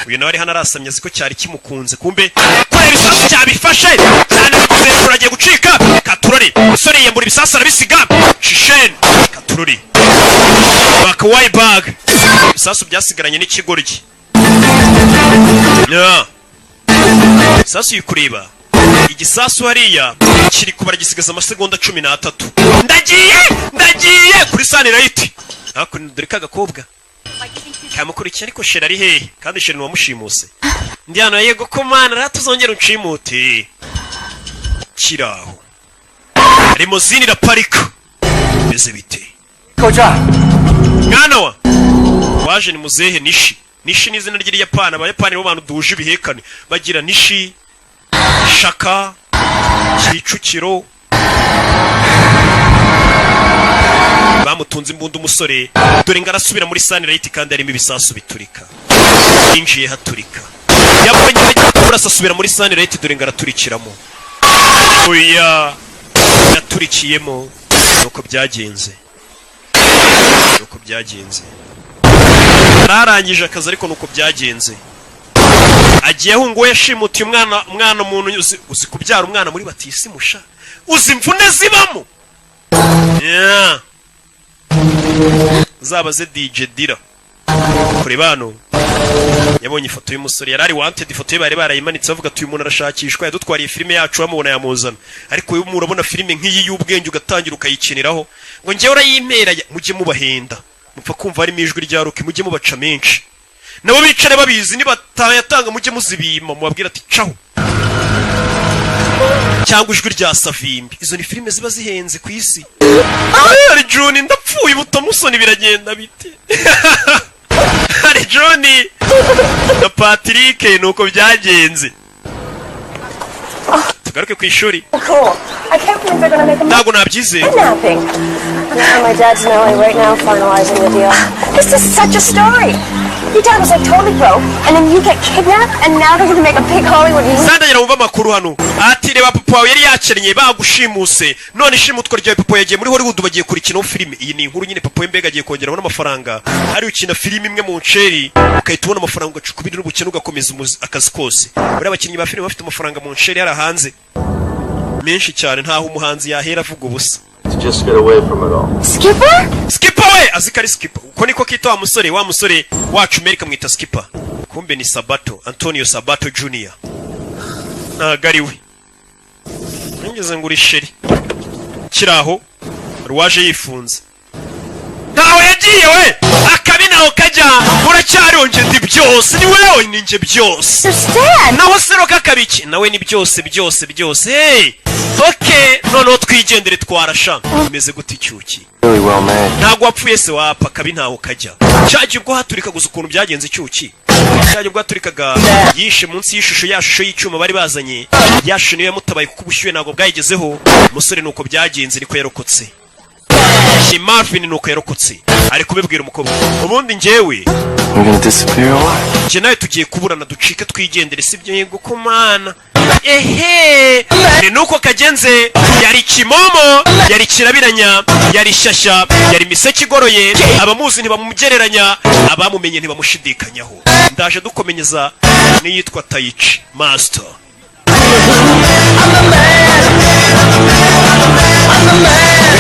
Uyu nawe ari hano arasamye, azi ko cyari kimukunze, kumbe kubera ibisasu cyabifashe cyane bikoze hejuru agiye gucika. Katurori, umusore yiyambura ibisasu arabisiga. Shisheni katurori bakawayi bag, ibisasu byasigaranye n'ikigoryi. Yeah. Isasu yikureba, igisasu hariya kiri kubara, gisigaza amasegonda 13. Ndagiye, ndagiye kuri Sunlight hakuno. Dore ka gakobwa kamukurikiye, ariko chéri ari hehe? Kandi chéri ntiwamushimuse. Ndi hano, yego ko mana rero tuzongera unshimute. Kiraho limousine iraparika, bimeze bite? Mwana wa waje ni muzehe Nishi. Nishi ni izina ry'Iriyapani. Abayapani bo bantu duhuje ibihekane, bagira Nishi, Shaka, Kicukiro. Bamutunze imbunda umusore, dore ngo arasubira muri Sunlight kandi harimo ibisasu biturika. Yinjiye haturika, yabonye bagiye kurasa, asubira muri Sunlight, dore ngo araturikiramo. Oya, yaturikiyemo. Nuko byagenze, nuko byagenze. Yararangije akazi, ariko nuko byagenze. Agiye ahunga uwo yashimutiye umwana. Umwana umuntu uzi kubyara umwana muri batisimusha, uzi imvune zibamo. Yeah. Uzabaze DJ Dira kure hano yabonye ifoto y'umusore yari ari wanted. Ifoto ye bari barayimanitse, bavuga ati: "Uyu muntu arashakishwa, yadutwariye filime yacu, bamubona yamuzana." Ariko uyu murabona filime nk'iyi y'ubwenge ugatangira ukayikiniraho ngo njyewe urayimpera, mujye mubahenda, mupfa kumva harimo ijwi rya Rocky, mujye mubaca menshi nabo bicare babizi, nibatayatanga mujye muzibima, mubabwira ati caho, cyangwa ijwi rya Savimbi. Izo ni filime ziba zihenze ku isi. Hari Juni, ndapfuye ubutamusoni, biragenda bite? Hari Juni na Patrick, nuko byagenze. Tugaruke ku ishuri. Cool. I can't believe they're gonna make a Ntabwo nabyizeye. kidnapping. Now my dad's in LA right now finalizing the deal. This is such a story. Your dad was like totally broke, and then you get kidnapped, and now they're gonna make a big Hollywood movie. Sandagira wumva amakuru hano. Ati reba, papa wawe yari yakennye, bagushimuse, none ishimutwa ryawe, papa yagiye muri Hollywood, bagiye kurikinaho filime. Iyi ni inkuru nyine. Papa we mbega agiye kongeramo n'amafaranga. Hari ukina filime imwe mu nceri, ugahita ubona amafaranga, ugaca ukubiri n'ubukene, ugakomeza akazi kose. Buriya abakinnyi ba filime bafite amafaranga mu nceri hari hanze menshi cyane, ntaho umuhanzi yahera avuga ubusa. To just get away from it all. Skipper? Skipper we, azi ko ari Skipper, uko niko kita wa musore, wa musore wacu Meri kamwita Skipper, kumbe ni Sabato, Antonio Sabato Junior, ntago ari we. Nigeze ngo uri chéri kiri aho, hari uwaje yifunze, ntawe yagiye we, akabi naho kajya. Uracyariho? Nge ndi byose, ni wewe, ni nge byose. Naho sero kakabiki nawe ni byose byose byose. Hey, okay, noneho twigendere, twarasha. Bimeze gute icyuki? Really well made. Ntabwo wapfuye se? Wapfa, akabi ntaho kajya. Cyagiye ubwo haturika gusa, ukuntu byagenze icyuki cyagiye ubwo haturikaga, yishe munsi y'ishusho, ya shusho y'icyuma bari bazanye. Ya shusho niyo yamutabaye, kuko ubushyuhe ntabwo bwayigezeho umusore. Nuko byagenze, niko yarokotse. Ni Marvin, nuko yarokotse. Ari kubibwira umukobwa: ubundi njyewe We're gonna disappear or what? Njye nawe tugiye kuburana, ducike twigendere, sibyo? Yego kumana. Ehe, ni nuko kagenze. Yari kimomo, yari kirabiranya, yari shyashya, yari miseke igoroye. Abamuzi ntibamugereranya, abamumenye ntibamushidikanyaho. Ndaje dukomenyeza n'iyitwa Tayici Master. I'm the man. I'm the man.